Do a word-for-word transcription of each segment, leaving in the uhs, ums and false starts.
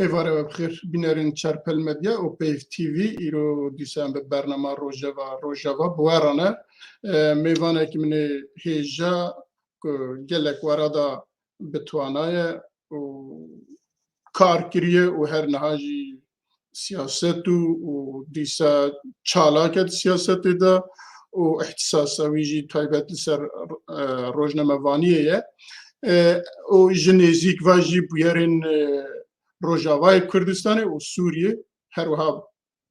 Êvarê we bi xêr, bînerên Çerpel Medya û Peyv T V, îro dîsa em bi bernama Rojeva, Rojava bi we re ne. E, mêvanekî min ê hêja ku gelek wera da bi twana ye û kar kiriye û her niha jî siyaset û, û dîsa çalak e di siyasetê de û îhtîsasa wî jî taybet li ser, e, rojnamevaniyê ye. E, û ji nêzîk ve jî bûyerên, e, Rojavayê Kurdistanê û Sûriyê, her wiha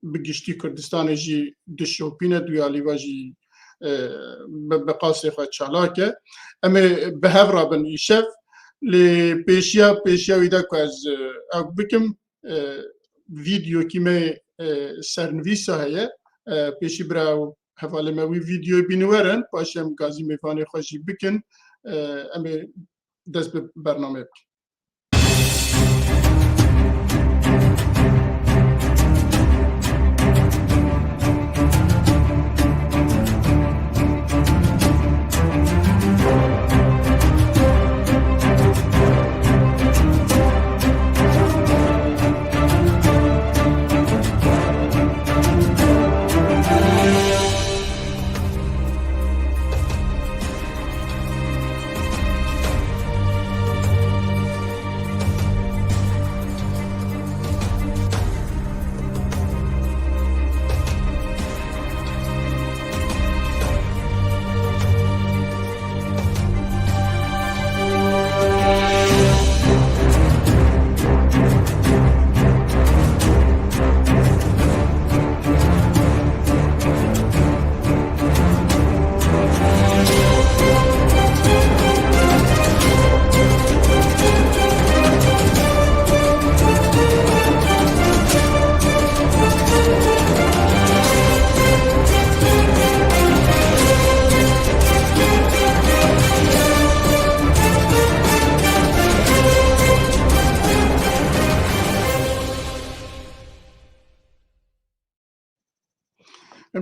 bi giştî Kurdistanê jî dişopîne, duyalî ve jî, e, bi, bi qasê xwe çalak e. Em ê bi hev re bin îşev, lê pêşiya, pêşiya wî de ku ez, e, ew bikim, e, vîdeokî me, e, sernivîsa heye. E, pêşî bira hevalê me wî vîdeoyê bînin werin, paşê em gazî mêvanê xwe jî bikin. E, em ê dest bi bernameyê bikin.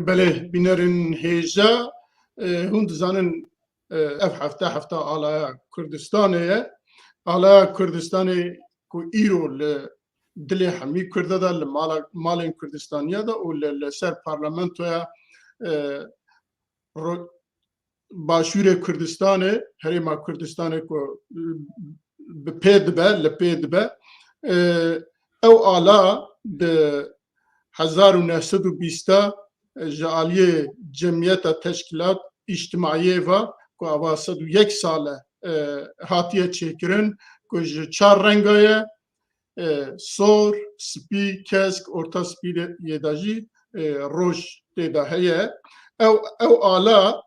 Belê, bînerên hêja, e, hûn dizanin, e, ev hefte, hefta Alaya Kurdistanê ye. Alaya Kurdistanê ku îro li dilê hemî Kurda de, li mala, malên Kurdistaniya de û li, li ser parlamentoya, e, ro-, Başûrê Kurdistanê, Herêma Kurdistanê ku bi pê dibe, li pê dibe, e, ew ala di hezar û neh sed û bîst ji aliyê Cemiyeta Teşkîlat Îctimaiyê ve ku ava sed û yek sal e, e, hatiye çêkirin, ku ji çar renga ye, e, sor, spî, kesk, orta spî de, yê de jî, e, roj tê de heye. Ew, ew ala,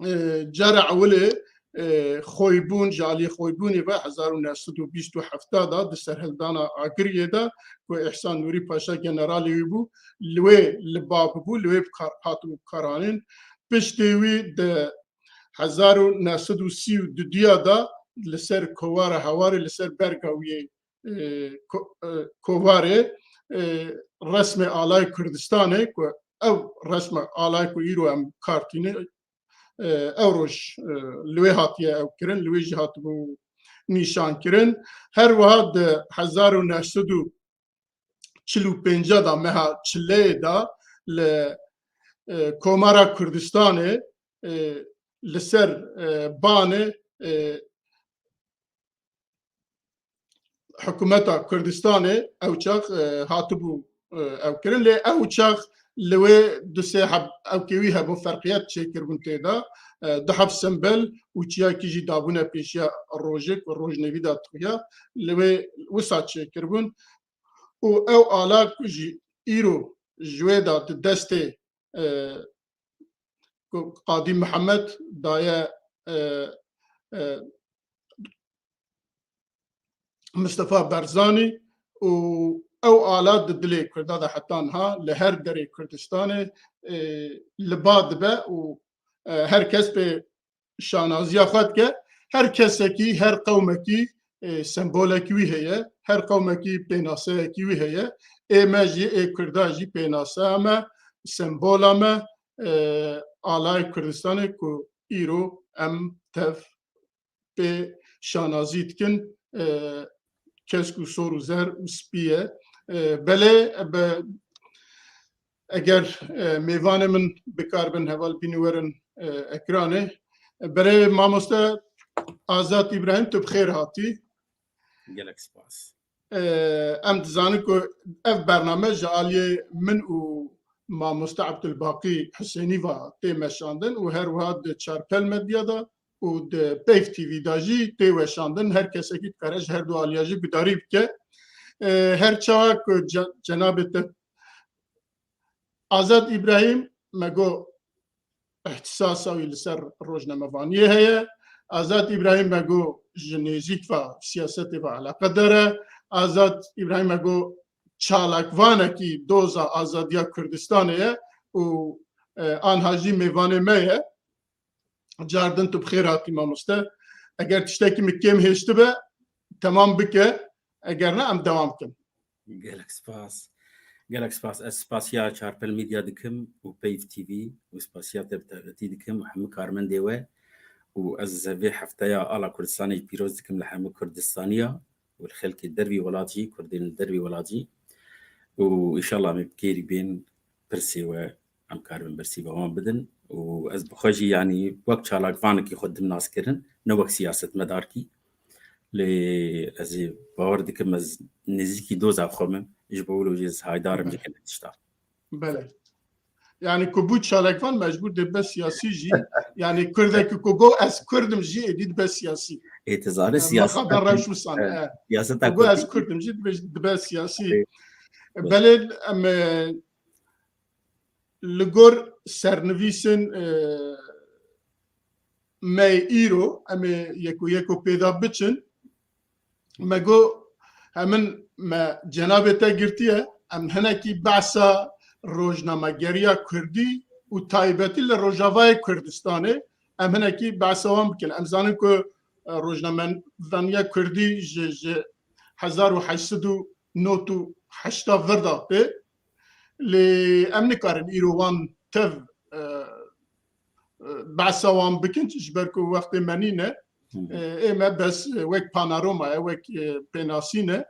e, cara ewilê, e, Xoybûn, ji alî Xoybûnê ve hezar û neh sed û bîst û heft de di serhildana Agiriyê de ku Îhsan Nûrî Paşa generalê wî bû, li wê li ba bû, li wê bi kar, hatibû karanîn. Piştê wî di hezar û neh sed û sî û duduya de li ser kovara Hewarê, li ser berga wî, e, ko-, e, kovarê, e, resmê Alay Kurdistanê ku ew resme alay ku îro em kartîne, e, ew roj, e, li wê hatiye ew kirin, li wê jî hatibû nîşan kirin. Her wiha di hezar û neh sed û çil û pênc de, meha çileyê de li, e, Komara Kurdistanê, e, li ser, e, banê, e, hikûmeta Kurdistanê ew çax, e, hatibû, e, ew kirin. Lê ew çax li wê du sê heb ewkê wî hebû, ferqiyet çêkiribûn tê de. E, du heb sembel û çiyakî jî dabûne pêşiya rojê ku rojnevî de tuxiya, li wê wisa çêkiribûn. Û ew ala ku jî îro ji wê de di destê, e, ku Qadî Mihemed daye, e, e, Mistefa Barzanî û ew ala di dilê Kurda de heta niha li her derê Kurdistanê, e, li ba dibe û, e, her kes pê şanaziya xwe dike. Her kesekî, her qewmekî, e, sembolekî wî heye, her qewmekî pênaseyekî wî heye. Ê me jî, ê Kurda jî pênaseya me, sembola me, e, Alayê Kurdistanê ku îro em tev pê şanazî dikin, e, kesk û sor û zer û spî ye. E, belê, be, eger, e, mêvanê min bikaribin heval bînî werin, e, ekranê. Berê mamoste Azad Îbrahîm, tu bi xêr hatî. Gelek spas. E, em dizanin ku ev bername ji aliyê min û mamoste Abdulbaqî Husênî ve tê meşandin û her wiha di Çarpel Medya de û di Peyv T V de jî tê weşandin. Her kesekî dikare ji her du aliya jî gudarî bike. E, her çawa ku ce-, cenabê te Azad Îbrahîm me got, îhtîsasa wî li ser rojnamevaniyê heye. Azad Îbrahîm me got ji nêzîk ve siyasetê ve eleqedar e. Azad Îbrahîm me got çalakvanekî doza azadiya Kurdistanê ye û, e, anha jî mêvanê me ye. Cardin tu bi xêr hatî mamoste. Eger tiştekî min kêm hêştibe, temam bike. Eger ne, em dewam bikin. Gelek spas. Gelek spas. Ez spasiya Çarpel Medya dikim û Peyv T V û spasiya te bi taybetî dikim û hemû karmendê we û ez vê hefteya Ala Kurdistanê pîroz dikim li hemû Kurdistaniya û li xelkê dervî welat jî, Kurdên li dervî welat jî û înşallah em ê bi kêrî bên pirsê we em karibin bersîva wan bidin û ez bi xwe jî, yanî, wek çalakvanekî xwe dim nas kirin, ne wek siyasetmedarkî. Lê ez ê bawer dikim, ez nêzîkî doza xwe me, ji bo wilo jî ez haydar im ji gelek tişta. Belê. Yani ku bû çalakvan mecbûr dibe siyasî jî. Yani Kurdekî ku go ez Kurd im jî êdî dibe siyasî. Ê, tu zanî, e, siyaseta mixaben rewş wisan, e, e. Siyaseta ku go ez Kurdî Kurd im jî dibe, dibe siyasî. Ê, belê em, e, li gor sernivîsên, e, me îro, em ê yeko yeko pêda biçin. Me got, hemin me cenabê te girtiye, em hinekî behsa rojnamegeriya kurdî û taybetî li Rojavayê Kurdistanê, em hinekî behsa wan bikin. Em zanin ku, e, rojnamevaniya kurdî ji, ji hezar û heşt sed û nod û heşt vir de tê. Lê em nikarin îro wan tev, e, e, behsa wan bikin, ji ber ku wextê me nîne. Hı hı. E, ê me bes, e, wek panorama ye, wek, e, pênasîn e.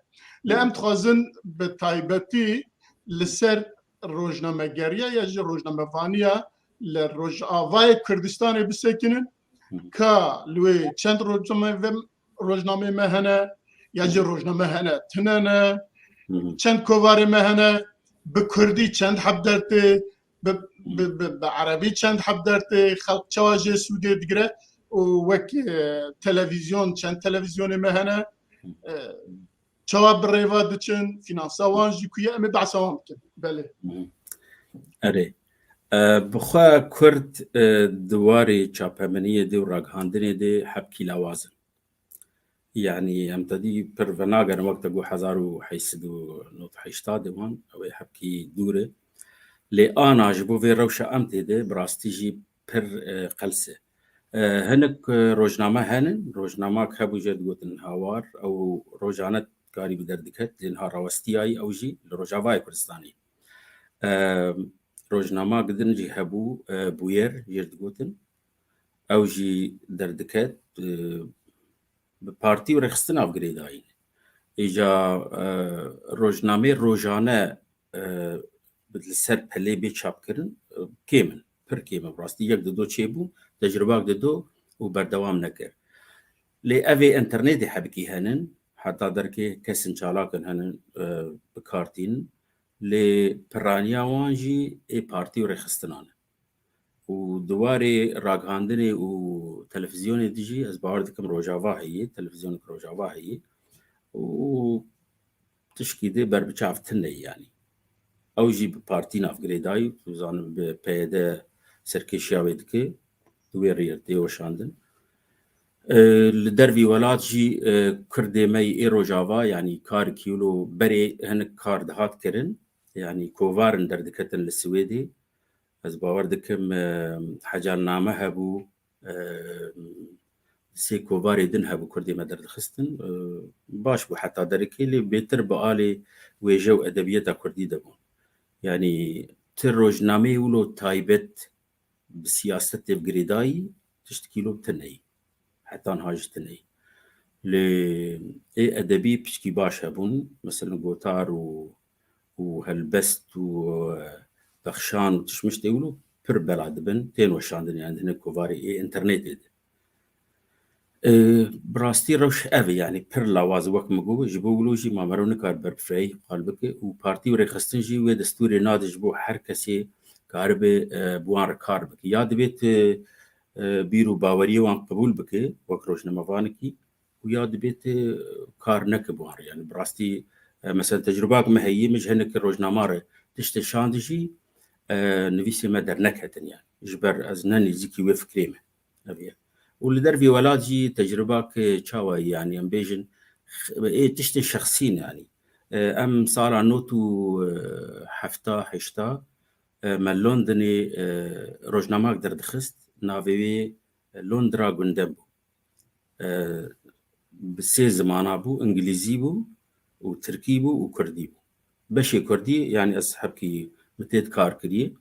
Lê Hı. em dixwazin bi taybetî li ser rojnamegeriya ya jî rojnamevaniya li Rojavayê Kurdistanê bisekinin. Hı hı. Ka li wê çend rojname ve rojnamê me hene, ya jî Hı. rojname hene, tune ne, Hı hı. çend kovarê me hene, bi kurdî çend heb dertê, bi, Hı. bi, bi, bi erebî çend heb dertê, xelk çawa jê sûdê digire û wek, e, televîzyon, çend televîzyonê me hene, e, çawa bi rêva diçin, finansa wan jî ku ye, em ê behsa wan bikin. Belê. Hı hı. Erê. E, bi xwe Kurd, e, di warê çapemeniyê de û ragihandinê de hebkî lawaz in. Yanî em te dî pir venagerin, wek te got hezar û heşt sed û nod û heştê de wan, ew ê hebkî dûr e. Lê ana ji bo vê rewşa em tê de bi rastî jî pir, e, qels e. E, hinek, e, rojname henin, rojnamak hebû jê digotin Hawar, ew rojane karî bi derdiket, lê niha rawestiyayî ew jî li Rojavayê Kurdistanê. E, rojnamak din jî hebû, e, Bûyer jê digotin. Ew jî derdiket, e, bi partî û rêxistina ve girêdayî ne. Îca, e, rojnamê rojane, e, li ser pelê bê çapkirin, e, kêm in, pir kêm in. Rastî yek dido çêbû, tecrubak dido û berdewam nekir. Lê ev ê înternetê hebikî henin, heta derkê kesin çalak in henin, e, bi kar tînin. Lê piraniya wan jî ê partî û rêxistinan e. Û di warê ragihandinê û televîzyonê de jî ez bawer dikim Rojava heye, televîzyonek Rojava heye û tişkî dê berbiçav tune ye, yanî. Ew jî bi partî nav girêdayî, tu zanin bi P Y D serkêşiya wê dike, di wê rêyê tê weşandin. E, li dervî welat jî, e, Kurdê me yê Rojava, yanî karikî wilo berê hinek kar dihat kirin, yanî kovar in derdiketin li Swêdê. Ez bawer dikim, e, hecarname hebû, e, sê kovarê din hebû Kurdê me derdixistin. E, baş bû heta derekê, lê bêtir bi alê wêje û edebiyata Kurdî de bûn. Yanî ti rojnameyê wilo taybet bi siyasetê ve girêdayî tiştekî lo tune ye. Heta niha jî tune ye. Lê ê edebî piçkî baş hebûn, mesela gotar û û helbest û, e, bexşan û tişmiştê wilo pir bela dibin, tên weşandin, yani, di hinek kovarê ê internetê de. E, bi rastî rewş ev e, yani, pir lawaz e, wek min got, ji bo wilo jî ma mero nikar ber bi fireyî qal bike û partî û rêxistin jî wê destûrê nade ji bo her kesê karibe, e, bi wan re kar bike. Ya divê tu, e, bîr û baweriyê wan qebûl bike wek rojnamevanekî, û ya dibê tu kar neke bi wan re. Yani bi rastî, e, mesela tecrubak me heye, min ji hinekî rojnama re tiştê şand jî, e, nivîsê me derneketin yani. Ji ber ez ne nêzîkî wê fikrê me. Ev ye. Û li dervî welat jî tecrubak, e, çawa ye yani, em bêjin, x-, ê tiştê şexsî ne yani. E, em sala not û, e, hefta, heşta, e, me Londonê, e, rojnamak derdixist, navê wê Londra Gundem bû. E, bi sê zimana bû, îngilîzî bû û tirkî bû û kurdî bû. Beşê kurdî, yani ez hebkî min tê de kar kiriye.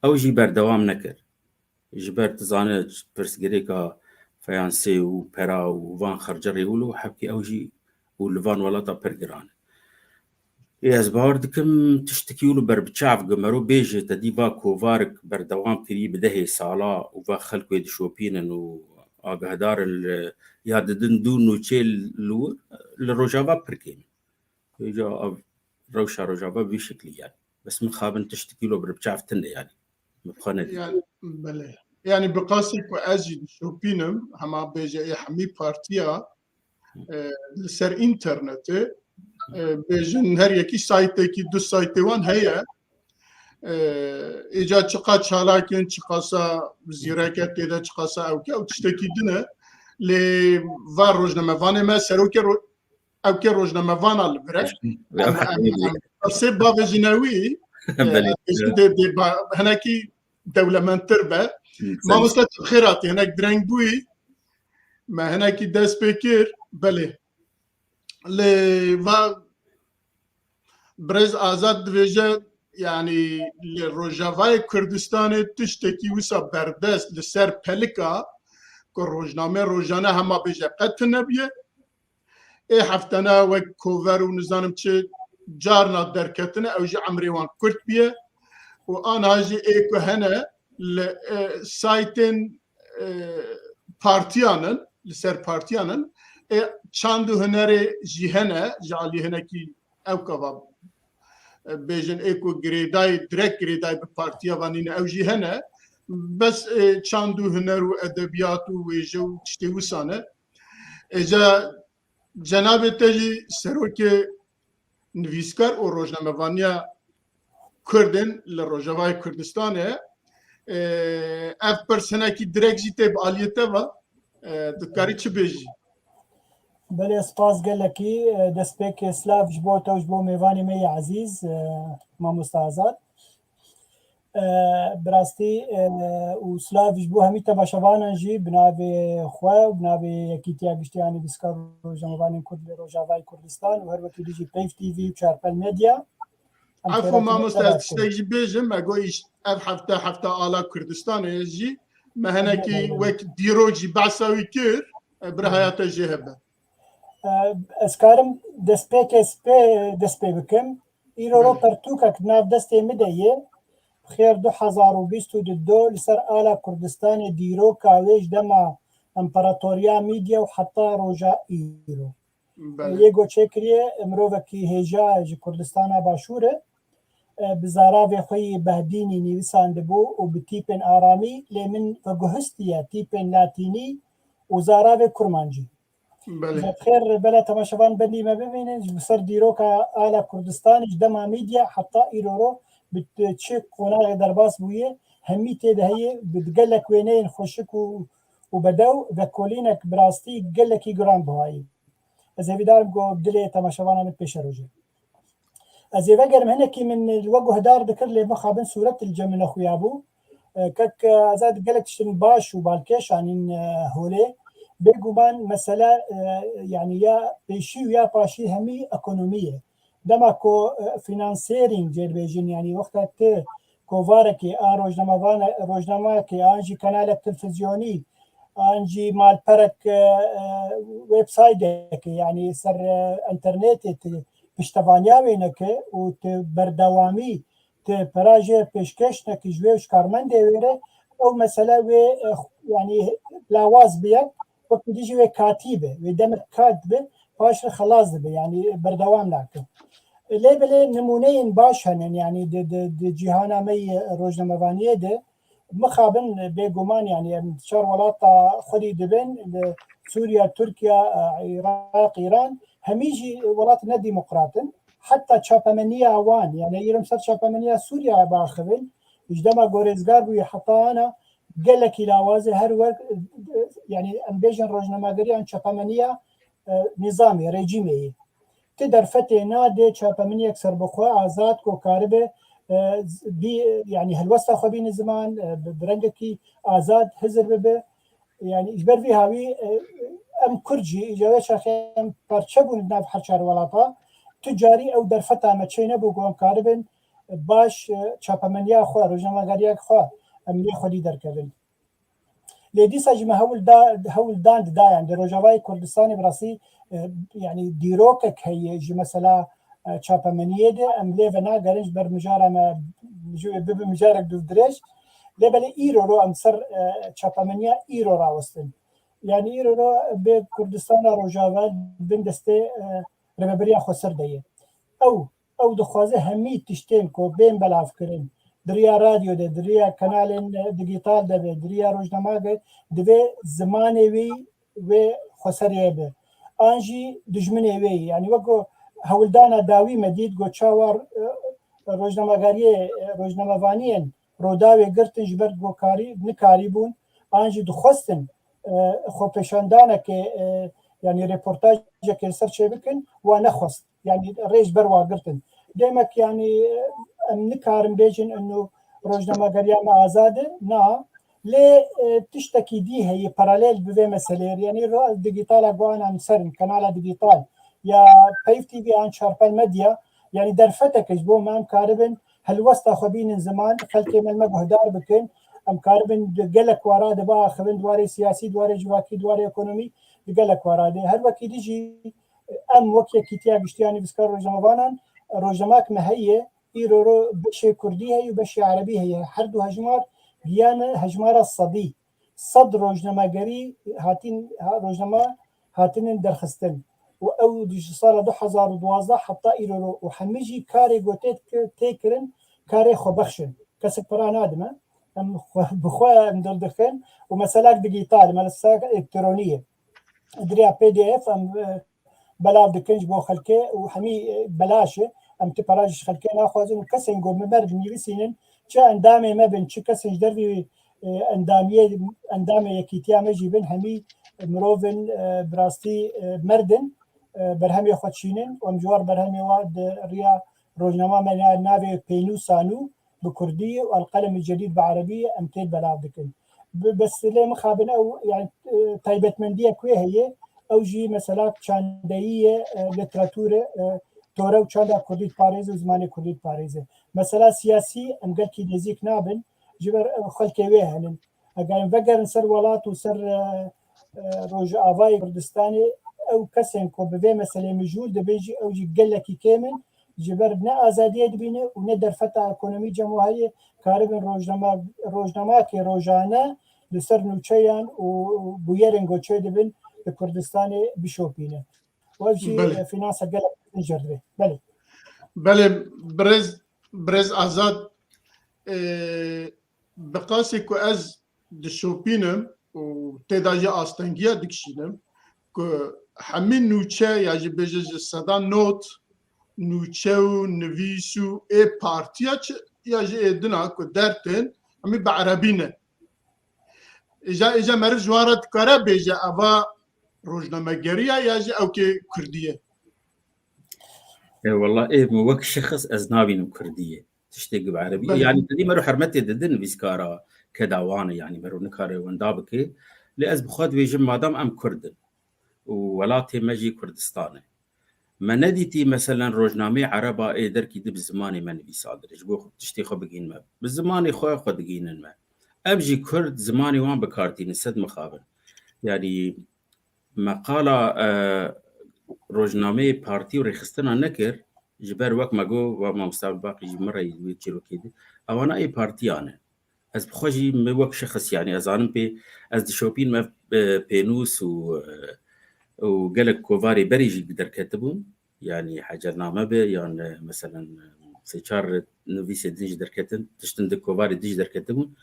Ew jî berdewam nekir. Ji ber tu zane pirsgirêka fayansê û pera û van xercerê wilo hebkî ew jî û li van welata pir giran e. Ê, ez bawer dikim tiştekî wilo ber bi çav ge mero bêje te dî va kovarek berdewam kirî bi dehê sala û va xelk wê dişopînin û agahdar in li ya didin dû nûçê li wir li Rojava pir kêm in. Vêca ev rewşa Rojava bi vî şeklî ye. Bes min xabin tiştekî wilo ber bi çav tune yani. Min bi xwe nedî. Yani, belê. Yani bi qasî ku ez jî dişopînim, hema bêje ê hemî partiya, e, li ser înternetê, e, bêjin her yekî saytekî, du saytê wan heye. E, Îca çiqa çalak in, çiqasa zîrek e tê de, çiqasa ewk e, ew tiştekî din e. Lê va rojnamevanê me, serokê ro-, ewkê rojnamevana li vir e. Em, em, em, sê bavêjine wî, e, Belê. Dê, dê ba-, hinekî dewlementtir be. Belê. Mamoste tu xêr hatî, hinek direng bûyî. Me hinekî dest pê kir. Belê. Lê va birêz Azad divêje, yani li Rojavayê Kurdistanê tiştekî wisa berdest li ser pelika ku rojname rojane hema bêje qet tune biye. Ê heftene wek kover û nizanim çi carna derketine, ew jî emrê wan kurt biye. Û anha jî ê ku hene li, e, saytên, e, partiyan in, li ser partiyan in. Ê çand û hunerê jî hene, ji alî hinekî ew kava, e, bêjin ê ku girêdayî, direkt girêdayî bi partiya van nîne, ew jî hene. Bes, e, çand û huner û edebiyat û wêje û tiştê wisa ne. Êca cenabê te jî serokê nivîskar û rojnamevaniya Kurdên li Rojavayê Kurdistanê, e, ev pirs hinekî direk jî tê bi aliyê te ve, e, tu dikarî çi bêjî? Belê, spas gelekî, e, destpêkê silav ji bo te û ji bo mêvanê me yê ezîz, e, Mamoste Azad. E, bi rastî, e, û silav ji bo hemî temaşevanan jî bi navê xwe û bi navê Yekîtiya Giştî ya Nivîskar û Rojnamevanên Kurd li Rojavayê Kurdistan û her wekî dî jî Peyv T V û Çarpel Medya. Em Efo xêra mamoste, ez tiştek jî bêjim, me got îş-, ev hefte, hefta ala Kurdistanê jî, me hinekî wek dîrok jî behsa wî kir, e, birahaya te jê hebe. E, ez karim destpêkê spê, dest pê bikim. Îro ro pertûkek di nav destê min de ye. Xêr du hezar û bîst û du li ser ala Kurdistanê dîroka wê ji dema Împaratoriya Mîdya û heta roja îro. Belê. Yê ku çêkiriye, mirovekî hêja ji Kurdistana Başûr e. E, bi zaravê xwe yî Behdînî nivîsandibû û bi tîpên aramî, lê min veguhistiye tîpên latînî û zaravê kurmancî. Belê. Ji xêr bela temaşevan bendî me bibînin, ji ser dîroka ala Kurdistanê ji dema Mîdya heta îro ro bi t-, çi qonaxê derbas bûye, hemî tê de heye, bi gelek wêneyên xweşik û, û bedew, vekolînek bi rastî gelekî giran buhayî. Ez hêvîdar im ku dilê temaşevanan pêşerojê. Ez ê vegerim, hinekî min li we guhdar dikir, lê mixabin sûret li cem min nexuyabû. E, kek, e, Azad gelek tiştin baş û balkêş anîn, e, holê. Bêguman mesele, e, yanî ya pêşî û ya paşî hemî ekonomî ye. Dema ku, e, fînansêrîng jê dibêjin, yanî wexta tu kovarekê a rojnamevan-, rojnamayekê an jî kanalek televîzyonî an jî malperek, e, e, websaytekê, yanî ser, e, internetê tu piştevaniya wê neke û tu berdewamî tu pera jê pêşkêş nekî ji wê û ji karmendê wê re, ew mesele wê, e, yanî lawaz biye, wekî dî jî wê katî be, wê demek kat be, paş re xelas dibe, yanî berdewam nake. Lê belê nimûneyên baş hene, yanî di, di, di cîhana me yê rojnamevaniyê de, mixabin bêguman, yanî em çar welata xwedî dibin, li Sûriya, Tirkiya, Iraq, Îran, hemî jî welat ne demokrat in. Heta çapemeniya wan, yanî îro em ser çapemeniya Sûriya biaxivin, ji dema gorêzgar bûye heta ana gelekî lawaz e, her wek, yanî em bêjin rojnamegeriya an çapemeniya, e, nîzamê, rejîmê yê. Ti derfetê nade çapemeniyek serbixwe, azad, ku karibe, e, z-, bî, yanî helwesta xwe bîne ziman, e, bi, bi rengekî azad hizir bibe. Yanî ji ber vî hawî, e, em Kurd jî, îca wê çaxê em parçe bûn di nav her çar welata. Tu carî ew derfeta me çê nebû ku em karibin, e, baş, e, çapemeniya xwe, rojnamegeriya xwe em lê xwedî derkevin. Lê dîsa jî me hewl da, hewl dan dida, yanî di Rojavayê Kurdistanê bi rastî, e, yanî dîrokek heye ji mesela, e, çapemeniyê de, em lê venagerin ji ber mijara me, ji wê bibe mijarek dûvdirêj. Lê belê îro ro em ser, e, çapemeniya îro rawestin. Yanî îro ro bi Kurdistana Rojava bin destê, e, rêveberiya xweser de ye. Ew, ew dixwaze hemî tiştên ku bên belavkirin, di riya radyo de, di riya kanalên, e, digîtal de be, di riya rojnama de, divê zimanê wî wê xweserê be. An jî dijminê wê ye. Yanî wek ku hewldana dawî me dît, ku çawa, e, rojnamegeriyê, e, rojnamevaniyên Rûdawê girtin ji ber ku karî, nikarîbûn, an jî dixwestin, e, xwepêşandanekê, e, yanî reportajekê li ser çêbikin, wa nexwest. Yanî rê ji ber wa girtin. Demek yanî, e, em nikarin bêjin inu rojnamegeriya me azad e. Na. Lê, e, tiştekî dî heye paralel bi vê meseleyê. Yanî ra-, digîtala ku an em ser in, kanala digîtal ya Peyv T V an Çarpel Medya, yanî derfetek e ji bo me em karibin helwesta xwe bînin ziman, xelkê me li me guhdar bikin. Em karibin di gelek wara de biaxivin, di warê siyasî, di warê civakî, di warê ekonomî, di gelek wara de. Her wekî dî jî em wek Yekîtiya Giştî ya Nivîskar Rojnamevanan, rojnamek me heye, îro ro beşê kurdî heye û beşê erebî heye. Her du hejmar giyane hejmara sedî. Sed rojnamegerî hatin, ha, rojname hatinin derxistin. Û ew di ji sala du hezar û duwazdeh heta îro ro û hemî jî karê ku tê, tê kirin, karê xwebexş in. Kesek pera nadime. Em xwe, bi xwe em dildixin û meselek digîtal, meselek elektronî ye. Di riya P D F em, e, belav dikin ji bo xelkê û hemî, e, belaş e. Em ti pera ji xelkê naxwazin û kesên ku bi me re dinivîsînin, çi endamê me bin, çi kesên ji dervî, e, endamiyê, endamê yekîtiya me jî bin, hemî mirov in, e, bi rastî, e, merdin, e, berhemê xwe dişînin û em ji war berhemê wa di riya rojnama me ya navê Pênûsa Nû bi kurdî û El Qelemî Cedîd bi erebî em tê belav dikin. Bi, bes lê mixabin ew, yani, e, taybetmendiyek wê heye, ew jî mesela çandeyî ye, e, lîteratûre, e, tore û çanda kurdî diparêze û zimanê kurdî diparêze. Mesela siyasî em gelkî nêzîk nabin, ji ber, e, xelkê wê henin. Eger em vegerin ser welat û ser, e, e, Rojavayê Kurdistanê, ew kesên ku bi vê meselê mijûl dibin jî, ew jî gelekî kêm in, ji ber ne azadiyê dibîne û ne derfeta ekonomî cem wahayê karibin rojnama-, rojnamakê rojane li ser nûçeyan û bûyerên ku çêdibin li Kurdistanê bişopîne. Û ev jî, Belê. e, finansa gelek jerdivê. Belê. Belê, birêz, birêz Azad, e, bi qasê ku ez dişopînim û tê de jî astengiya dikişînim ku hemî nûçe ya jî bêje ji seda nod nûçe û nivîs û ê partiya çi ya jî ê din a ku dertên hemî bi erebî ne. Îja, îja meriv ji wan re dikare bêje eva rojnamegerî ye ya jî ewkê kurdî ye? E, wela ê min wek şexs ez nabînim kurdî ye. Tiştê bi erebî. Belê. Yanî te dî mero hermetê didin nivîskara keda wan e, yanî mero nikare wenda bike. Lê ez bi xwe dibêjim madam em kurd in û welatê me jî Kurdistan e. Me nedîtî meselen rojnameyê ereba ê derkî di bi zimanê me nivîsandine. Ji bo tiştê xwe bigihîn me. Bi zimanê xwe xwe digihînin me. Em jî kurd zimanê wan bi kar tînin, sed mixabin. Yanî me qala, e, rojnameyê partî û rêxistina nekir, ji ber wek me got, we mamosta Baqî jî min re wê çîrokê dî. Ewana ê partiya ne. Ez bi xwe jî min wek şexs, yanî ez zanim pê, ez dişopînim ev, e, pênûs û, e, û gelek kovarê berî jî derketibûn. Yanî hecelname be, yan, e, meselen, e, sê çar nivîsê din jî derketin, tiştin di kovarê din jî derketibûn.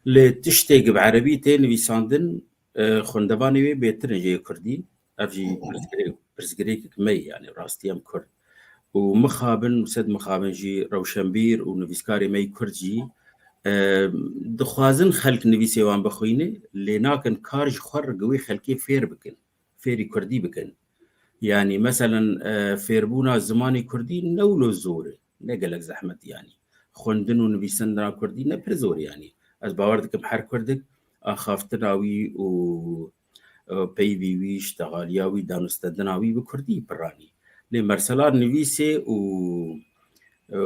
Lê tiştê gi bi erebî tê nivîsandin, e, xwendevanê wê bêtir in ji yê kurdî. Ev jî pirsgirêk, pirsgirêkek me ye, yanî rastî em kurd. Û mixabin, sed mixabin jî rewşenbîr û nivîskarê me yî kurd jî, e, dixwazin xelk nivîsê wan bixwîne, lê nakin kar ji xwe re gi wê xelkê fêr bikin, fêrî kurdî bikin. Yanî, meselen, e, fêrbûna zimanê kurdî ne wilo zor e, ne gelek zehmet e, yanî. Xwendin û nivîsandina kurdî ne pir zor e, yanî. Ez bawer dikim her kurdik axaftina wî û, e, peyvî wî, ştexaliya wî, danûstendina wî bi kurdî piranî. Lê mersela nivîsê û, e,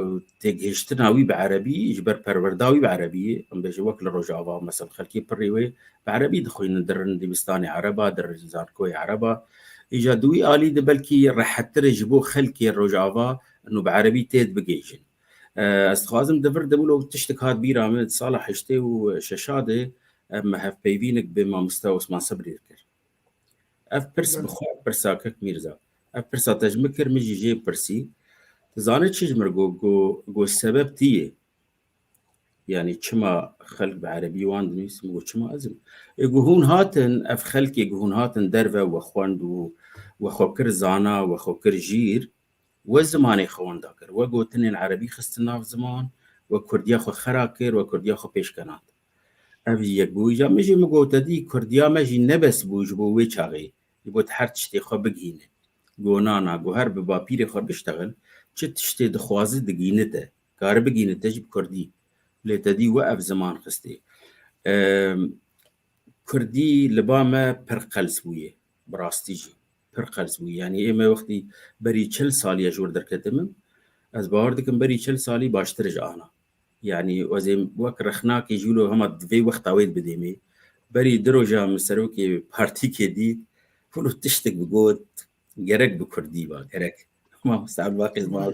têgihiştina wî bi erebî, ji ber perwerda wî bi erebî, em bêjin wek li Rojava, mesela xelkê pirê wê bi erebî dixwînin, dirin dibistanê ereba, dirin zankoyê ereba. Îca di wî alî de belkî rehettir e ji bo xelkê Rojava û bi erebî têd bigihîjin. E, ez dixwazim di vir de wilo tiştek hat bîra min, di sala heştê û şeşa de em hevpeyvînek bi mamoste Osman Sebrî kir. Ev pirs bi xwe pirsa kek Mîrza. Ev pirsa te ji min kir, min jî jê pirsî. Tu zanî çi ji min got, got, got sebeb tu yê? Yanî çima xelk bi erebî wan dinivîsin? Min got çima ez im? Ê got hûn hatin, ev xelkê got hûn hatin derve we xwend û we xwe kir zana, we xwe kir jîr, we zimanê xwe wenda kir, we gotinên erebî xistin nav ziman, we kurdiya xwe xera kir, we kurdiya xwe pêş kenand. Ev jî yek bû. Îca min jî min got, te dî kurdiya me jî ne bes bû ji bo wê çaxê, ji bo tu her tiştê xwe bigihîne. Go na na, go her bi bapîrê xwe biştexil, çi tiştê dixwazi digihîne te, kari bigihîne te jî bi kurdî. Lê te dî we ev ziman xistê. Em, kurdî li ba me pir qels bûye, bi rastî jî pir qels bûye. Yanî ê me wextî berî çil salî ye ji wir derketimin, ez bawer dikim berî çil salî baştir ji ana. Yanî ez ê wek rexnakê ji wilo hema di vê wexta wê bidêmê. Berî du roja min serokê partîkê dît, wilo tiştek bi got, gerek bi kurdî ba, gerek. Mamoste Ebubakir Zmal,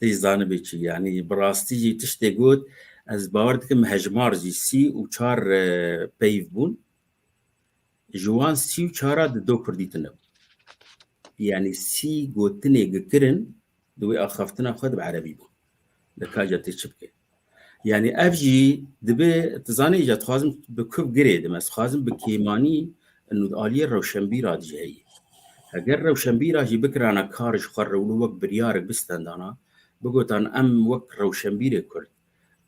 tu jî zanibê çi, yanî bi rastî jî tiştê got, ez bawer dikim hejmar jî sî û çar, e, peyv bûn. Ji wan sî û çar a di do kurdî tune bû. Yanî sî gotinê gikirin di wê axaftina xwe de bi erebî bû. Li ka ca tê çi bike? Yanî ev jî dibe, tu zanî, îca dixwazim bi ku girê dim, ez dixwazim bi kêmanî û aliyê rewşenbîra dijî heye. Heger rewşenbîra jî bikirana kar ji xwe re wilo wek biryarek bistendana, bigotan em wek rewşenbîrê kurd,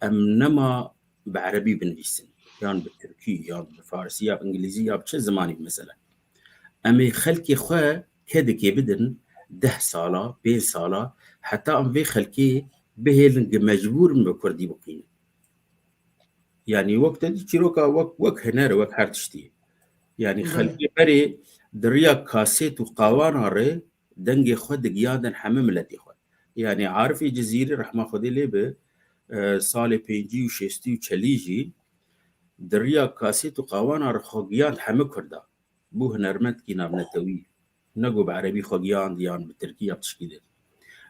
em nema bi erebî binivîsin, yan bi tirkî, yan bi farsî, ya bi îngilîzî, ya bi çi zimanî mesela. Em ê xelkê xwe kedekê bidin deh sala, pênc sala, heta em vê xelkê bihêlin gi mecbûr in bi kurdî biqînin. Yanî wek te dî çîroka wek, wek huner, wek her tiştî. Yanî Belê. Xelkê berê di riya kasêt û qawana re dengê xwe digiyandin heme miletê xwe. Yanî Arifê Cizîrî rehma Xwedê lê be, e, salê pêncî û şêstî û çelî jî di riya kasêt û qawana re xwe giyand heme kurda. Bû hunermendkî navnetewî. Ne ku bi erebî xwe giyand yan bi tirkî ya tişkî de.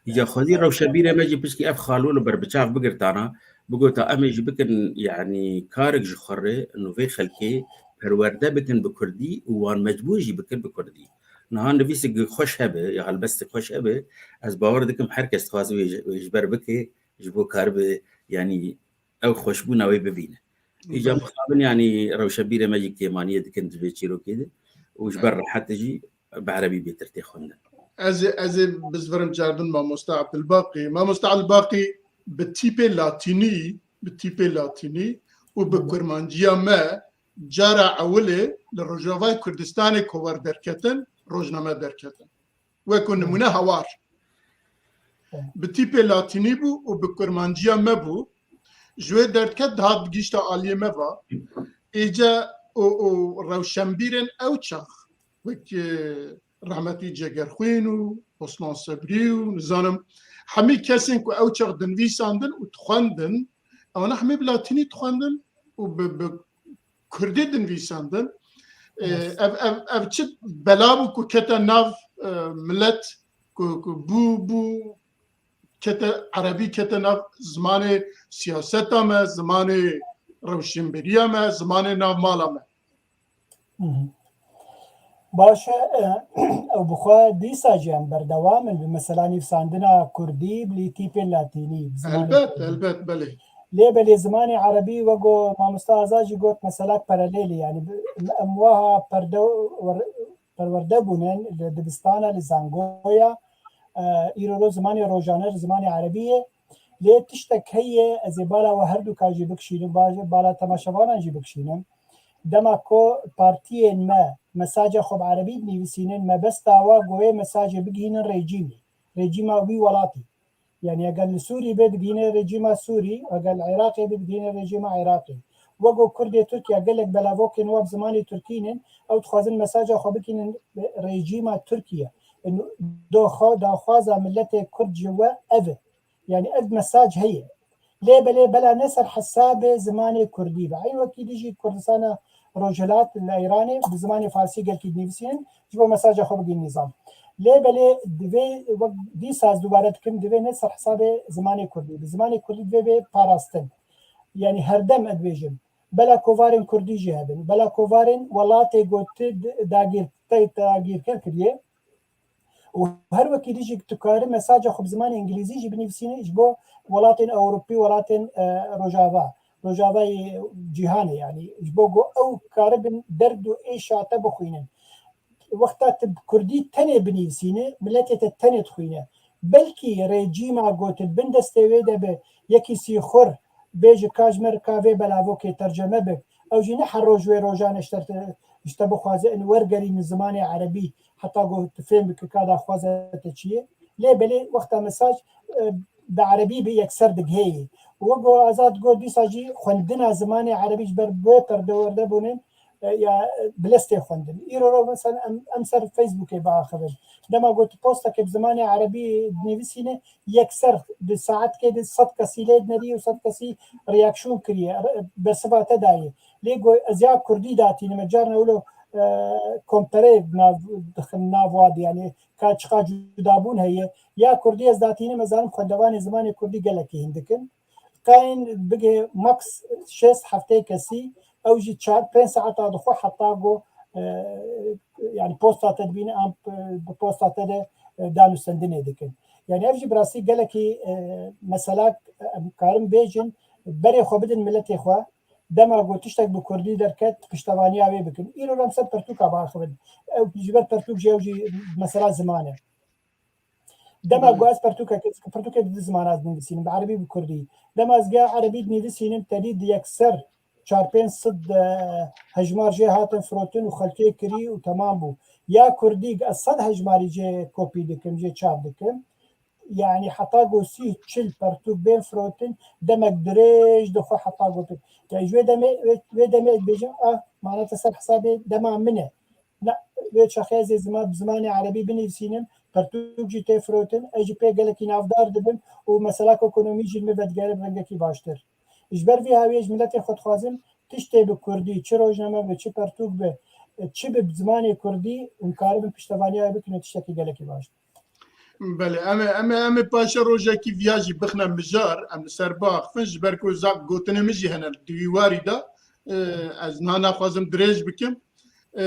Îca xwedî rewşenbîrê me jî pişkî ev xalo li ber biçav bigirtana, bigota em ê jî bikin, yanî karek ji xwe re, nû vê xelkê perwerde bikin bi kurdî û wan mecbûr jî bikin bi kurdî. Niha nivîsek xweş hebe, ya helbestek xweş hebe, ez bawer dikim her kes dixwaze wê ji, wê ji ber bike, ji bo karibe, yanî ew xweşbûna wê bibîne. Îca Belê. Mixabin, yanî rewşenbîrê me jî kêmaniyê dikin di vê çîrokê de û ji ber Evet. rehetê jî bi erebî bêtir tê xwendin. Ez ê, ez ê bizvirim carbin mamoste Abdulbaqî. Mamoste Abdulbaqî bi tîpê latînî, bi tîpê latînî û bi Hı hı. kurmanciya me cara ewilê li Rojavayê Kurdistanê kovar derketin, rojname derketin. Wek ku Hı. nimûne Hawar. Hı. Bi tîpê latînî bû û bi kurmanciya me bû. Ji wê derdiket dihat digihîşta aliyê me va. Êce û, û rewşenbîrên ew çax, wek, e, rehmetî Cegerxwîn û Osman Sebrî û nizanim hemî kesên ku ew çax dinivîsandin û dixwendin, ewana hemî bi latînî dixwendin û bi, bi kurdî dinivîsandin. E, ev, ev, ev çi bela bû ku kete nav, e, millet ku, ku bû, bû kete erebî, kete nav zimanê siyaseta me, zimanê rewşenberiya me, zimanê nav mala me. Baş e, ew bi xwe dîsa jî em berdewam in bi mesela nivîsandina kurdî bi lîtîpên latînî. Elbet, elbet, belê. Lê belê zimanê erebî wek ku mamosta Azad jî got, meselak paralelî, yani em waha perde perwerde bûne li dibistana, li zangoya, îro zimanê rojane zimanê erebî ye. Lê tiştek heye, ez ê bala we her duka jî bikişînim, bala temaşevanan jî bikişînim. Dema ku partiyên me mesaja xwe bi erebî dinivîsînin, mebesta wa goyê mesajê bigihînin rejîmê, rejîma wî welatî. Yani eger li Sûrî be, digihîne rejîma Sûrî, eger li Iraqê be, digihîne rejîma Iraqê. Wek ku Kurdê Tirkiye gelek belavokên wa bi zimanê Tirkî nin, ew dixwazin mesaja xwe bikînin rejîma Tirkiye. Doxo-, daxwaza miletê Kurd ji we ev e. Yani ev mesaj heye. Lê belê bela ne ser hesabê zimanê Kurdî be. Eyn wekî dijî Kurdistana Rojhilat li Îranê bi zimanê Farsî gelkî dinivîsînin, ji bo mesaja xwe bigihîn nîzam. Lê belê divê wek dîsa ez dubare dikim, divê ne ser hesabê zimanê Kurdî. Bi zimanê Kurdî divê bê parastin. Yani herdem ez dibêjim. Bela kovarên Kurdî jî hebin. Bela kovarên welatê ku tu dagîr, te dagîrker kiriye. Û her wekî dî jî tu kari mesaja xwe bi zimanê îngilîzî jî binivîsînî ji bo welatên Ewropî, welatên, e, Rojava, Rojavayê cîhanê, yanî ji bo ku ew karibin derd û êşa te bixwînin. Wexta tu bi kurdî tenê binivîsînî, miletê te tenê dixwîne. Belkî rejîma ku tu bin destê wê de bi yekî sîxur bêje ka ji me re ka vê belavokê terceme bik. Ew jî ne her roj wê rojan ji te, ji te bixwaze in wergerînin zimanê erebî heta ku tu fêm bike ka daxwaza te çi ye. Lê belê wexta mesaj, e, bi erebî bi yekser digiheyê. Wek ku Azad got, dîsa jî xwendina zimanê erebî ji ber wê perdewerde bûnin, e, ya, e, bi lestê xwendin. Îro ro mesela em, em ser Facebookê biaxivin. Dema ku tu postekê bi zimanê erebî dinivîsîne, yekser di saetkê de sed kesî lê dinerî û sed kesî reaksiyon kiriye, re-, bersiva te dayê. Lê go-, ez ya kurdî datînim, carna wilo, e, kompere nav, dixin nav wa de, yani ka çiqa cudabûn heye. Ya kurdî ez datînim, ez zanim xwendevanê zimanê kurdî gelekî hindik in. Kayên bigê max şêst heftê kesî, ew jî çar pênc saeta dixwe heta go, e, yani posta te dibîne, em, e, bi posta te de, e, danûstendinê dikin. Yani ev jî bi rastî gelekî, e, meselak, e, em karin bêjin, berê xwe bidin miletê xwe, dema ku tiştek bi kurdî derket, piştevaniya wê bikin. Îro em ser pertûka biaxivin. Ew ji ber pertûk jî ew jî mesela ziman e. Dema ku ez pertûkek, pertûkê di du ziman ez dinivîsînim, bi erebî, bi kurdî. Dema ez giya erebî dinivîsînim, tedî di yekser çar pênc sed, e, hejmar jê hatin firotin û xelkê kirî û temam bû. Ya kurdî ez sed hejmarî jê kopî dikim, jê çap dikim. Yani heta ku sî çil pertûk bên firotin, demek dirêj dixwe heta gotin. Yani ji wê demê, wê, wê demê dibêjim, ah, mana te ser hesabê dema min e. Na, wê çaxê ez ê zima-, bi zimanê erebî binivîsînim, pertûk jî tê firotin, ez jî pê gelekî navdar dibim û meselak ekonomî jî li min vedigere bi rengekî baştir. Ji ber vî hawiyê ji miletê xwe dixwazim, tiştê bi kurdî, çi rojname be, çi pertûk be, çi bi zimanê kurdî, hûn karibin piştevaniya wê bikin û tiştekî gelekî baş. Belê, em ê, em ê, em ê paşa rojekî viya jî bixne mijar, em li ser biaxifin, ji ber ku zaf gotinê min jî hene di wî warî de, e, ez niha naxwazim dirêj bikim. E,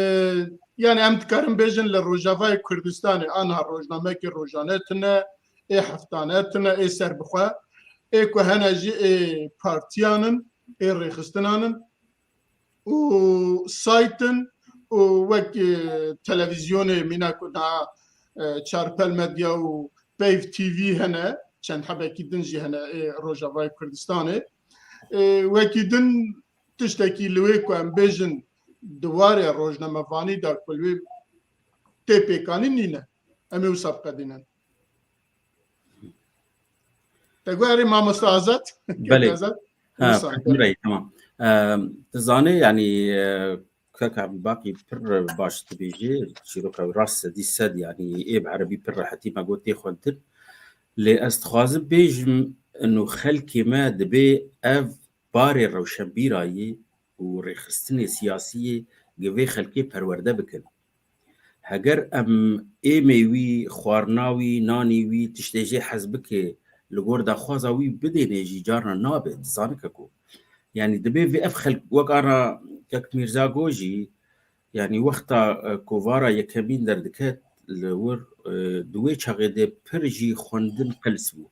yani em dikarin bêjin li Rojavayê Kurdistanê aniha rojnameyekê rojane tune, ê heftane tune, ê serbixwe, ê ku hene jî ê partiyan in, ê rêxistinan in û sayt in û wek, e, televîzyonê mîna ku niha, e, Çarpel Medya û Peyv T V hene, çend hebekî din jî hene ê Rojavayê Kurdistanê. E, wekî din tiştekî li wê ku em bêjin di warê rojnamevanî de ku li wê tê pêkanîn nîne. Em ê wisa biqedînin. Te got erê mamoste Azad? Belê. Azad? Ha, wisa, belê. Tamam. Em, tu zanê, yani, e, kaka Baqî pir baş dibêjê, çîroka wî rast sedî sed, yani, ê bi erebî pir rehetî me got tê xwendin. Lê ez dixwazim bêjim, ino xelkê me dibê ev barê rewşenbîrayê û rêxistinê siyasiyê gi vê xelkê perwerde bikin. Heger em êmê wî, xwarina wî, nanî wî, tiştê jê hez bike, li gor daxwaza wî bidêne jî carna nabe, dizane keko. Yanî dibê vê ev xelk wek ana kek Mîrza got jî, yanî wexta, e, kovara yekemîn derdiket li wir, e, di wê çaxê de pir jî xwendin qels bû.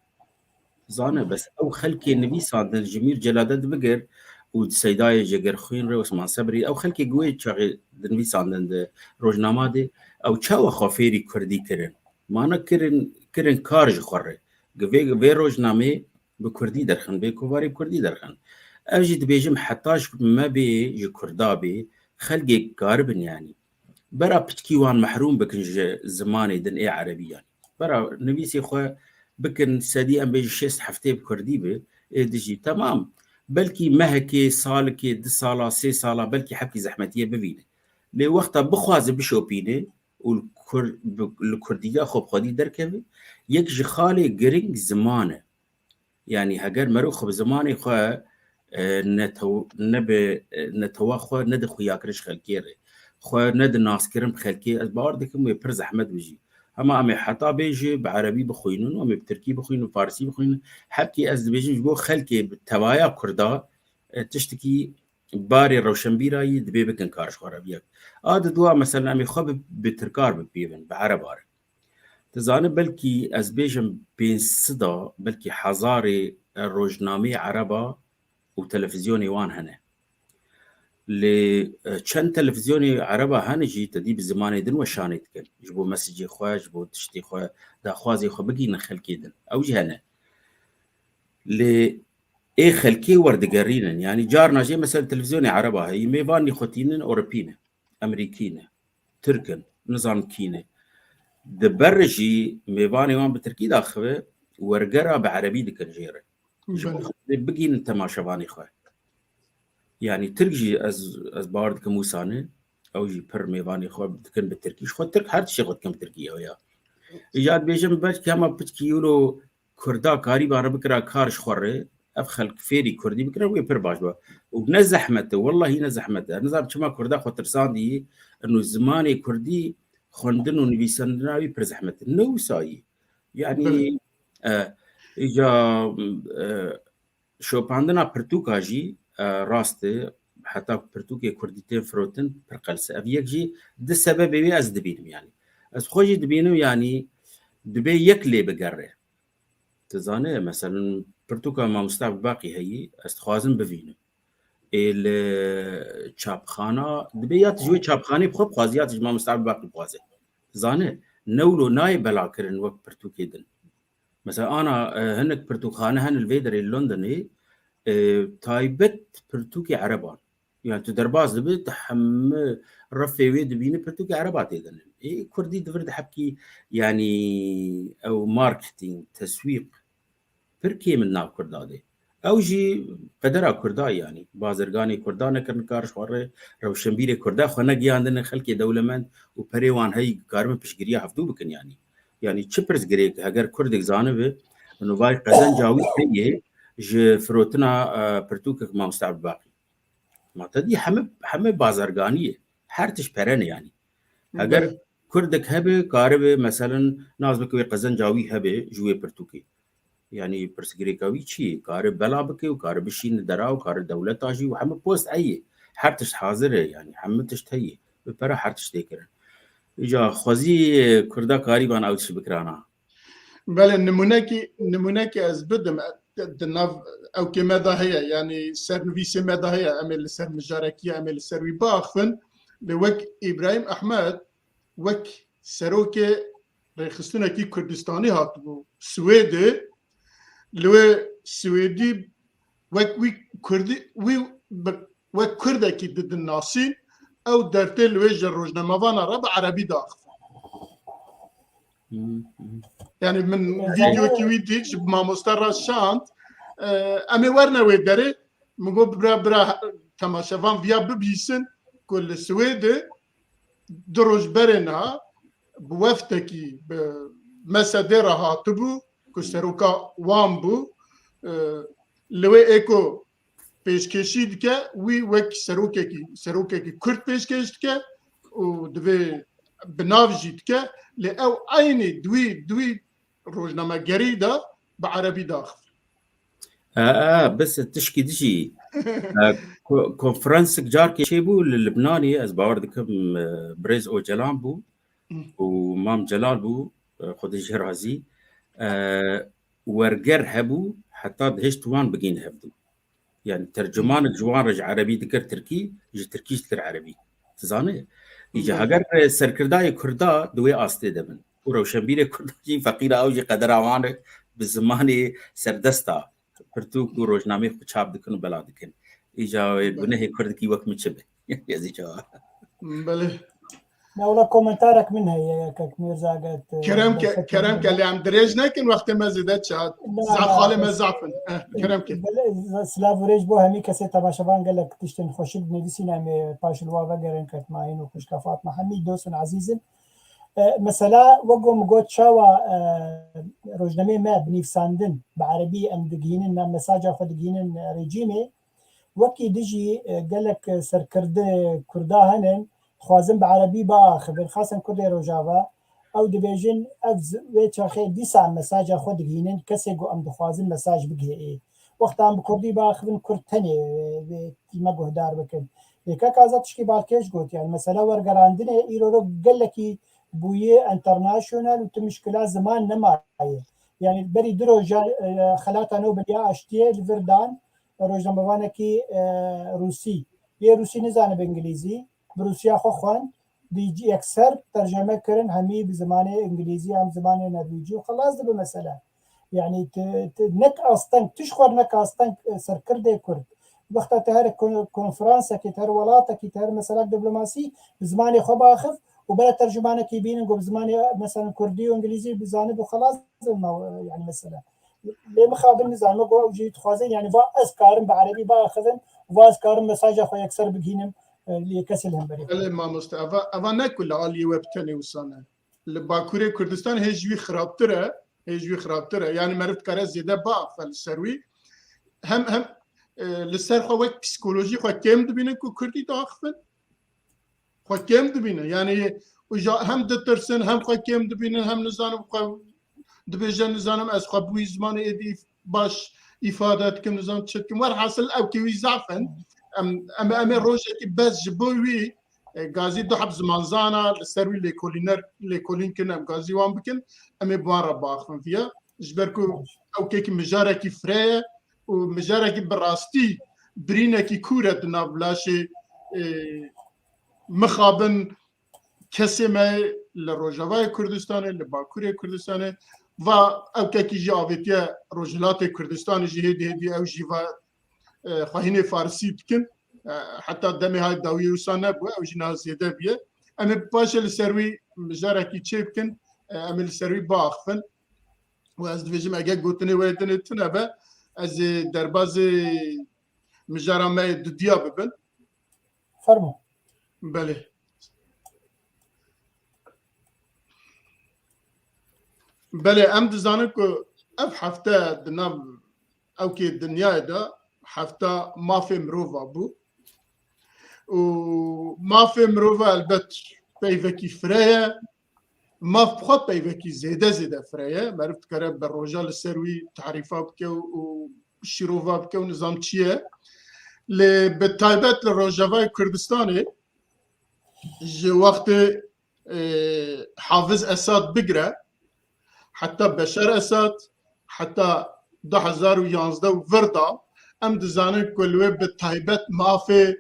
Zane, bes ew xelkê nivîsandin ji Mîr Celadet bigir û di Seydayê Jegerxwîn re Osman Sebrî, ew xelkê gi wê çaxê dinivîsandin di rojnama de, ew çawa xwe fêrî kurdî kirin? Mana kirin, kirin kar ji xwe re. Gi vê, vê rojnamê bi kurdî derxin, vê kovarê bi kurdî derxin. Ev jî dibêjim heta ji me bê, ji kurda bê, xelkê karibin yanî. Bera piçkî wan mehrûm bikin ji zimanê din ê erebî yanî. Bera nivîsê xwe bikin sedî em bêjin şêst heftê bi kurdî bi, ê dijî temam. Belkî mehekê, salikê, du sala, sê sala, belkî hepkî zehmetiyê bivîne. Lê wexta bixwaze bişopîne û li kur-, bi-, li kurdîtiya xwe bi xwedî derkeve, yek ji xalê giring ziman e. Yanî heger merov xwe bi zimanê xwe, e, netew-, nebe, e, netewa xwe nede xuyakirin ji xelkê re, xwe nede naskirin bi xelkê, ez bawer dikim wê pir zehmet bijî. Hema em ê heta bê jî bi erebî bixwînin, em ê bi tirkî bixwînin, farsî bixwînin. Hepkî ez dibêjim ji bo xelkê bi tevaya kurda, e, tiştekî barê rewşenbîra yî dibê bikin kar ji xwe re bi yek. A di dua, mesela, em ê xwe bi, bi tirkar bipêvin, bi ereba re. Dizane belkî ez bêjim pênc sida, belkî hezarê, e, rojnameyê ereba û televîzyonê wan hene. Lê, e, çend televîzyonê ereba hene jî te dî bi zimanê din weşanê dikin. Ji bo mesajê xwe, ji bo tiştê xwe, daxwazê xwe bigihînin xelkê din. Ew jî hene. Lê ê xelkê werdigerînin. Yanî carna jê mesela televîzyonê ereba heyî, mêvanî xwe tînin Ewropî ne, Emerîkî ne, Tirk in, nizam kî ne. Di ber jî mêvanê wan bi tirkî daxive, wergera bi erebî dikin jê re. Ji bo Belê. xwe bigihînin temaşevanê xwe. Yanî tirk jî ez, ez bawer dikim wisa ne, ew jî pir mêvanê xwe dikin bi tirkî. Ji xwe tirk her tiştê xwe dikin bi tirkî ew ya. Îcar dibêjim belkî hema piçkî wilo Kurda karîbane bikira kar ji xwe re, ev xelk fêrî kurdî bikira, wê pir baş be. Û ne zehmet e, wellahî ne zehmet e. Ez nizam çima Kurda xwe tirsandî, ino zimanê kurdî xwendin û nivîsandina wî pir zehmet e. Ne wisa yî. Yanî, Belê. e, îca, e, şopandina pirtûka jî, e, rast e, heta ku pirtûkê kurdî tên firotin, pir qels e. Ev yek jî di sebebê wê ez dibînim, yanî. Ez xwe jî dibînim, yanî, dibê yek lê bigere. Tu zane, meselen, pirtûka Mamoste Ebubaqî heyî, ez dixwazim bivînim. Ê li çapxana, dibê ya tu ji wê çapxanê bi xwe bixwazî, ya tu ji Mamoste Ebubaqî bixwazî. Zane, ne wilo nayê belakirin wek pirtûkê din. Mesela, ana, e, hinek pirtûkxane hene li vê derê li Londonê, e, taybet pirtûkê ereban. Yani tu derbas dibe, tu hemî refê wê dibînî pirtûkê ereba tê de ne. Ê, kurdî di vir de hepkî, yani, ew marketing, teswîq pir kêm in nav kurda de. Ew jî qedera kurda, yani. Bazirganê kurda nekirin kar ji xwe re, rewşenbîrê kurda xwe negiyandine xelkê dewlemend û perê wan heyî karibin piştgiriya hevdû bikin, yani. Yani çi pirsgirêk, heger kurdek zanibe, û vay qezenca wî heye ji firotina, e, pirtûkek Mamoste Ebubaqî. Ma te dî heme, heme bazarganî ye. Her tişt pere ne, yanî. Heger Belê. Kurdek hebe, karibe, meselen, nas bike wê qezenca wî hebe ji wê pirtûkê. Yanî pirsgirêka wî çi ye? Kare bela bike û kare bişîne dera û kare dewleta jî û heme post heye. Her tişt hazir e, yanî heme tişt heye. Bi pere her tişt tê kirin. Îca xwezî, e, Kurda karîban ew tişt bikirana. Belê, nimûnekî, nimûnekî ez bidim, e, di nav ewkê me de heye, yanî sernivîsê me de heye, em ê li ser mijarekiya, em ê li ser wî biaxivin. Lê wek Îbrahîm Ehmed, wek serokê rêxistinekî Kurdistanî hatibû Swêdê, li wê Swêdî wek wî Kurdî, wî bi wek Kurdekî didin nasîn, ew dertê li wê ji rojnamevana re bi erebî diaxive. Hı hı. Yani min vîdeokî wî dît, ji mamoste re şand, e, em ê werne wê derê, min got, bira, bira, temaşevan viya bibîsin ku li Swêdê du roj berê niha bi wefdekî, bi mesedê re hatibû, ku seroka wan bû, e, li wê ê ku pêşkêşî dike, wî wek serokekî, serokekî Kurd pêşkêş dike û divê bi nav jî dike, lê ew eynî di wî, di wî rojnamegerî de bi erebî diaxive. E, e, bes tişkî dijî. E, ko-, konferansek carkê çêbû li Libnanê, ez bawer dikim, e, birêz Ocalan bû û Mam Celal bû, e, Xwedê jê razî. E, werger hebû, heta dihişt wan bigîn hevdû. Yani tercümanek ji wan re ji erebî dikir tirkî, ji tirkî jî dikir erebî. Dizane? Îca heger, e, serkirdayê Kurda di wê astê de bin û rewşenbîrê Kurda jî feqîra ew jî qedera wan e, bi zimanê serdesta pirtûk û rojnameyê xwe çap dikin û bela dikin. Îca wê gunehê Kurdikî wek min çi be? Ez îca. Belê. Na, wala komentarek min heye, yekek Mîrza, eger tu Kerem ke, kerem ke, lê em dirêj nekin, wextê me zêde çi hat. Na, zaf na, xalê me zaf in. Eh, kerem ke. Belê, silav û rêj bo hemî kesê temaşevan, gelek tiştên xweşik dinivîsîn, em ê paş li wa vegerin, kek Mahîn û xwişka Fatma, hemî dostên ezîz in. E, mesela, wek ku min got, çawa, e, rojnameyê me bi nivîsandin, bi erebî em digihînin, me mesaja xwe digihînin, e, rejîmê, wekî dijî, e, gelek serkirdê Kurda hene, dixwazin bi erebî biaxivin, xasen Kurdê Rojava, ew dibêjin, ev zi-, wê çaxê dîsa mesaja xwe digihînin, kesê ku em dixwazin mesaj bigihê. Wexta em bi Kurdî biaxivin, Kurd tenê, e, vê me guhdar bikin. Lê kek Azad tişkî balkêş got, yani mesela wergerandinê îro ro gelekî bûye international û tu mişkila ziman nemaye. Yani berî du roja, e, xelata Nobel ya Aştiyê li vir dan, rojnamevanekî, e, Rûsî. Yê Rûsî nizanibe Îngilîzî, bi Rûsiya xwe xwend, dî yekser terceme kirin, hemî bi zimanê Îngilîzî, em zimanê Norwêcî û xelas dibe mesele. Yani ti, ti nek asteng, tu ji xwe nek asteng, e, serkirdê Kurd. Wexta te her kon-, konferansekî, te her welatekî, te her meselek diplomasî bi zimanê xwe biaxiv û bere tercümanekî bînin ku bi zimanê, mesela, Kurdî û Îngilîzî bizanib û xelas dibe, yani mesele. Lê mixabin nizanime ku ew jî dixwazin, yani va ez karim bi erebî biaxivim, va ez karim mesaja xwe yekser bigihînim, e, lê kesê li hemberî xwe. Belê mamoste, eva, eva ne ku li aliyê we bi tenê wisa ne. Li Bakurê Kurdistan hê ji wî xirabtir e, hê ji wî xirabtir e. Yani meriv dikare zêde biaxife li ser wî. Hem, hem, e, li ser xwe wek psîkolojî xwe kêm dibînin ku Kurdî diaxifin. Xwe kêm dibînin. Yani û ja hem ditirsin, hem xwe kêm dibînin, hem nizanim xwe dibêje, nizanim ez xwe bi wî zimanê êdî baş îfade dikim, nizanim çi dikim. Werhasil ew kê wî zaf in. Em, em, em ê rojekî bes ji bo wî, e, gazî du heb zimanzana li ser wî lêkolîner, lêkolîn kirin, em gazî wan bikin, em ê bi wan re biaxivin viya. Ji ber ku ew kêkî mijarekî firê ye û mijarekî bi rastî birînekî kûr e di nav laşê, e, mixabin kesê me li Rojavayê Kurdistanê, li Bakurê Kurdistanê, va ew kekî jî avêtiye Rojhilatê Kurdistanê jî hêdî hêdî ew jî va, e, xwehînê Farsî dikin. E, heta demê hay dawiyê wisa nebû, ew jî niha zêde bûye. Em ê paşê li ser wî mijarekî çê bikin, e, em ê li ser wî biaxifin. Û ez dibêjim, eger gotinê we dinê tune be, ez ê derbazê mijara me yê dudiya bibim. Fermo. Belê. Belê, em dizanin ku ev hefte di nav ewkê dinyayê de hefta mafê mirova bû. Û mafê mirova elbet peyvekî firê ye. Maf bi xwe peyvekî zêde zêde firê ye. Meriv dikare bi roja li ser wî tarîfa bike û şîrova bike û nizam çi ye. Lê bi taybet li Rojavayê Kurdistanê ji wextê, e, Hafiz Esad bigire heta Beşar Esad, heta du hezar û yanzdeh û vir de em dizanin ku li wê bi taybet mafê,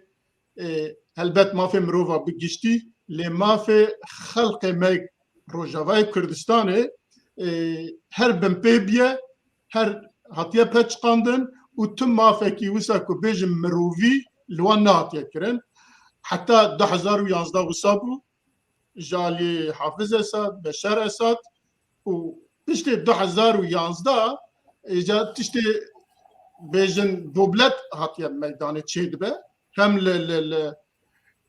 e, helbet mafê mirova bi giştî, lê mafê xelqê me Rojavayê Kurdistanê, e, her binpê bûye, her hatiye peçiqandin û tu mafekî wisa ku bêjin mirovî li wan nehatiye kirin. Heta du hezar û yanzdeh wisa bû, ji alî Hafiz Esad, Beşar Esad û piştê du hezar û yanzdeh, îca tiştê bêjin doblet hatiye meydanê çêdibe. Hem li, li, li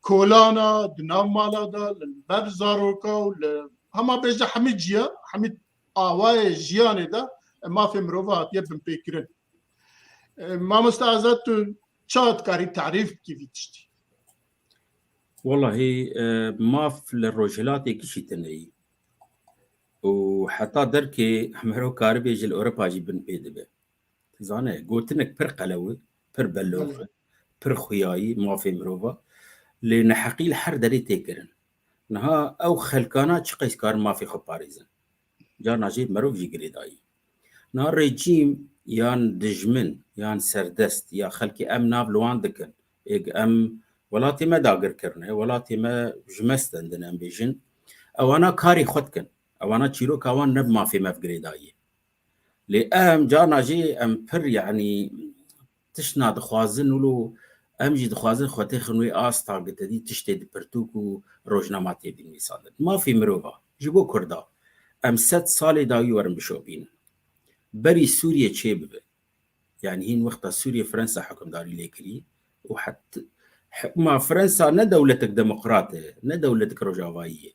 kolana, di nav mala de, li ber zaroka û li hema bêje hemî ciya, hemî awayê jiyanê de, e, mafê mirova hatiye binpêkirin. E, Mamoste Azad, tu Ça dikarî tarîf bikî vî tiştî? Wellahî, e, maf li Rojhilatê gişî tune yî. Û heta derkê mero karibê ji li Ewropa jî bin pê dibe. Zane, gotinek pir qelew e, pir bellox e, pir xuyayî mafê mirova. Lê neheqî li her derê tê kirin. Niha ew xelkana çi qeys karin mafê xwe parêzin? Carna jî merov jî girêdayî. Niha rejîm yan dijmin, yan serdest, ya xelkê em nav li wan dikin. Êk em welatê me dagir kirine, welatê me ji me stendin em bêjin. Ewana karê xwe dikin. Ewana çîroka wan ne bi mafê me bi girêdayî. Lê em carna jî em pir, yanî, tiştna dixwazin û lo em jî dixwazin xwe têxin wê asta, gi te dî tiştê di pirtûk û rojnama tê bî nivîsandin. Mafê mirova ji bo Kurda em sed salê dawî werin bişopînin. Berî Sûriye çê bibe. Yanî hîn wexta Sûriye Fransa hukimdarî lê kirî û het-, hukma Fransa ne dewletek demokrat e, ne dewletek rojavayî ye.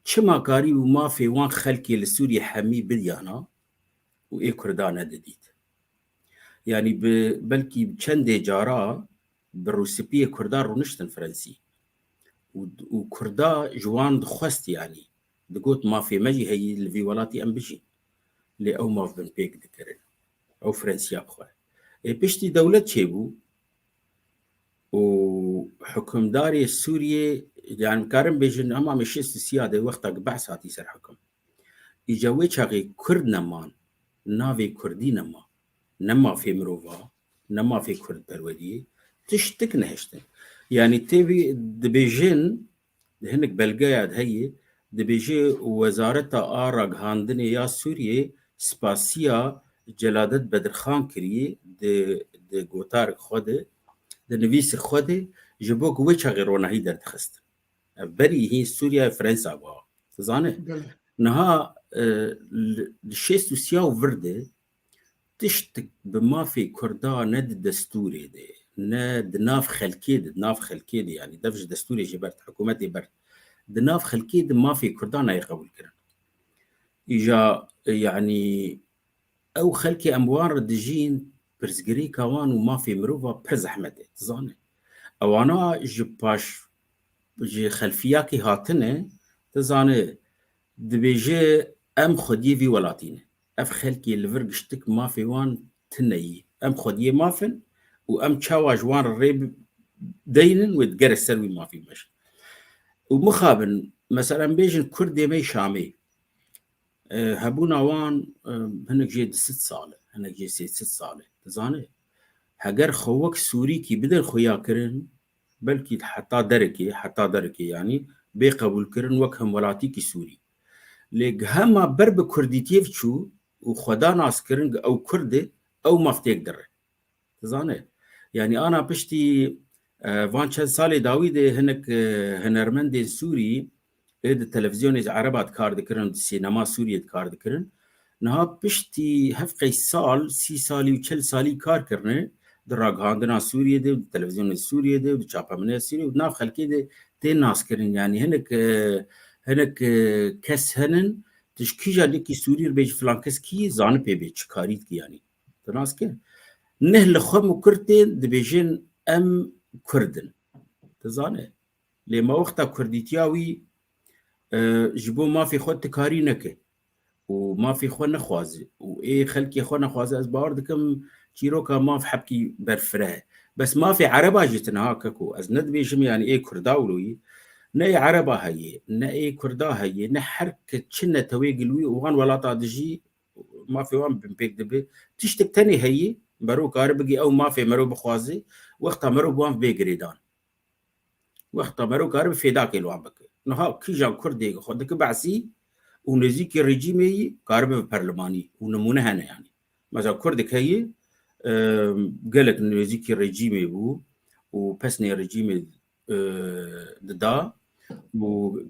Çima karî û mafê wan xelkê li Sûriyê hemî bidiyana û ê Kurda nedidît? Yanî bi, belkî çendê cara bi rûspiyê Kurda rûniştin Fransî. Û, û Kurda ji wan dixwest, yanî digot mafê me jî heyî li vî welatî em bijîn. Lê ew maf binpêk dikirin. Ew Fransiya bixwe. Ê piştî dewlet çêbû, û hukimdarê Sûriyê, yani karin bêjin, hema me şêst û sîya de wexta ki Behs hatî ser hukum. Îca wê çaxê Kurd neman, navê Kurdî nema, ne mafê mirova, ne mafê Kurdperweriyê, tiştik nehiştin. Yani tê vî dibêjin, hinek belgeya heye, dibêje Wezareta a Ragihandinê ya Sûriyê spasiya Celadet Bedirxan kiriye di, di gotarek xwe de, di nivîsek xwe de, ji bo ku wê çaxê ronahî derdixist. Ev berî hîn Sûriya Fransa bû. Tu zane? Belê. Niha, e, li, li şêst û sîya û vir de tiştik bi mafê Kurda ne di destûrê de, ne di nav xelkê de, di nav xelkê de, yani dev ji destûrê jê bert, hikûmetê bert, di nav xelkê de mafê Kurda nayê qebûl kirin. Îja, e, yani ew xelkê em wan re dijîn, pirsgirêka wan û mafê mirova pir zehmet e, tu zane. Ewana ji paş, ji xelfiyakê hatine, tu zane, dibêje em xwediyê vî welatî ne. Ev xelkê li vir giştik mafê wan tune yî. Em xwediyê maf in û em çawa ji wan re rê bi-, deynin wê digere ser wî mafî meş. Û mixabin, mesela em bêjin Kurdê me Şamê, e, hebûna wan, e, hinek jê du sed sal e, hinek jê sê sed sal e. Dizane, heger xwe wek Sûrîkî bidin xuya kirin, belkî heta derekê, heta derekê yanî bê qebûl kirin wek hemwelatîkî Sûrî. Lê hema ber bi Kurdîtiyê çû û xwe da nas kirin ki ew Kurd e, ew maf têk dire. Dizane. Yanî ana piştî, e, van çend salê dawî de hinek, e, hunermendên Sûrî ê di televîzyonê ji Ereba dikar dikirin, di sînema Sûriyê dikar dikirin. Niha piştî hevqey sal, sî salî û çil salî kar kirine, di ragihandina Sûriyê de, di televîzyonê Sûriyê de, di çapemenê Sûriyê û di nav xelkê de tê naskirin. Yanî hinek, e, hinek, e, kes henin, tu ji kîjan yekî Sûrî re bêjî filan kes kî ye, zanipê bê çi karî dikî yanî. Tu nas ke? Neh li xwe min Kurd tên, dibêjin em Kurd in. Tu zane? Lê ma wexta Kurdîtiya wî, e, ji bo mafê xwe tu karî neke û mafê xwe nexwaze û ê xelkê xwe nexwaze, ez bawer dikim çîroka maf hebkî berfireh e. Bes mafê Ereba jî tine ha keko. Ez ne dibêjim yanî ê Kurda wilo yî. Ne ê Ereba heye, ne ê Kurda heye, ne her ke çi netewê gil wî û wan welata dijî mafê wan binpêk dibe. Tiştek tenê heye, mero kare bigê ew mafê mero bixwaze, wexta mero bi wan bê girêdan. Wexta mero kare bi fêdakê li wan bike. Niha kîjan Kurdê xwe dike behsî û nêzîkî rejîmê yî kare bibe perlemanî û nimûne hene yanî. Mesela Kurdek heye, e, gelek nêzîkî rejîmê bû û pesnê rejîmê e, dida û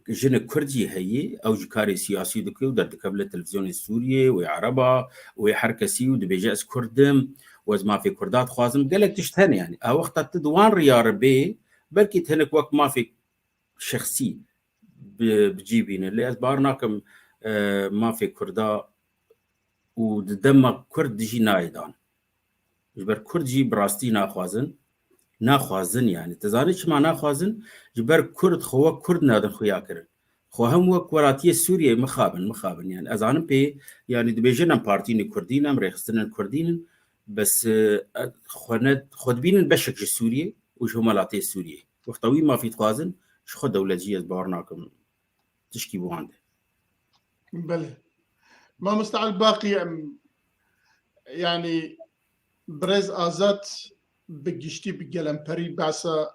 jinek Kurd jî heye, ew jî karê siyasî dike û derdikeve li televîzyonê Sûriyê û yê Ereba û yê her kesî û dibêje ez Kurd im û ez mafê Kurda dixwazim. Gelek tişt hene yanî. A wexta tu di wan riya re bê, belkî tu hinek wek mafê şexsî bi, bi cî bîne. Lê ez bawer nakim, e, mafê Kurda û di dema Kurd dijî nayê dan. Ji ber Kurd jî bi rastî naxwazin. Naxwazin yani. Tu zanî çima naxwazin? Ji ber Kurd xwe wek Kurd nadin xuya kirin. Xwe hem wek welatiyê Sûriyeyê mixabin, mixabin. Yani ez zanim pê, yani dibêjin em partiyên Kurdî ne, em rêxistinên Kurdî ne. Bes, e, xwe ne, xwe dibînin beşek ji Sûriyê û ji hemwelatiyê Sûriyê. Wexta wî mafî dixwazin, ji xwe dewlet jî ez bawer nakim tişkî bi wan de. Belê. Mamoste Elbaqî, em, yani, birêz Azad bi giştî, bi gelemperî behsa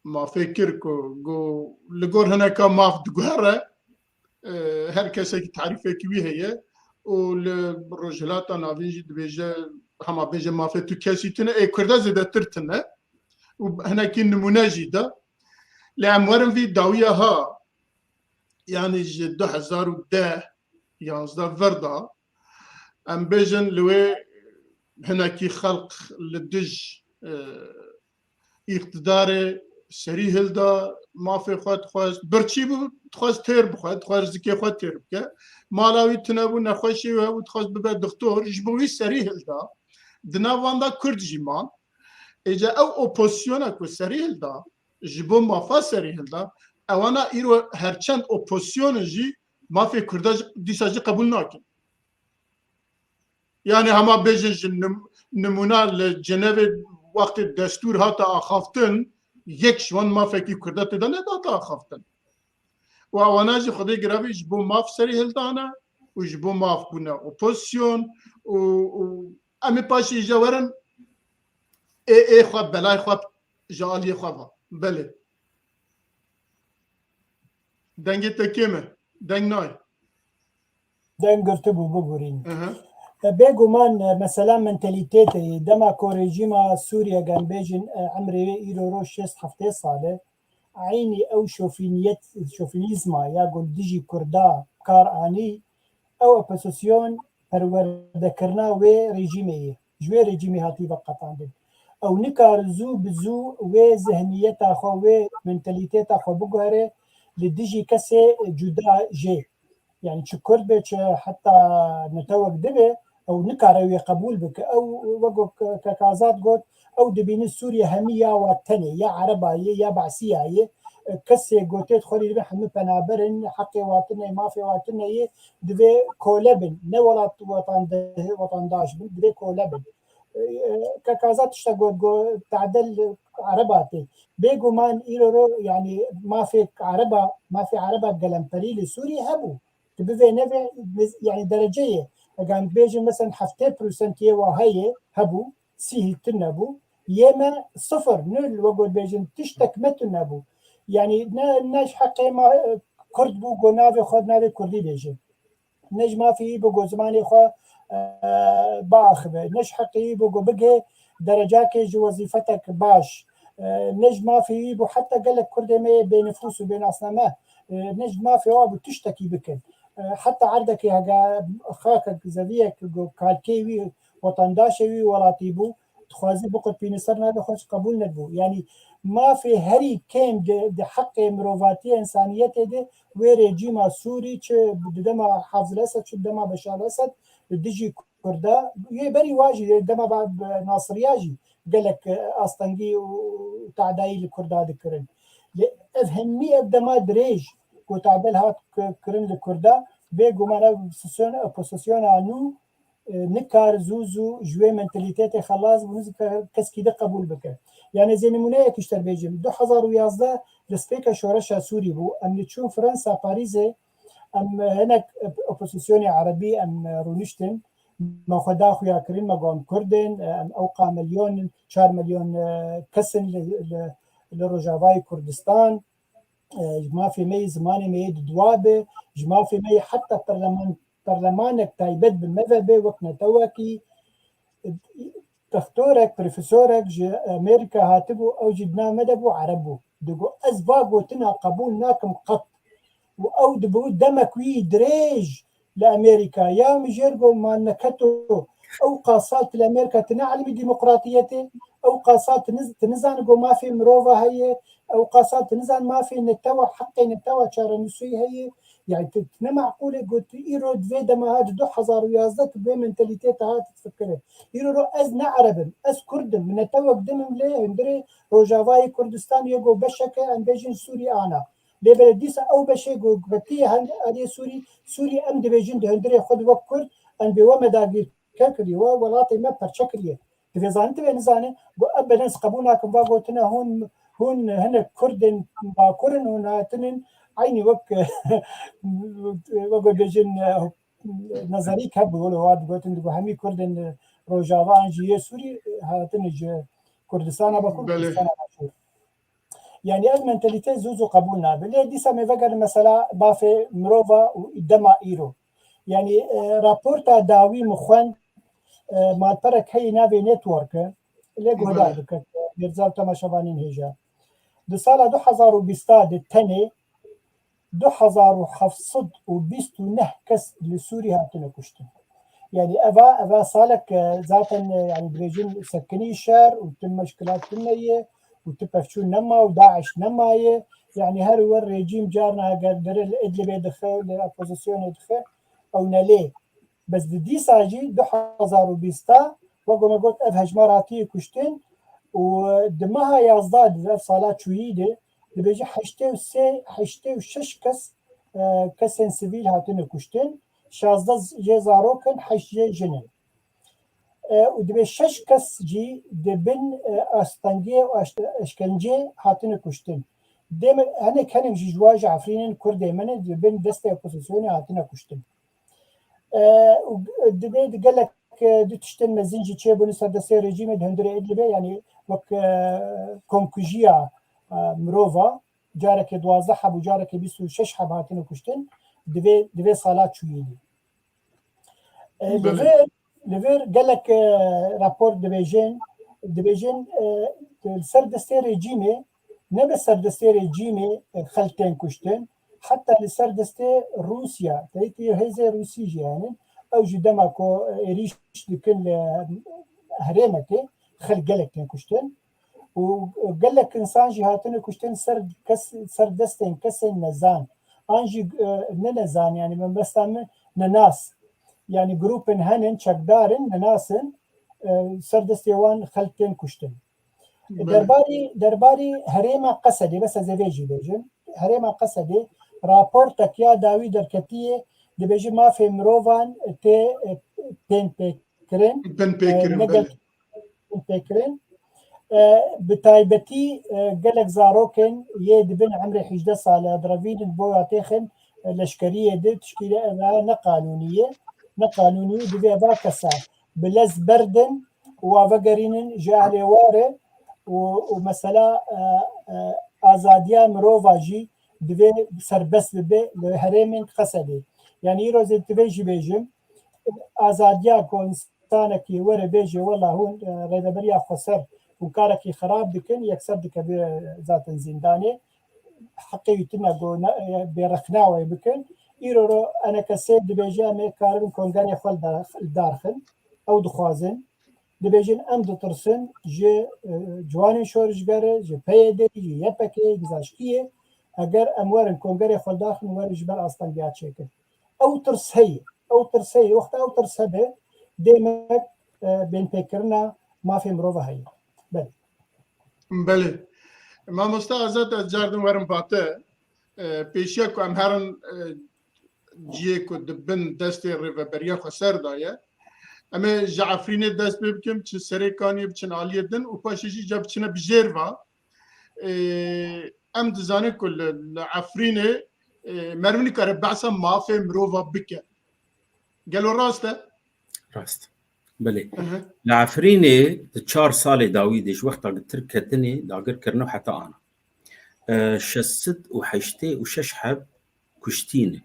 mafê kir ku got, li gor hineka maf diguhere, e, her kesekî tarîfekî wî heye û li Rojhilata Navîn jî dibêje, hema bêje mafê tu kesî tune, ê Kurda zêdetir tune û hinekî nimûne jî da. Lê em werin vî dawiya ha, yani ji du hezar û deh, yanzdeh vir da, em bêjin li wê hinekî xelq li dij, e, îqtidarê serî hilda, mafê xwe dixwest, birçî bû, dixwest têr bixwe, dixwest zikê xwe têr bike. Mala wî tune bû, nexweşî wî hebû, dixwest bibe dixtor, ji bo wî serî hilda. Di nav wan de Kurd jî man. Êca ew opozisyona ku serî hilda, ji bo mafa serî hilda, ewana îro herçend opozisyon in jî mafê Kurda jî, dîsa jî qebûl nakin. Yani hema bêjin ji nim-, nimûna li Cenevê wextê destûr hate axaftin, yek ji wan mafekî Kurda tê de nedate axaftin. Û ewana jî Xwedê giravî ji bo maf serî hildane û ji bo maf bûne opozisyon û, û em ê paşê îja werin ê, ê xwe, belay xwe ji aliyê xwe ve. Belê. Dengê te kêm e. Deng nayê. Deng girtibû, bigurîn. Hı hı. E, bêguman, e, mesela mentalîtetê ye. Dema ku rejîma Sûriye, gem bêjin, e, emrê wê îro ro şêst heftê sal e. Eynî ew şofîniyet, şofînîzma ya ku li dijî Kurda kar anî, ew opozisyon perwerdekirina wê rejîmê ye. Ji wê rejîmê hatî veqetandin. Ew nikare zû bi zû wê zihniyeta xwe, wê mentalîteta xwe biguhere li dijî kesê cuda jê. Yani çi Kurd be, çi heta netewek dibe, ew nikare wê qebûl bike. Ew, wek ku Ke-, Kek Azad got, ew dibînin Sûriye hemî ya wa tenê, ya Ereba ye, ya Be'siya ye. Kesê gotê xwerî dibe hemî penaber in, heqê wa tune ye, mafê wa tune ye, divê kole bin. Ne welat-, wetande-, wetandaş bin, divê kole bin. E, e, Kek Azad tiştek got, got, tade li Ereba tê. Bêguman îro ro, yani mafê Ereba, mafê Ereba gelemperî li Sûriyê hebû. Tu bivê nevê, yani dereceyê, eger em bêjin, mesela, heftê prosentiyê wa heye, hebû, sî hî tune bû, yê me sifir, nul, wek got bêjin, tiştek me tune bû. Yani ne, ne ji heqê me, e, Kurd bû, ku navê xwe navê Kurdî bêje. Ne ji mafê wî bû ku zimanê xwe, e, biaxive. Ne ji heqê wî bû ku bigê derecakê ji wezîfetek baş. E, ne ji mafê wî bû heta gelek Kurdê me yê bênifûs û bênasname, e, ne ji mafê wa bû tiştekî bikin. E, heta erdekê hege xakek zeviyek ku kalkê wî, wetandaşê wî welatî bû, dixwazî biqurpîne ser navê xwe, qebûl nedibû. Yanî mafê herî kêm di, di heqê mirovatiyê, însaniyetê de wê rejîma Sûrî, çi di dema Hafz el-Esed, çi di dema Beşar el-Esed, li dijî Kurda, yê berî wa jî, dema ba-, bi Nasiriya jî gelek, e, astengî û tadayî li Kurda dikirin. Lê ev hemî ev dema dirêj ku tade li hat ki-, kirin li Kurda, bêguman ev opozisyon-, opozisyona nû, e, nikar zû zû ji wê mentalîtetê xelas bû, nizîka keskî de qebûl bike. Yani ez ê nimûneyek ji te bêjim. Du hezar û yazdeh destpêka şoreşa Sûrî bû. Em li çûn Fransa, Parîzê, em hinek opozisyonê Erebî em rûniştin. Me xwe da xuya kirin, me got em Kurd in, em ewqa milyon in, çar milyon, e, kes in li, li, li Rojavayê Kurdistan. E, ji mafê me yê, zimanê me yê di dua be, ji mafê me yê heta perleman-, perlemanek taybet bi me ve be, wek netewekî. E, Doktorek, profesorek ji Amerîka hatibû, ew jî di nav me de bû, Ereb bû. Digot, ez va gotina qebûl nakim qet. Û ew dibû demek wî dirêj li Amerîka. Ya mijêr got, ma neketo, ew qasal tu li Amerîka, tu ne elmî demokratiyetê, ew qasal tu niz-, tu nizanî got mafê mirova heye, Ew qasa tu nizan mafê netewa, heqê netewa çarenusî heye. Yani tu, tu ne maqûl e got tu îro di vê dema ha di du hezar û yazdeh tu vê mentalîtê te hat difikire. Îro ro ez ne Ereb im, ez Kurd im, min netewek din im lê hundirê Rojavayê Kurdistan yê go beşeke em bêjin Sûrî ana. Lê belê dîsa ew beşê go getiye hend aliyê Sûrî, Sûrî em dibêjin di hundirê xwe de wek Kurd em bê we me dagîr kir kiriye, we welatê me perçe kiriye. Divê zanî, divê nizane, got, ev beden ez qebûl nakim, va gotine hûn, hûn hinek Kurdên Bakur in, hûn hatinin eynî wek, wek bêjin, e, nezerî hebû, wilo wa digotin, digot, hemî Kurdên, e, Rojava an jî yê Sûrî, e, hatine ji Kurdistana Bakur, Belê. Kurdistana Başûr. Yani ev mentalîte zû zû qebûl nabe. Lê dîsa me vegerin mesela mafê mirova û dema îro. Yani, e, raporta dawî min xwend, e, malperek heyî navê Network e. Lê guhdar Belê. Bike, Mirza û temaşevanên hêja. Di sala du hezar û bîsta de tenê du hezar û heft sed û bîst û neh kes li Sûrî hatine kuştin. Yani eva, eva salek, e, zaten, e, yani dibêjin sekinî şer û tu meşkilat tune ye û tu pevçûn nema û DAIŞ nemaye. Yani her wer rejîm carna eger dere li Idlibê dixe, li opozisyonê dixe, ew ne lê. Bes di dîsa jî du hezar û bîsta, wek me got, ev hejmar hatiye kuştin û di meha yazdeh de ev sala çûyî de dibêje heştê û sê, heştê û şeş kes, e, kesên sivîl hatine kuştin, şazdeh jê zarok in, heşt jê jin in. E, û dibê şeş kes jî di bin, e, astengiyê û eş-, eşkenceyê hatine kuştin. Dê me, hinek henin jî ji wan ji Efrînên Kurdê me ne, di bin destê opozisyonê hatine kuştin. E, û dibê di gelek, e, du tiştên mezin jî çêbûne ser destê rejîmê di hundirê Idlibê, yanî wek, e, komkujiya, e, mirova, carekê duwazdeh heb û carekê bîst û şeş heb hatine kuştin, di vê, di vê sala çûyî de. E, li Belê. vir, li vir gelek, e, rapor dibêjin, dibêjin, e, li ser destê rejîmê, ne bi ser destê rejîmê, e, xelk tên kuştin, heta li ser destê Rûsya, teytî hêzê Rûsî jî yani, ew jî dema ku, e, êrîş dikin li herêmekê, xelk gelek tên kuştin. Û gelek insan jî hatine kuştin ser kes, ser destên kesên nezan. An jî, e, ne nezan, yani mebesta min nenas. Yani grûpên henin, çekdar in, nenas in, e, ser destê wan xelk tên kuştin. Belê. Derbarî, derbarî herêma Qesedê, bes ez ê vê jî bêjim. Herêma Qesedê raportek ya dawî derketiye, dibêje mafê mirovan tê, e, tên pêkirin. Tên pêkirin, E, ne belê. Pêkirin. E, bi taybetî, e, gelek zarokên yê di bin emrê hejdeh sale direvînin bo ya têxin, e, leşkeriyê de tişkî de eve ne qanûnî ye. Ne qanûnî ye, divê eva kesa bi lez berdin û avegerînin ji ehlê ware û, û mesela, e, e, azadiya mirova jî divê serbest bibe li herêmên Qesedê. Yani îro zê divê jî bêjim, azadiya ku insanekî were bêje, wela hûn, e, rêveberiya xweser, hûn karekî xerab dikin, yekser dikeve zaten zîndanê. Heqê wî tune ku ne, e, bêrexna wê bikin. Îro ro enekesê dibêje, em ê karibin kongerê xwe li dar-, li dar xin. Ew dixwazin. Dibêjin, em ditirsin ji, e, ciwanên şorişgerê, ji P Y D, ji Y P G, ji Zaşkiyê. Eger em werin kongerê xwe li dar xin, werin ji ber astengiya çêkin. Ew tirs heye. Ew tirs heye. Wexta ew tirs hebe, dê me, e, bênpêkirina mafê mirova heye. Belê. Belê. Mamoste Azad, ez cardin werim ba te. E, pêşiya ku em herin, e, cihê ku di bin destê Rêveberiya Xweser de ye, em ê ji Efrînê dest pê bikin, biçin Serêkaniyê, biçin aliyê din û paşê jî ca biçine bijêr ve. E, em dizanin ku li, li Efrînê, e, meriv nikare behsa mafê mirova bike. Gelo rast e? Rast. Belê. Aha. Li Efrînê di çar salê dawî de ji wexta ku Tirk ketinê dagir kirine û heta ana, e, şeş sed û heştê û şeş heb kuştî ne.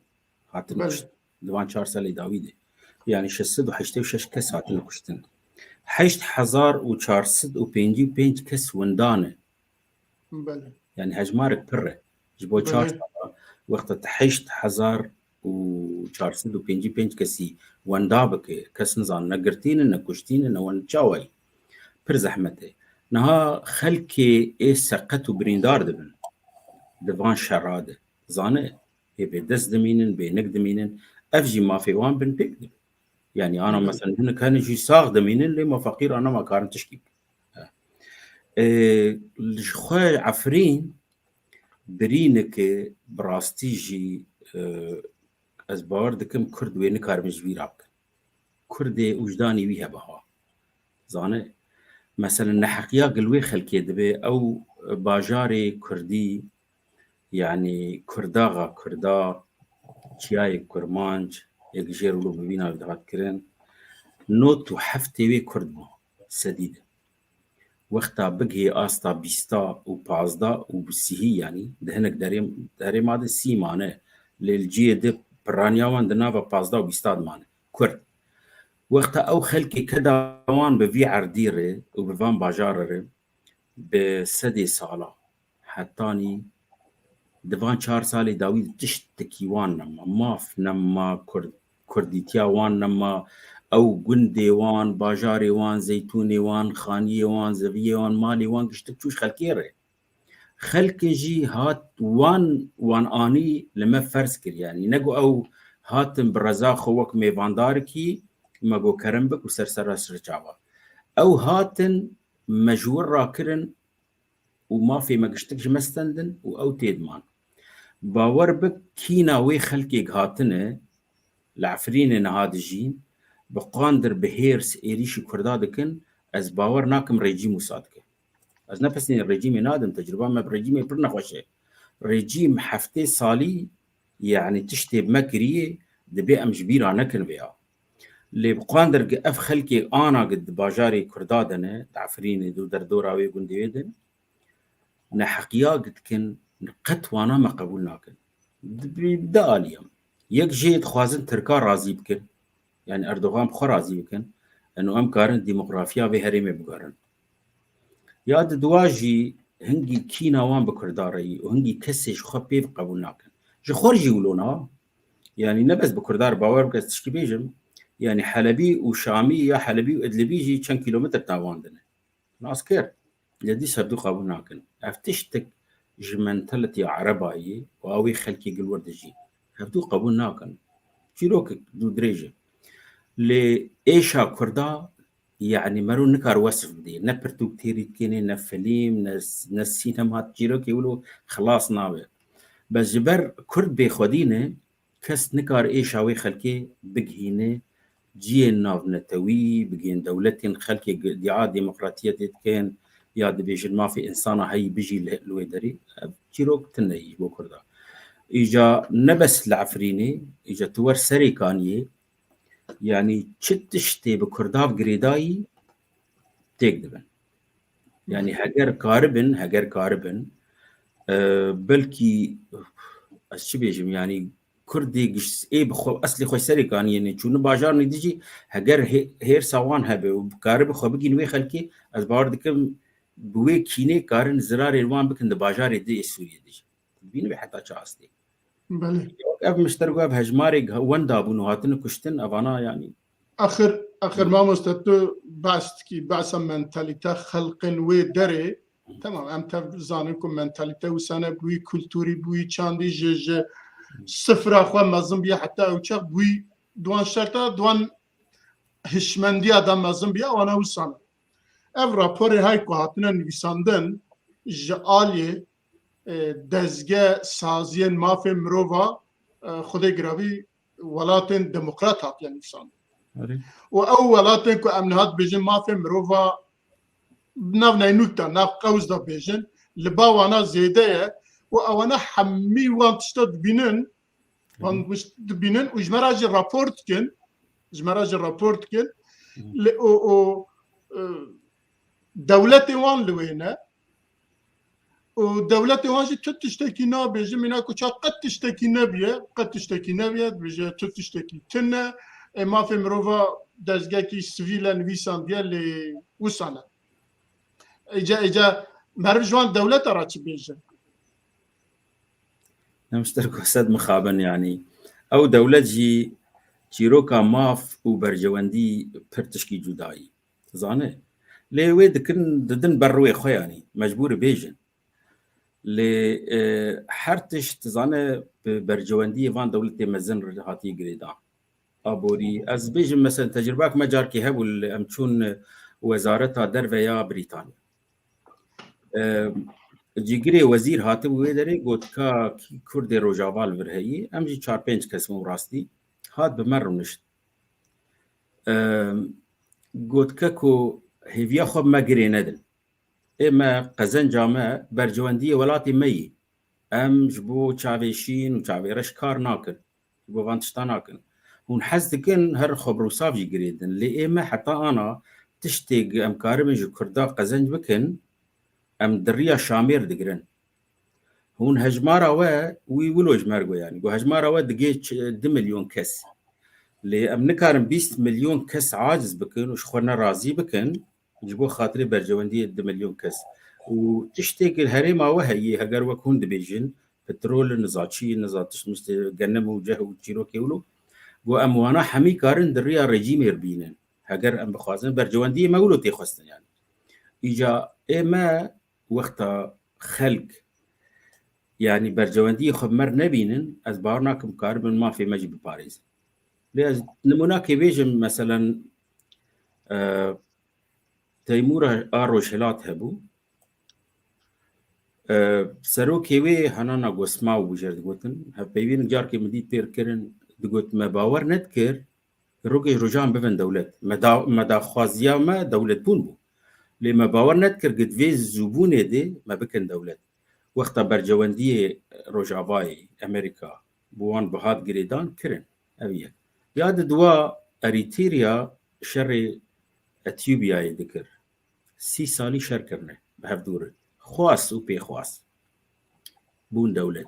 Hatin Belê. Kuştin. Di van çar salê dawî de. Yani şeş sed û heştê û şeş kes hatine kuştin. Heşt hezar û çar sed û pêncî û pênc kes winda ne. Belê. Yani hejmarek pir e. Ji bo çar Belê. Sala wexta te heşt hezar û çar sed û pêncî pênc kesî wenda bike, kes nizan ne girtî ne, ne kuştî ne, ne wend çawa ye. Pir zehmet e. Niha xelkê ê seqet û birîndar dibin di van şera de. Zane, ê bêdest dimînin, bênik dimînin. Ev jî mafê wan bin pêk dibin. Yani ana, hı hı, mesela hinek hene jî sax dimînin, lê ma feqîr ana ma karin tişkî bikin. Ê, ji xwe Efrîn birîneke bi rastî jî, e, ez bawer dikim Kurd wê nikaribin ji bîra bikin. Kurdê wijdanî wî hebe ha. Zane, mesela neheqiya gil wê xelkê dibe, ew bajarê Kurdî, yani Kurdaxa Kurda, Çiyayê Kurmanc, yek jêr wilo bi vî navî dihat kirin, not û heftê wê Kurd bû sedî de. Wexta bigihê asta bîsta û pazda û bi sihî, yanî di hinek derê, derê ma de sî mane, lê li cihê di piraniya wan di nava pazda û bîsta de mane. Kurd. Wexta ew xelkê keda wan bi vî erdî re û bi van bajarê re bi sedê sala hetanî di van çar salê dawî de tiştekî wan nema, maf nema, Kurd, Kurdîtiya wan nema, ew gundê wan, bajarê wan, zeytûnê wan, xaniyê wan, zeviyê wan, malê wan, giştik çû ji xelkê re. Xelkê jî hat wan, wan anî li me ferz kir, yanî ne ku ew hatin bi reza xwe wek mêvandarekî me got kerem bik û ser sera sirçava. Ew hatin me ji wir rakirin û mafê me giştik ji me stendin û ew tê diman. Bawer bik kîna wê xelkê hatine li Efrînê niha dijîn, bi qandir, bi hêrs êrîşî Kurda dikin, ez bawer nakim rejîm wisa dike. Ez ne pesnê rejîmê nadim, tecrûba me bi rejîmê pir nexweş e. Rejîm heftê salî, yani tiştê bi me kiriye, dibê em ji bîra nekin vêya. Lê bi qandir gi ev xelkê ana gi di bajarê Kurda de ne, di Efrînê de û derdora wê gundê wê de ne, neheqiya gi dikin, qet wana me qebûl nakin. Di, bi, di aliyem. Yek jê dixwazin Tirka razî bikin. Yani Erdogan bi xwe razî bikin. Eno em karin demografiya vê herêmê biguherin. Ya di dua jî hingî kîna wan bi Kurda re yî û hingî kesê ji xwe pê qebûl nakin. Ji xwe jî wilo na. Yani ne bes bi Kurda re, bawer bike ez tişkî bêjim. Yani Helebî û Şamî ya Helebî û Idlibî jî çend kîlometr ta wan de ne. Nas kir. Lê dîsa hevdû qebûl nakin. Ev tiştek ji mentalitiya Ereba yê û ew ê xelkê gil wir dijî. Hevdû qebûl nakin. Çîrokek dû dirêj e. Lê êşa Kurda, yani mero nikar wesf bidê. Ne pirtûk têrî dikinê, ne filîm, ne, ne sînema, çîrokê wilo xilas nabe. Bes ji ber Kurd bêxwedî ne, kes nikar êşa wê xelkê bigihîne cihên navnetewî, bigihên dewletên xelkê gi-, îdia demokratiyetê dikin ya dibêjin mafê insana heyî bijî li, li wê derê. Ev çîrok tune yî ji bo Kurda. Îca ne bes li Efrînê, îca tu wer Serêkaniyê, yanî çi tiştê bi Kurda girêdayî têk dibin. Yani heger karibin, heger karibin, e, belkî ez çi bêjim, yani Kurdê giş ê bi xwe, eslê xwe Serêkaniyê ne, çûne bajarnê dijî, heger hê-, hêrsa wan hebe û karibe xwe bigîn wê xelkê, ez bawer dikim bi wê kînê karin zirarê wan bikin di bajarê di ê Sûriyê dijî. Dibîne wê heta çi astê. Belê. Ev mişter ku ev hejmarê wenda bûn û hatine kuştin, evana yani. Axir, axir mamoste tu behs dikî, behsa mentalîte xelqên wê derê, temam, em tev zanin ku mentalîte wisa ne, bi wî kulturî, bi wî çandî ji, ji sifra xwe mezin bûye, heta ew çax bi wî duwan şerta, duwan hişmendiya de mezin bûye, wana wisa ne. Ev raporê hay ku hatine nivîsandin ji aliyê, e, dezge saziyên mafê mirova, e, Xwedê giravî welatên demokrat hatiye nivîsandin. Erê. Û ew welatên ku em niha dibêjin mafê mirova nav neynûk de, nav qewz de bêjin, li ba wana zêde ye û ewana hemî wan tişta dibînin, wan dibînin û ji me re jî rapor dikin, ji me re jî rapor dikin. Hı. Lê û, û, e, dewletê wan li wê ne. Û dewletê wan jî tu tiştekî nabêje, mîna ku ça qet tiştekî nebiye, qet tiştekî nebiye, dibêje tu tiştekî tune, ê mafê mirova dezgekî sivîl e nivîsandiye lê wisa ne. Êca, êca meriv ji wan dewleta re çi bêje? Em ji te re sed mixabin, yanî ew dewlet jî çîroka maf û berjewendî pir tişkî cudayî. Zane, Lê wê dikin, didin ber rûyê xwe, yanî mecbûr bêjin. Lê, e, her tişt, zane, bi bercewendiyê van dewletê mezin re hatiye girêdan. Aborî, ez bêjim, mesela, tecrübak me carkê hebû, li em çûn wezareta derve ya Brîtanya. E, cîgirê wezîr hatibû wê derê, got ka kî Kurdê Rojava li vir heyî, em jî çar pênc kes bûn rastî, hat bi me rûnişt. E, got ke ku hêviya xwe bi me girê nedin. Ê me, qezenca me, bercewendiyê welatê me yî. Em ji bo çavê şîn û çavê reş kar nakin. Ji bo van tişta nakin. Hûn hez dikin her xwe bi rûsav jî girêdin. Lê ê me heta ana tiştê em karibin ji Kurda qezenc bikin, em di riya şamêr digirin. Hûn hejmara we, wî wilo ji me re got, yanî, got hejmara we digê ç-, du milyon kes. Lê em nikarin bîst milyon kes aciz bikin û ji xwe nerazî bikin, ji bo xatirê bercewendiyê du milyon kes. Û tiştê ku herêma we heye, heger wek hûn dibêjin, petrol, niza çi, niza tişt mişt, genim û ceh û çîrokê wilo, got em wana hemî karin di riya rejîmê re bînin. Heger em bixwazin, bercewendiyê me wilo tê xwestin, yanî. Îca ê me wexta xelk, yanî bercewendiyê xwe bi me re nebînin, ez bawer nakim karibin mafê me jî biparêzin. Lê ez nimûnakê bêjim, meselen, e, Teymûr a Rojhilat hebû. E, serokê wê Hanana Gosmaw bû, jê re digotin. Hevpeyvîn carkê min dît pêr kirin, digot, me bawer nedikir, rokê rojan bibin dewlet. Me da-, me daxwaziya me dewletbûn bû. Lê me bawer nedikir ku di vê zûbûnê de me bikin dewlet. Wexta bercewendiyê Rojavayê, Amerîka, bi wan bi hat girêdan kirin. Ev yek. Ya di dua Erîtîrya şerê Etiyûbiyayê dikir. Sî salî şer kirine bi hevdû re. Xwast û pêxwast. Bûn dewlet.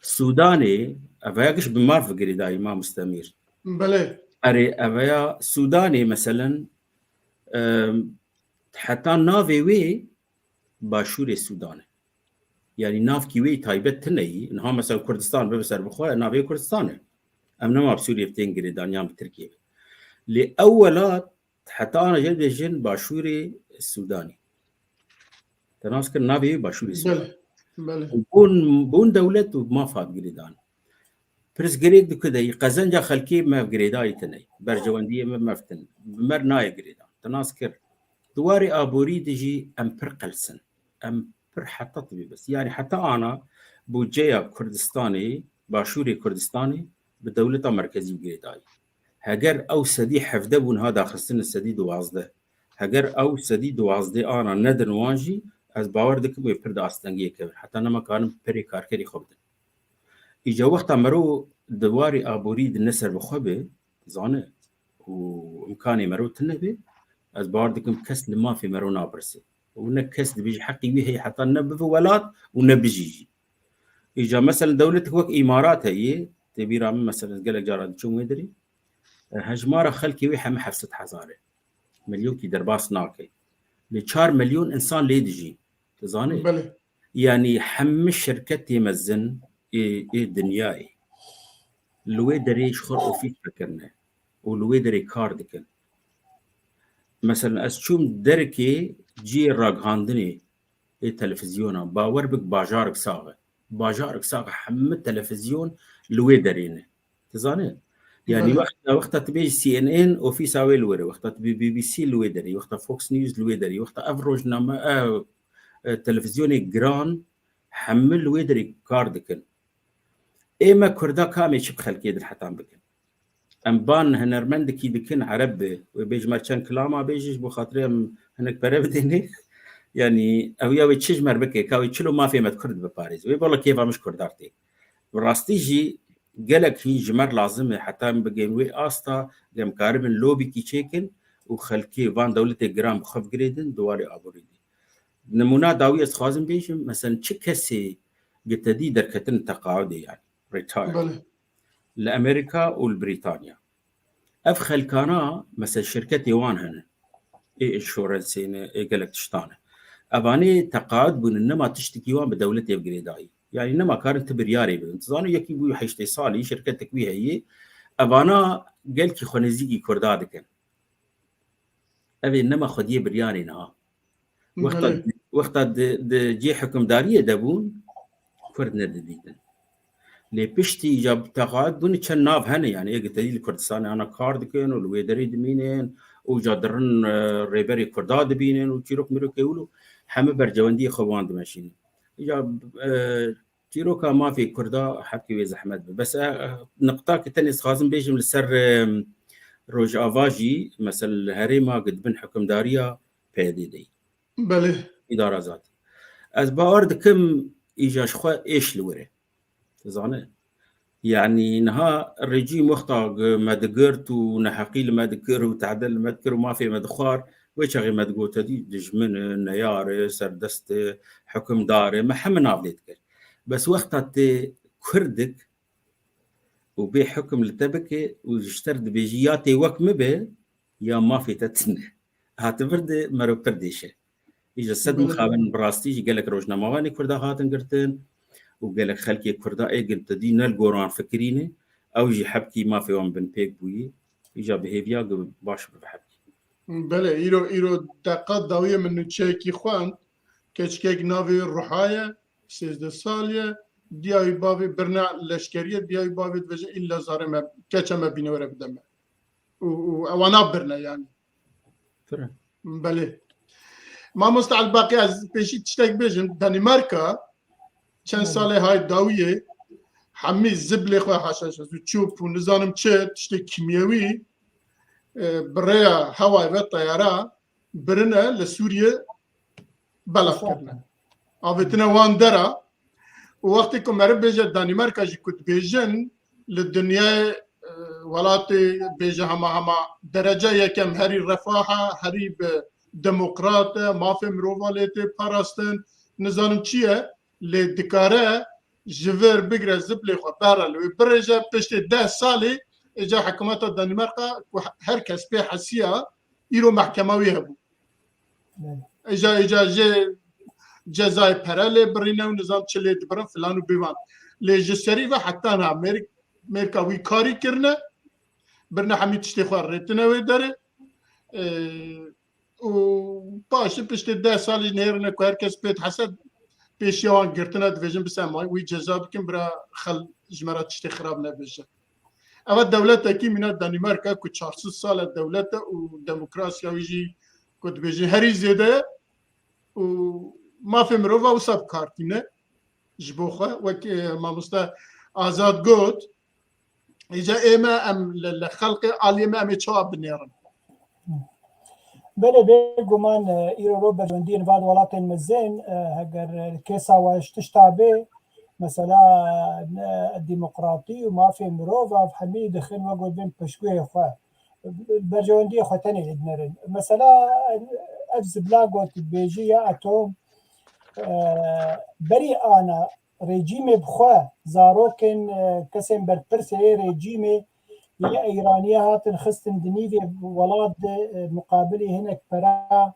Sûdanê, ev ya giş bi maf girêdayî, Mam Mustemîr. Belê. Erê, ev ya Sûdanê, meselen, em, heta navê wê Başûrê Sûdanê. Yanî navkî wê taybet tune yî. Niha, mesela, Kurdistan bibe ser bi xwe, navê Kurdistan e. Em nema bi Sûriyê bi tên girêdan yan bi Tirkiyê be. Lê ew welat heta ana jê dibêjin Başûrê Sûdanê. Te nas kir navê wê Başûrê Sûdanê. Belê, belê. Û bûn, bûn dewlet û maf hat girêdan. Pirsgirêk dikide, qezenca xelkê me girêdayî tine. Bercewendiyê me meftin. Bi me re nayê girêdan. Te nas kir. Di warê aborî de jî em pir qels in. Em pir heta tibê bes. Yanî heta ana budceya Kurdistanê, Başûrê Kurdistanê bi dewleta merkezî girêdayî. Heger ew sedî hevdeh bûn ha daxistin sedî duwazdeh. Heger ew sedî duwazdeh ana nedin wan jî, ez bawer dikim wê pir di astengiyê kevin. Heta nema karin perê karkerî xwe bidin. Îca wexta mero di warê aborî di ne serbixwe be, zane, û imkanê mero tune be, ez bawer dikim kes li mafê mero napirsê. Û ne kes dibêje heqî wî heye heta ne bibe welat û ne bijî jî. Îca, meselen, dewletek wek Îmarat heye, tê bîra min, meselen, gelek caran diçûm wê derê, e, hejmara xelkê wê heme heft sed hezar e. Milyonkî derbas nake. Lê çar milyon insan lê dijî. Tu zanî? Belê. Yanî hemî şirketê mezin ê, ê dinyayê li wê derê ji xwe ofîs vekirine û li wê derê kar dikin. Mesela ez çûm derekê cihê ragihandinê ê televîzyona, bawer bik bajarek sax e. Bajarek sax e, hemî televîzyon li wê derê ne. Tu zanî? Yanî Belê. Wexta, wexta tu bêjî C N N ofîsa wê li wê re, wexta tu bê B B C li wê derê, wexta Fox News li wê derê, wexta ev rojname, ev, e, televîzyonê giran hemî li wê derê kar dikin. Ê me Kurda kamê çi bi xelkê din hetan bikin? Em ban hunermendekî dikin Ereb be, wê bêjî me çend kilama bêjî ji bo xatirê em hinek pere bidênê. Yanî ew ya wê çi ji me re bike, ka wê çilo mafê me di Kurd biparêze. Wê bala kêfa min ji Kurda re tê. Bi rastî jî gelek hîn ji me re lazim e, heta em bigên wê asta, em karibin lobîkî çêkin û xelkê van dewletê giran bi xwe bigirêdin di warê aborî de. Nimûna dawî ez dixwazim bêjim, mesela çi kesê gi tedî derketin teqaudê, yanî retire. Belê. Li Amerîka û li Brîtanya. Ev xelkana, mesela şirketê wan hene. Ê insurance ne, ê gelek tiştan e. Evanê teqaud bûne, nema tiştekî wan bi dewletê ve girêdayî. Yanî nema karin ti biryarê bidin. Tu zanî yekî bû heştê salî, şirketek wî heye. Evana gelkî xwe nêzîkî Kurda dikin. Ev ê nema xwediyê biryarê niha. Wexta, Belê. wexta di, di cihê hikimdariyê de bûn, Kurd nedidîtin. Lê piştî îca bi teqaet bûne çend nav hene, yani êk te dî li Kurdistanê ana kar dikin û li wê derê dimînin û îca dirin, e, rêberê Kurda dibînin û çîrok mirokê wilo hemû bercewendiyê xwe bi wan dimeşînin. Îca, e, çîroka mafê Kurda hebkê wê zehmet be. Bes, e, e, niqta ki tenê dixwazim bêjim li ser, e, Rojava jî, mesela li herêma ki dibin hikimdariya P Y D'ê de. Belê. Îdara zatî. Ez bawer dikim îja ji xwe êş li wir e. Dizane? Yani niha rejîm wexta me digirt û neheqî li me dikir û tehdê li me dikir û mafê me dixwar, wê çaxê me digot, te dî dijmin e, neyar e, serdest e, hukimdar e, me heme nav lê dikir. Bes wexta tê Kurdik û bê hukum li te bike û ji te re dibêjî ya tê wek min be ya mafê te tune. Hate vir de mero pir dêşe. Îja sed Belê. mixabin bi rastî jî gelek rojnamevanê Kurda hatin girtin û gelek xelkê Kurda ê gin te dî ne li gor wan fikirî ne. Ew jî hebkî mafê wan bin pêk bûyî. Îja bi hêviya gi baş bibe hebkî. Belê, îro, îro deqa dawiyê min nûçeyekî xwend. Keçikek navê Ruha ye, sêzdeh sal ye. Diya wî bavê birine leşkerî ye, diya wî bavê dibêje îlla zarê me, keça me bîne were bide me. Û, û ewana birine yani. Tura. Belê. Mamoste Elbaqî, ez pêşî tiştek bêjim. Danîmarka çend Belê. salê hay dawiyê hemî ziblê xwe, haşa çûp û nizanim çi tiştê kîmyewî, e, bi rêya hewayê ve teyara birine li Sûriyê belav kirine. Avêtine wan dera û wextê ku meriv bêje Danîmarka jî ku dibêjin li dinyayê, e, welatê bêje hema hema derece yekem herî refaha, herî bi demokrat e, mafê mirova lê tê parastin, nizanim çi ye, lê dikare ji vir bigre ziblê xwe berre li wê birêje, piştê deh salî êca hikûmeta Danîmarka ku her kes pê hesiya, îro mehkema wî hebû. Belê. Îca, îca jê cezayê pere lê birîne û nizam çi lê dibirin filan û bêvan. Lê ji serî ve heta niha mêr-, mêrka wî karî kirine, birine hemî tiştê xwe rêtine wê derê. Ee, û paşê piştê deh salî nêrine ku her kes pê dihese pêşiya wan girtine dibêjin bise ma wî ceza bikin bira xel ji me re tiştê xirab nebêje. Eva dewletekî mîna Danîmarka ku çar sed sal e dewlet e û demokrasiya wî jî ku dibêjin herî zêde ye û mafê mirova wisa bi kar tîne ji bo xwe. Wek, e, mamoste Azad got, îca ê me em li, li xelqê aliyê me em ê çawa binêrin? Belê, bêguman, e, îro ro berjewendiyên van welatên mezin, e, heger, e, kêsa we ji tişta bê, mesela, e, demokratî û mafê mirov, ev hemî dixin wek got bên piştguhê xwe. Berjewendiyê xwe tenê lê dinerin. Mesela, ev zibla gotbêjî ya atom, e, berî ana rejîmê bi xwe, zarokên, e, kesên berpirsê yê rejîmê yê Îraniyê hatin xistin di nîvê welat de, e, muqabilê hinek pera.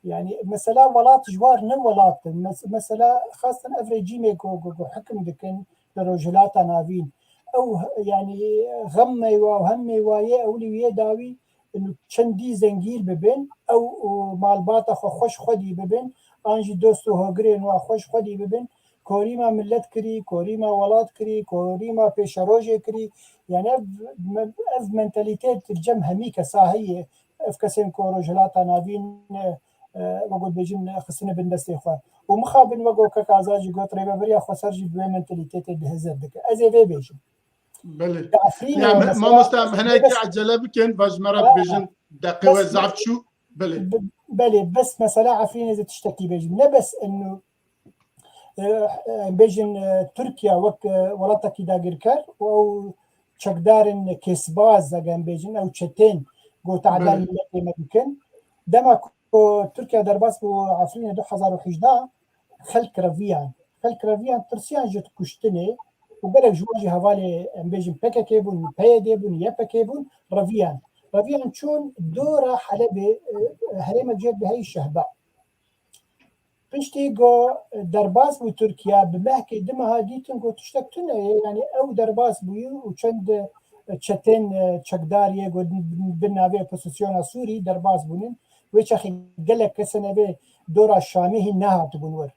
Yani, mesela welat ji war ne welat in. Mes-, mesela xastin ev rejîmê ku, ku, ku hikim dikin li Rojhilata Navîn. Ew, yani, xem meywa û hem meywa yê ewlî û yê dawî, inu çendî zengîn bibin, ew û malbata xwe xweş xwedî bibin, an jî dost û hogirên wa xweş xwedî bibin, korîma millet kirî, korîma welat kirî, korîma pêşerojê kirî. Yani ev, me-, ev mentalîtê di cem hemî kesa heye. Ev kesên ku Rojhilata Navîn, e, e, wek got bêjin, xistine bin destê xwe. Û mixabin wek got kek Azad jî got, rêveberiya xweser jî bi wê mentalîtetê diheze dike. Ez ê vê bêjim. Belê. Li Efrînê Ya, me-, mesela mamoste, em hinekî bes ecele bikin, va ji me re Ha, dibêjin, deqê we bes zaf çû. Belê. Be-, belê, bes mesela Efrînê ez ê tiştekî bêjim. Ne bes inu, e, e, em bêjin, e, Tirkiye wek, e, welatekî dagirker û ew çekdarên kêsbaz, eger em bêjin, ew çetên ku tehdê Belê. miletê me dikin. Dema ku Tirkiye derbas bû Efrînê du hezar û hejdeh, xelk reviyan. Xelk reviyan, tirsiyan ji kuştinê û gelek ji wan jî hevalê, em bêjin, P K K bûn, P Y D bûn, Y P G bûn, reviyan. Reviyan çûn dora Helebê, e, herêmek jê diheyî Şehba. Piştî ku derbas bû Tirkiye, bi mehkê du meha dîtin ku tiştek tune ye, yani ew derbas bûyî û çend, e, çetên, e, çekdar yê ku bin navê opozîsyona Sûrî derbas bûnin. Wê çaxê gelek kesên evê dora Şamê hîn nehatibûn wir.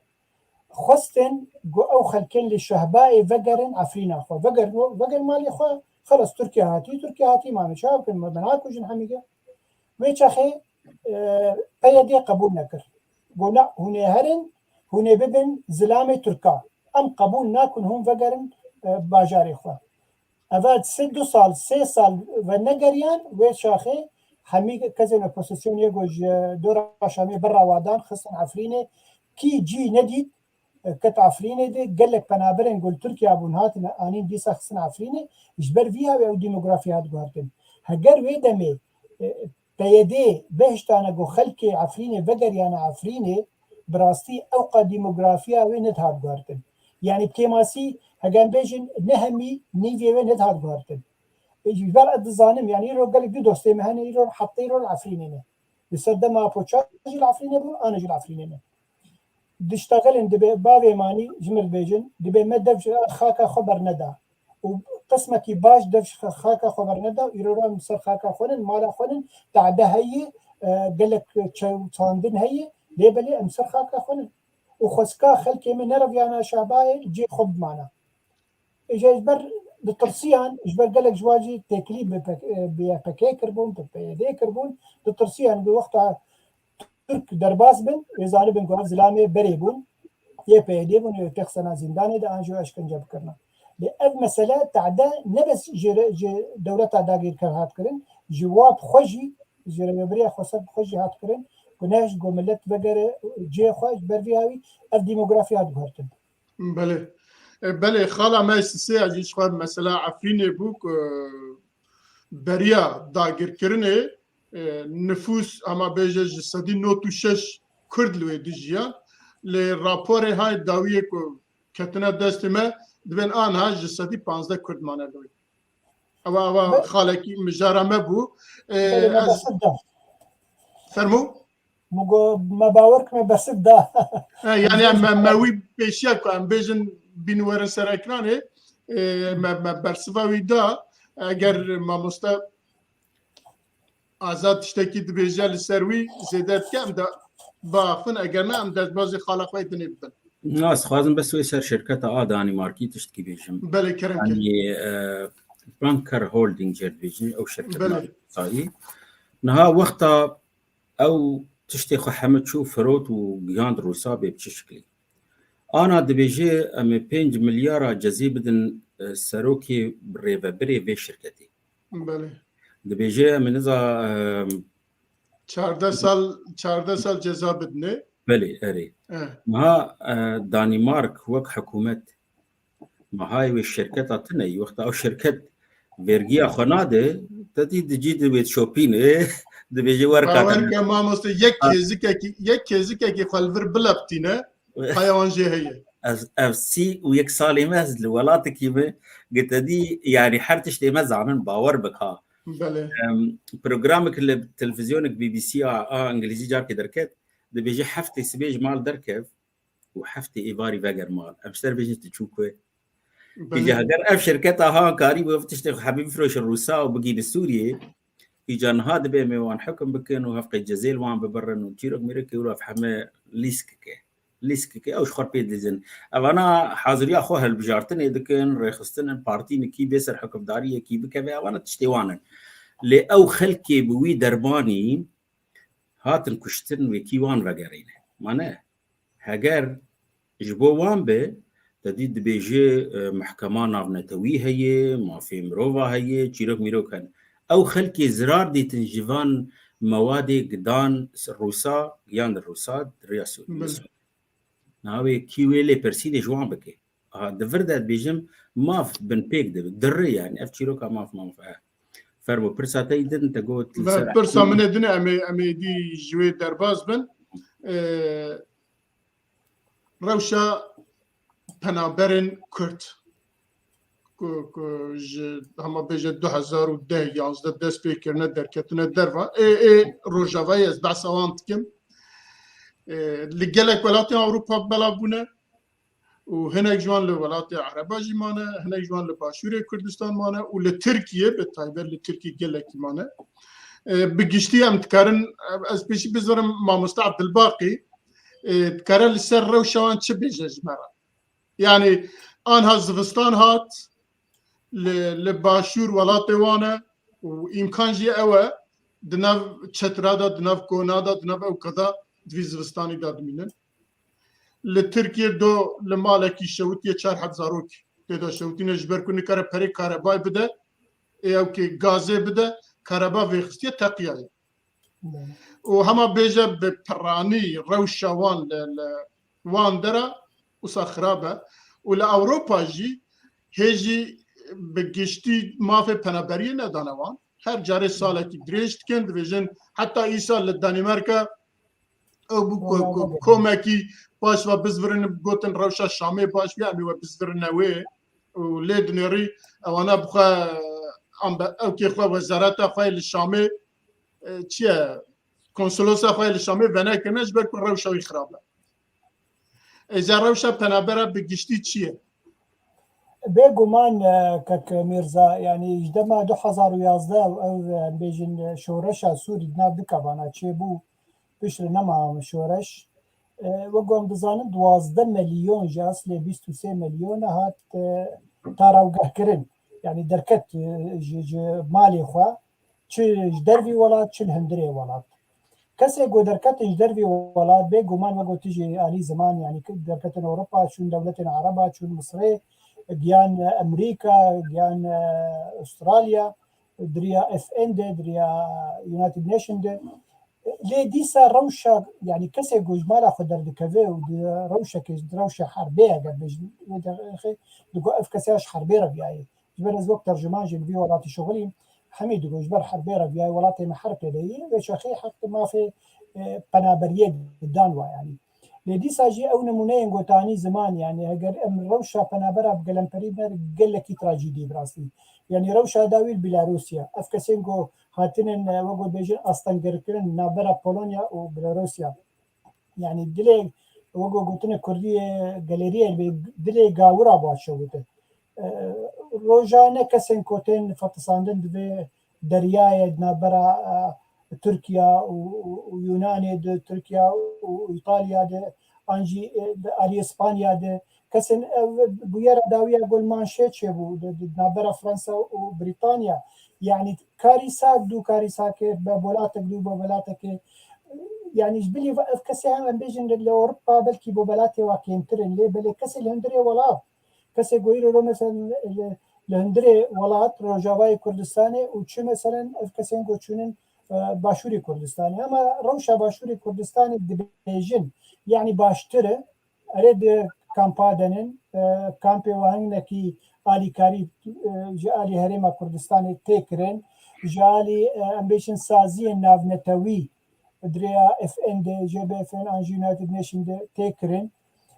Xwestin ku ew xelkên li Şehbayê vegerin Efrîna xwe. Vegerin, vegerin malê xwe, xelas Tirkiye hatî, Tirkiye hatî mane. Çawa bikin, me, me nakujin hemî ge. Wê çaxê, e, P Y D qebûl nekir. Got, na, hûn ê herin, hûn ê bibin zilamê Tirka. Em qebûl nakin hûn vegerin, e, bajarê xwe. Eva sê, du sal, sê sal venegeriyan, wê çaxê hemî kesên opozîsyon yê ku ji dora Şamê bira wadan, xistin Efrînê, kî cî nedît, ket Efrînê de, gelek penaberên ku li Tirkiye bûn, hatin anîn dîsa xistin Efrînê, ji ber vî hawê ew demografî hat guhertin. Heger wê demê, e, P Y D behiştane ku xelkê Efrînê vegeriyane Efrînê, bi rastî ew qas demografiya wê nedihat guhertin. Yanî bi kêmasî, heger em bêjin, ne hemî nîvê wê nedihat guhertin. E, ji ber ez dizanim, yanî îro gelek du dostê me hene, îro heta îro li Efrînê ne. Li ser dema Apo Çar jî li Efrînê bûn, ana jî li Efrînê ne. Diştexilin, dibê bavê manî ji min dibêjin, dibê me dev ji xaka xwe berneda. Û qismekî baş dev ji xaka xwe berneda, îro re em ser xaka xwe nin, mala xwe nin, tade heye, e, gelek çew çandin heye, lê belê em ser xaka xwe nin. Û xwestka xelkê me nereviyana Şehbayê cê xwe bimana. Ji ber ditirsiyan, ji ber gelek ji wan jî têkilî bi P K, bi Y P G kiribûn, bi P Y D kiribûn, ditirsiyan bi wexta Tirk derbas bin, wê zanibin ku ev zilamê berê bûn, yê P Y D bûn, yê têxisena zîndanê de an jî eşkence bikirina. Lê ev mesele tade ne bes ji re-, ji dewleta dagirker hat kirin, ji wa bi xwe jî, ji rêvebiriya xweser bi xwe jî hat kirin, ku ne ji ku millet vegere cihê xwe, ji ber vî hawî ev demografî hat guhertin. Belê. E, belê, xala me Sisê, ez jî ji xwe mesela Efrînê bû ku beriya dagirkirinê, e, nifûs, hema bêje ji sedî nod û şeş Kurd li wê dijiya. Lê raporê hay dawiyê ku ketine destê me, dibên anha ji sedî panzdeh Kurd mane li wê. Ewa, ewa Be- xalekî mijara me bû. E, Belê, me ez bersiv da. Fermû? Min got, me bawer kir, me bersiv da. E, yani me, me wî pêşiya ku em bêjin bîn werin ser ekranê, e, me, me bersiva wî da. Eger mamoste Azad tiştekî dibêje li ser wî zêde bike, em de biaxivin, eger ne, em destbazê xala xwe yê dinê bibin. Na, ez dixwazim bes wê ser şirketa a Danîmarkî tiştkî bêjim. Belê, kerem ke. Yanî, e, Banker Holding jê re dibêjin, ew şirket Belê. Navê Rûsayî. Niha wexta ew tiştê xwe heme çû firot û gihand Rûsa bê bi çi şiklî. Ana dibêje, em ê pênc milyara cezî bidin, e, serokê rêvebirê vê şirketê. Belê. Dibêje, em ê niza, e, Çardeh sal, çardeh sal ceza bidinê. Belê, erê. Eh. Niha, e, Danîmark wek hikûmet, mehayê wê şirketa tune ye, wexta ew şirket vergiya xwe nade, te dî di cî de wê dişopîne, dibêje werka te. Bawer ke mamoste, yek Ha. kêzikekî, yek kêzikekî xwe li vir bileptîne, haya wan jê heye. Ez, ev sî û yek salê me ez li welatekî me, gi te dî, yanî her tiştê me zanin, bawer bik ha. Belê. Em, programek li televîzyonek B B C a, a Îngilîzî carkê derket, dibêje heftê sibê ji mal derkev û heftê êvarî veger mal. Em ji te re bêjin tu çû ku. Belê. Îca heger ev şirketa ha karî bû ev tiştê xwe hebî bifroşin Rûsa û bigîne Sûriyê, îca niha dibê em ê wan hukm bikin û hevqê cezê li wan bibirin û çîrok mîrokê wilo ev heme lîskeke. Lîskeke ew ji xwe pê dizin. Evana haziriya xwe hilbijartinê dikin, rêxistin in, partî nikî bê ser hukimdariyekî bikeve, evana tiştê wan in. Lê ew xelkê bi wî dermanî hatin kuştin, wê kî wan vegerîne. Ma ne? Heger ji bo wan be, te dî dibêje, e, mehkema navnetewî heye, mafê mirova heye, çîrok mîrok hene. Ew xelkê zirar dîtin ji van mewadê gidan Rûsa, giyan di Rûsa, di rêya Sûriyê. Belê. Niha wê kî wê lêpirsînê ji wan bike? Aha, di vir de dibêjim, maf binpêk dibe. Dirê yani, ev çîroka maf, maf, eh. Fermo, pirsa te yî din, te got li Ve ser pirsa min ê din e, em ê, em ê dî ji wê derbas bin. Ee, rewşa penaberên Kurd ku, ku ji hema bêje du hezar û deh yanzdeh dest pê kirine, derketine derva. Ê, ê Rojavayê ez behsa wan dikim. Ê, li gelek welatên Ewropa belav bûne û hinek ji wan li welatê Ereba jî mane, hinek ji wan li Başûrê Kurdistan mane û li Tirkiye, bi taybet li Tirkiye gelekî mane. E, bi giştî em dikarin, e, ez pêşî bizirim mamoste Abdilbaqî, e, dikare li ser rewşa wan çi bêje ji me re. Yani anha zivistan hat, li, li başûr welatê wan e û îmkan jî ew e, di nav çetira de, di nav kona de, di nav ew qeda di vî zivistanî de dimînin. Li Tirkiye do li malekî şewitiye çar heb zarok tê de şewitîne, ji ber ku nikare perê karebayê bide, ê ew kê gazê bide, kareba vêxistiye teqiyaye. Û hema bêje bi piranî rewşa wan li, li wan dera wisa xirab e. Û li Ewropa jî hê jî bi giştî mafê penaberiyê nedane wan. Her carê salekî dirêj dikin, dibêjin heta îsal li Danîmarka ew bû ku, ku komekî paş ve bizvirine, gotin rewşa Şamê baş bûye, em ê we bizvirine wê û lê dinêrî ewana bi xwe, em be, ew kê xwe wezareta xwe yê li Şamê, e, çi ye, konsolosa xwe yê li Şamê venekirine ji ber ku rewşa wî xirab e. Êca rewşa penabera bi giştî çi ye? Bêguman, e, kek Mîrza, yanî ji dema du hezar û yazdeh û ev, e, em bêjin, e, şoreşa Sûrî di nav du kevana çêbû, piştre nema şoreş. E, wek ku em dizanin, duwazdeh milyon ji eslê bîst û sê milyon hat, e, tarawgehkirin. Yanî derket, e, ji, ji malê xwe, çi ji dervî welat, çi li hundirê welat. Kesê ku derketin ji dervî welat, bêguman wek ku tu jî alî ziman, yanî derketin Ewropa, çûn dewletên Ereba, çûn Misirê, giyan Amerîka, giyan, e, Australya, di riya F N de, di riya United Nation de. Lê dîsa rewşa, yanî kesê ku ji mala xwe derdikeve û di rewşekê, di rewşa herbê eger bêjin, wê derxê digo ev kese ya ji herbê re viyaye. Ji ber ez wek terciman jî li vî welatî şixulîm, hemî digo ji ber herbê re viyaye, welatê me herb tê de ye, vê çaxê heq mafê, e, penaberiyê didan wa yanî. Lê dîsa jî ew nimûneyên gotanî ziman, yanî eger em rewşa penabera bi gelemperî ber gelekî trajîdî bi rastî. Yanî rewşa dawî li Bîlarûsya, ev kesên ku hatinin, e, wek ku bêjin astengirkirin navbera Polonya û Bîlarûsya. Yanî dilê, wek ku gotine kurdî, e, galeriyê, dilê gawira ba şewite. E, rojane kesên ku tên fetisandin di vê deryayê di navbera, e, Tirkiya û, û, û Yunanê de, Tirkiya û Îtalya de, an jî, e, di alî Îspanya de. Kesên ev bûyera dawiya ku li Manşê çêbû, di, di navbera Fransa û Brîtanya. Yanî karîsa dû karîsake, be welatek dû be welatekê. Yanî ji bilî va ev kesê hem em bêjin li, li Ewropa belkî bo welatê wa kêmtir in, lê belê kesê li hundirê welat, kesê ku îro ro mesela li, li hundirê welat, Rojavayê Kurdistanê û çi mesela ev kesên ku çûnin, e, Başûrê Kurdistanê. Ama rewşa Başûrê Kurdistanê dibêjin, yanî baştir e, erê di kampa denin, e, kampê wa hinekî alîkarî, e, ji alî Herêma Kurdistanê tê kirin, ji alî, e, em bêjin saziyên navnetewî, di rêya F N de, J B F N an jî United Nation de tê kirin.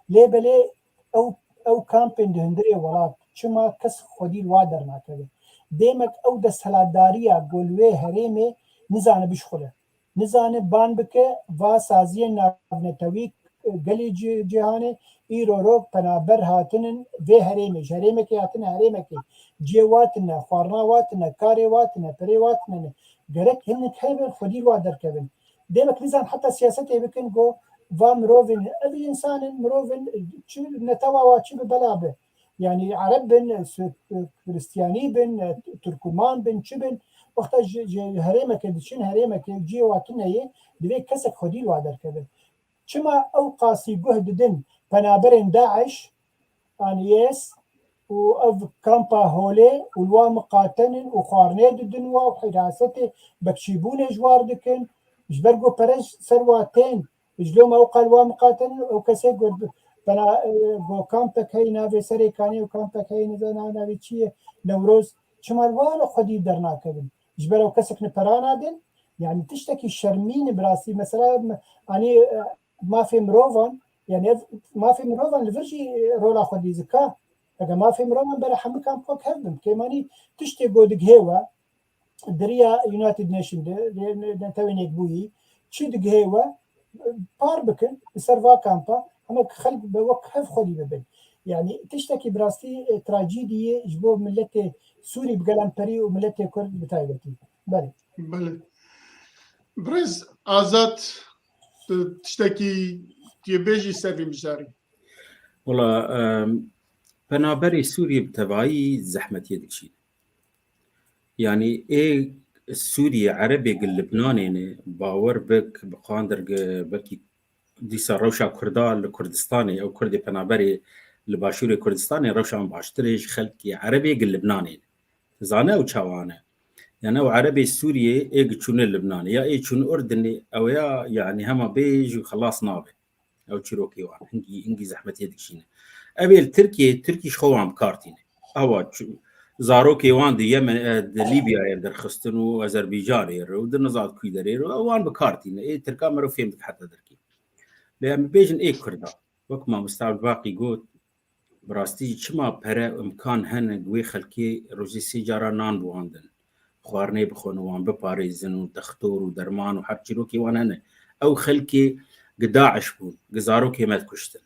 Lê belê ew, ew kampên di hundirê welat, çima kes xwedî li wa dernakeve. Demek ew desthilatdariya ku li wê herêmê nizane bişxule. Nizane ban bike va saziyên navnetewî, e, gelê cî-, cîhanê îro ro penaber hatinin vê herêmê. Ji herêmekê hatine herêmekê. Ciyê wa tune, xwarina wa tune, karê wa tune, perê wa tune ne. Gerek hinek hebe xwedî wa derkevin. Demek nizan heta siyasetê bikin ku va mirovên, ev însan in, mirovin, çi netewa wa çi bi bela be. Yanî Ereb bin, Su-, Kristiyanî bin, Turkuman bin, çi bin. Wexta ji, ji herêmeke diçin, herêmeke ciyê wa tune ye, divê kesek xwedî li wa derkeve. Çima ew qasî guh didin penaberên DAIŞ, an IS, û ev kampa holê û li wa miqatenin û xwarinê didin wa û hirasetê bekçîbûnê ji war dikin, ji ber ku pere ser wa tên, ji loma ew qal wa miqatenin, ew kesê ku pena-, e, ku kampek heye navê Serêkanê û kampek heye niza nav-, navê çi ye, Newroz, çima li wan xwedî dernakevin? Ji ber ew kesek ni pera nadin? Yanî tiştekî şermîn e bi rastî. Mesela, me-, anî, e, mafê mirovan, yanî ev mafê mirovan li vir jî rola xwe dîzika. Eger mafê mirovan bere hemû kamp wek hev bin. Kêmanî tiştê ku digihê we, di riya United Nation de, Netewên Yekbûyî, çi digihê we, par bikin, li ser va kampa, hema xelk be wek hev xwedî bibin. Yanî tiştekî bi rastî, e, trajîdî ye ji bo miletê Sûrî bi gelemperî û miletê Kurd bi taybetî. Belê. Belê. Birêz Azad, tu tiştekî tu yê bêjî ser vî mijarî? Wala, em, penaberê Sûriyê bi tevayî zehmetiyê dikişîne. Yanî ê Sûriyê, Erebê gi Libnanê ne, bawer bik, bi qandir gi, belkî dîsa rewşa Kurda li Kurdistanê, ew Kurdê penaberê li Başûrê Kurdistanê rewşa wan baştir e ji xelkê Erebê gi Libnanê ne. Zane ew çawa ne? Yani ew Erebê Sûriyê ê gi çûne Libnanê, ya ê çûne Urdinê, ew ya, yani hema bêj û xelas nabe. Ew çîrokê wan hingî, hingî zehmetiyê dikişîne. Ev ê li Tirkiyê, Tirkî ji xwe wan bi kar tîne. Ewa çi-, zarokê wan di Yemen, e, di Lîbyayê derxistin û Azerbaycanê re û di nizam kû derê re, ew wan bi kar tîne. Ê Tirka meriv fêm dike heta derkê. Lê em bêjin ê Kurda. Wek mamosta Baqî got, bi rastî jî çima pere, imkan hene wê xelkê rojê sê cara nan bi wan din, xwarinê bixwin û wan biparêzin û dextor û derman û her çîrokê wan hene. Ew xelkê gi DAIŞ bûn, gi zarokê me dikuştin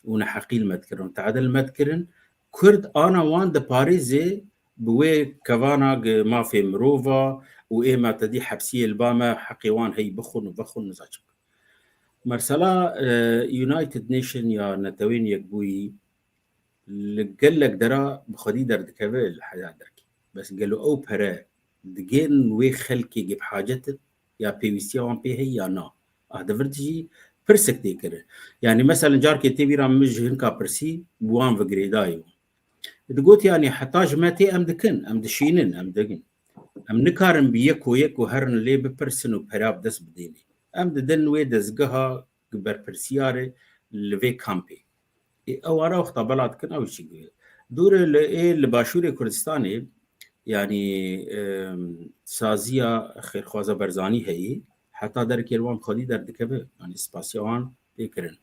û neheqî li me dikirin û te'de li me dikirin. Kurd ana wan diparêzê bi wê kevana gi mafê mirova û ê me tedî hepsiyê li ba me heqê wan hey bixwin û vexwin niza çi bikin. Mesela, e, United Nation ya Netewên Yekbûyî li gelek dera bi xwedî derdikeve li heya derkê. Bes gelo ew pere digên wê xelkê gi bi hacet in ya pêwîstiya wan pê heye ya na? Ah, di vir de jî pirsek tê kirin. Yanî, meselen, carkê tê bîra min ji hinka pirsî bi wan ve girêdayî bû. Digot, yanî, heta ji me tê em dikin, em dişînin, em digin. Em nikarin bi yeko yeko herin lê bipirsin û pera bi dest bidêne. Em didin wê dezgeha berpirsiyarê li vê kampê. Ê, ew ara wexta bela dikin, ew jî gi-, dûre li, ê, li Başûrê Kurdistanê, yanî, em, saziya Xêrxwaza Barzanî heye, heta derekê li wan xwedî derdikeve, yanî spasiya wan tê kirin.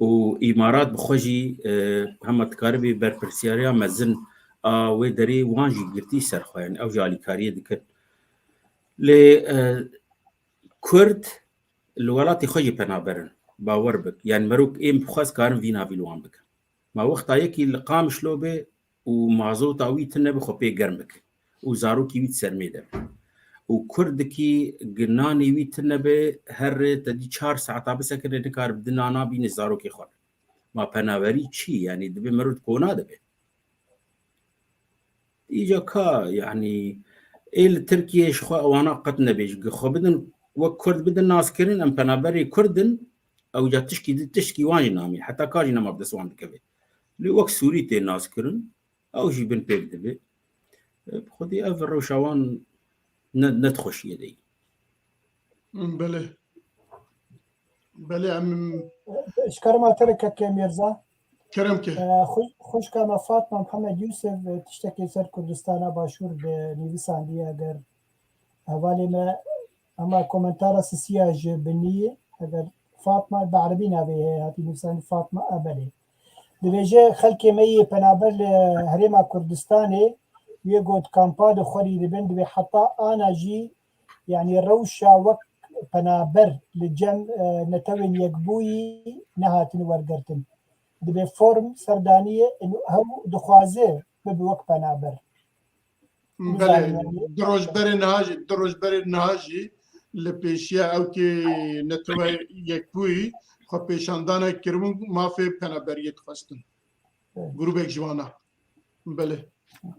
Û Îmarat bi xwe jî, e, hema dikaribî berpirsiyariya mezin a wê derê wan jî girtî ser xwe, yanî ew jî alîkariyê dikin. Lê, e, Kurd li welatê xwe jî penaber in. Bawer bik. Yanî merok ên bixwaz karin vî navî li wan bikin. Ma wexta yekî li Qamişlo be û mazota wî tune be xwe pê germ bike û zarokî wî di sermê de be. Û Kurdikî gi nanê wî tune be, herre te dî çar saeta bisekine, nikare bi di nana bîne zarokê xwe be. Ma penaberî çi? Yanî dibe merok di kona de be. Îca ka, yanî, ê li Tirkiyê ji xwe ewana qet nebêj. Gi xwe bidin, wek Kurd bidin naskirin, em penaberê Kurd in, ew ca tişkî di, tişkî wan jî namî. Heta ka jî nema bi dest wan dikeve. Lê wek Sûrî tê naskirin, ew jî bin pêk dibe. E, bi xwedî ev rewşa wan ne, ne di xweşiyê de yî. Belê. Belê, em Ji kerema te re keke Mîrza. Kerem ke. E, xwe-, xwişka me Fatma Mihemed Yûsif, e, tiştekê ser Kurdistana Başûr bi nivîsandiye, eger hevalê me, hema komentara sisiya ji binî, eger Fatma, bi erebî navê heye, hatî nivîsandî Fatma, e, belê. Dibêje, xelkê me yê penaber li Herêma Kurdistanê yê got kampa de xwerî dibin, dibê heta ana jî, yanî rewşa wek penaber li cem, e, Netewên Yekbûyî nehatine wergirtin. Dibê form serdanî ye, û hew dixwaze bibe wek penaber. Belê, di roj berê niha jî, di roj berê niha jî li pêşiya ewkê Netewe Yekbûyî xwe pêşandanek kiribûn, mafê penaberiyê dixwestin. Evet. Grûbek ji wana. Belê.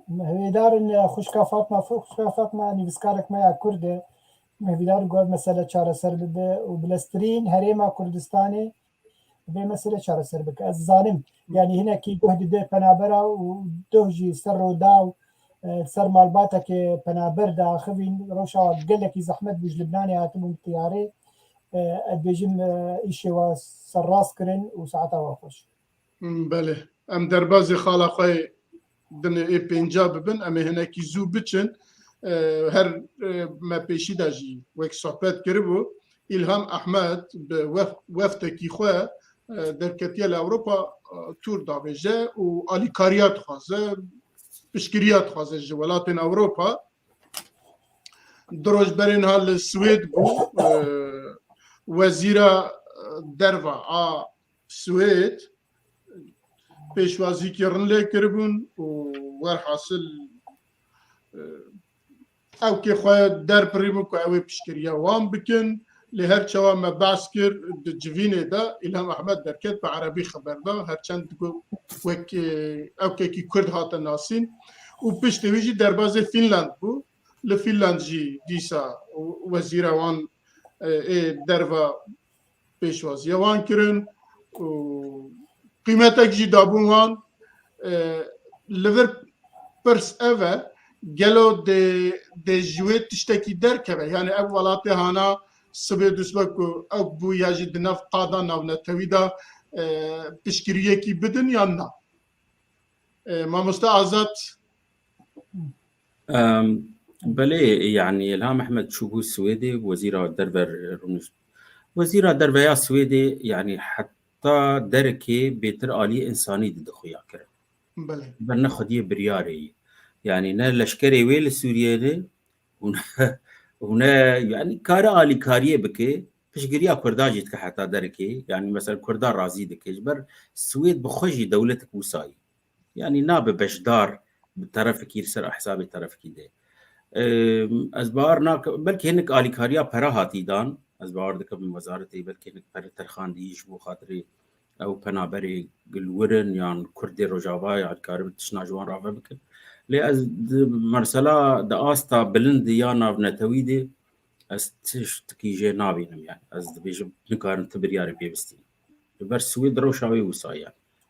Me hêvîdar in, e, xwişka Fatma, xwişka Fatma nivîskarek me ya Kurd e. Me hêvîdar in ku ev mesele çareser bibe û bileztirîn herêma Kurdistanê vê mesele çareser bike. Ez zanim, yanî hinekî guh dide penabera û doh jî ser roda û, e, ser malbatekê penaber diaxivîn, rewşa gelekî zehmet bû, ji Libnanê hatibûn bi tiyarê. E, ez dibêjim, e, îşê wa serrast kirin û saeta wa xweş. Hmm, belê. Em derbazê xala xwe dinê ê pênca bibin, em ê hinekî zû biçin. E, her, e, me pêşî de jî wek sohbet kiribû, Îlham Ehmed bi wef-, weftekî xwe, e, derketiye li Ewropa, e, tûr davêje û alîkariya dixwaze, piştgiriya dixwaze ji welatên Ewropa. Du roj berê niha li Swêd bû, e, wezîra, e, derva a Swêd pêşwazîkî rin lê kiribûn û werhasil, e, ewkê xwe derpirî min ku ew ê piştgiriya wan bikin. Lê her çawa me behs kir, di civînê de Îlham Ehmed derket, bi erebî xeber da, herçend digot wek, e, ewkekî Kurd hate nasîn û piştî wî jî derbazê Fînland bû. Li Fînland jî dîsa wezîra wan, e, ê derva pêşwaziya wan kirin û qîmetek jî dabûn wan. E, li vir pirs ev e, gelo dê, dê ji wê tiştekî derkeve? Yani ev welatê hana sibê dusbe ku ew bû ya jî di nav qada navnetewî de, e, piştgiriyekî bidin yan na? E, Mamoste Azad. Em, belê, yani Îlham Ehmed çûbû Swêdê, wezîra derve rûnişt. Wezîra derve ya Swêdê, yani heta derekê bêtir aliyê însanî dide xuya kirin. Belê. Ber ne xwediyê biryarê yî. Yani ne leşkerê wê li Sûriyê de û ne, û ne, yani kare alîkariyê bike, piştgiriya Kurda jî dike heta derekê. Yani mesela Kurda razî dike. Ji ber Swêd bi xwe jî dewletek wisa yî. Yani nabe beşdar bi terefekî li ser hesabê terefekî de. Em, ez bawer nakim, belkî hinek alîkariya pera hatî dan. Ez bawer dikim wezaretê belkî hinek pere terxandî ji bo xatirê ew penaberê li wir in yan Kurdê Rojava ya dikaribin tiştna ji wan rave bikin. Lê ez di mesela di asta bilind ya navnetewî de ez tiştekî jê nabînim yani. Ez dibêjim nikarin ti biryarê pê bistînim. Li ber Swêd rewşa wê wisa ye.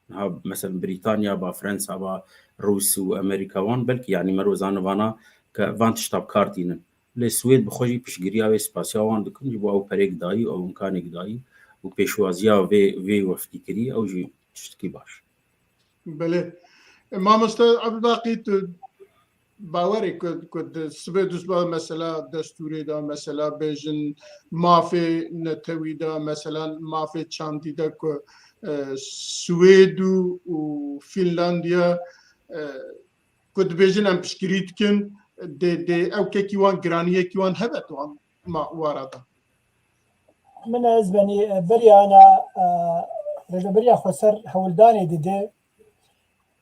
Niha mesela Brîtanya ba, Fransa ba, Rûs û Amerîka wan belkî yani mero zanivana ke van tişta bi kar tînin. Lê Swêd bi xwe jî piştgiriya wê spasiya wan dikin ji bo ew perêk dayî û ew imkanêk dayî û pêşwaziya vê, vê wefdî kirî, ew jî tiştekî baş. Belê. E, Mamoste Ebdulbaqî, tu bawerê ku, ku di sibê dusba mesela destûrê de, mesela bêjin mafê netewî de, mesela mafê çandî de ku, e, Swêd û, û Fînlandiya, e, ku dibêjin em piştgirî dikin, dê, dê ewkekî wan, giraniyekî wan hebe di wan ma-, wara de. Min ez benî, e, beriya ana, e, Rêveberiya Xweser hewldanê dide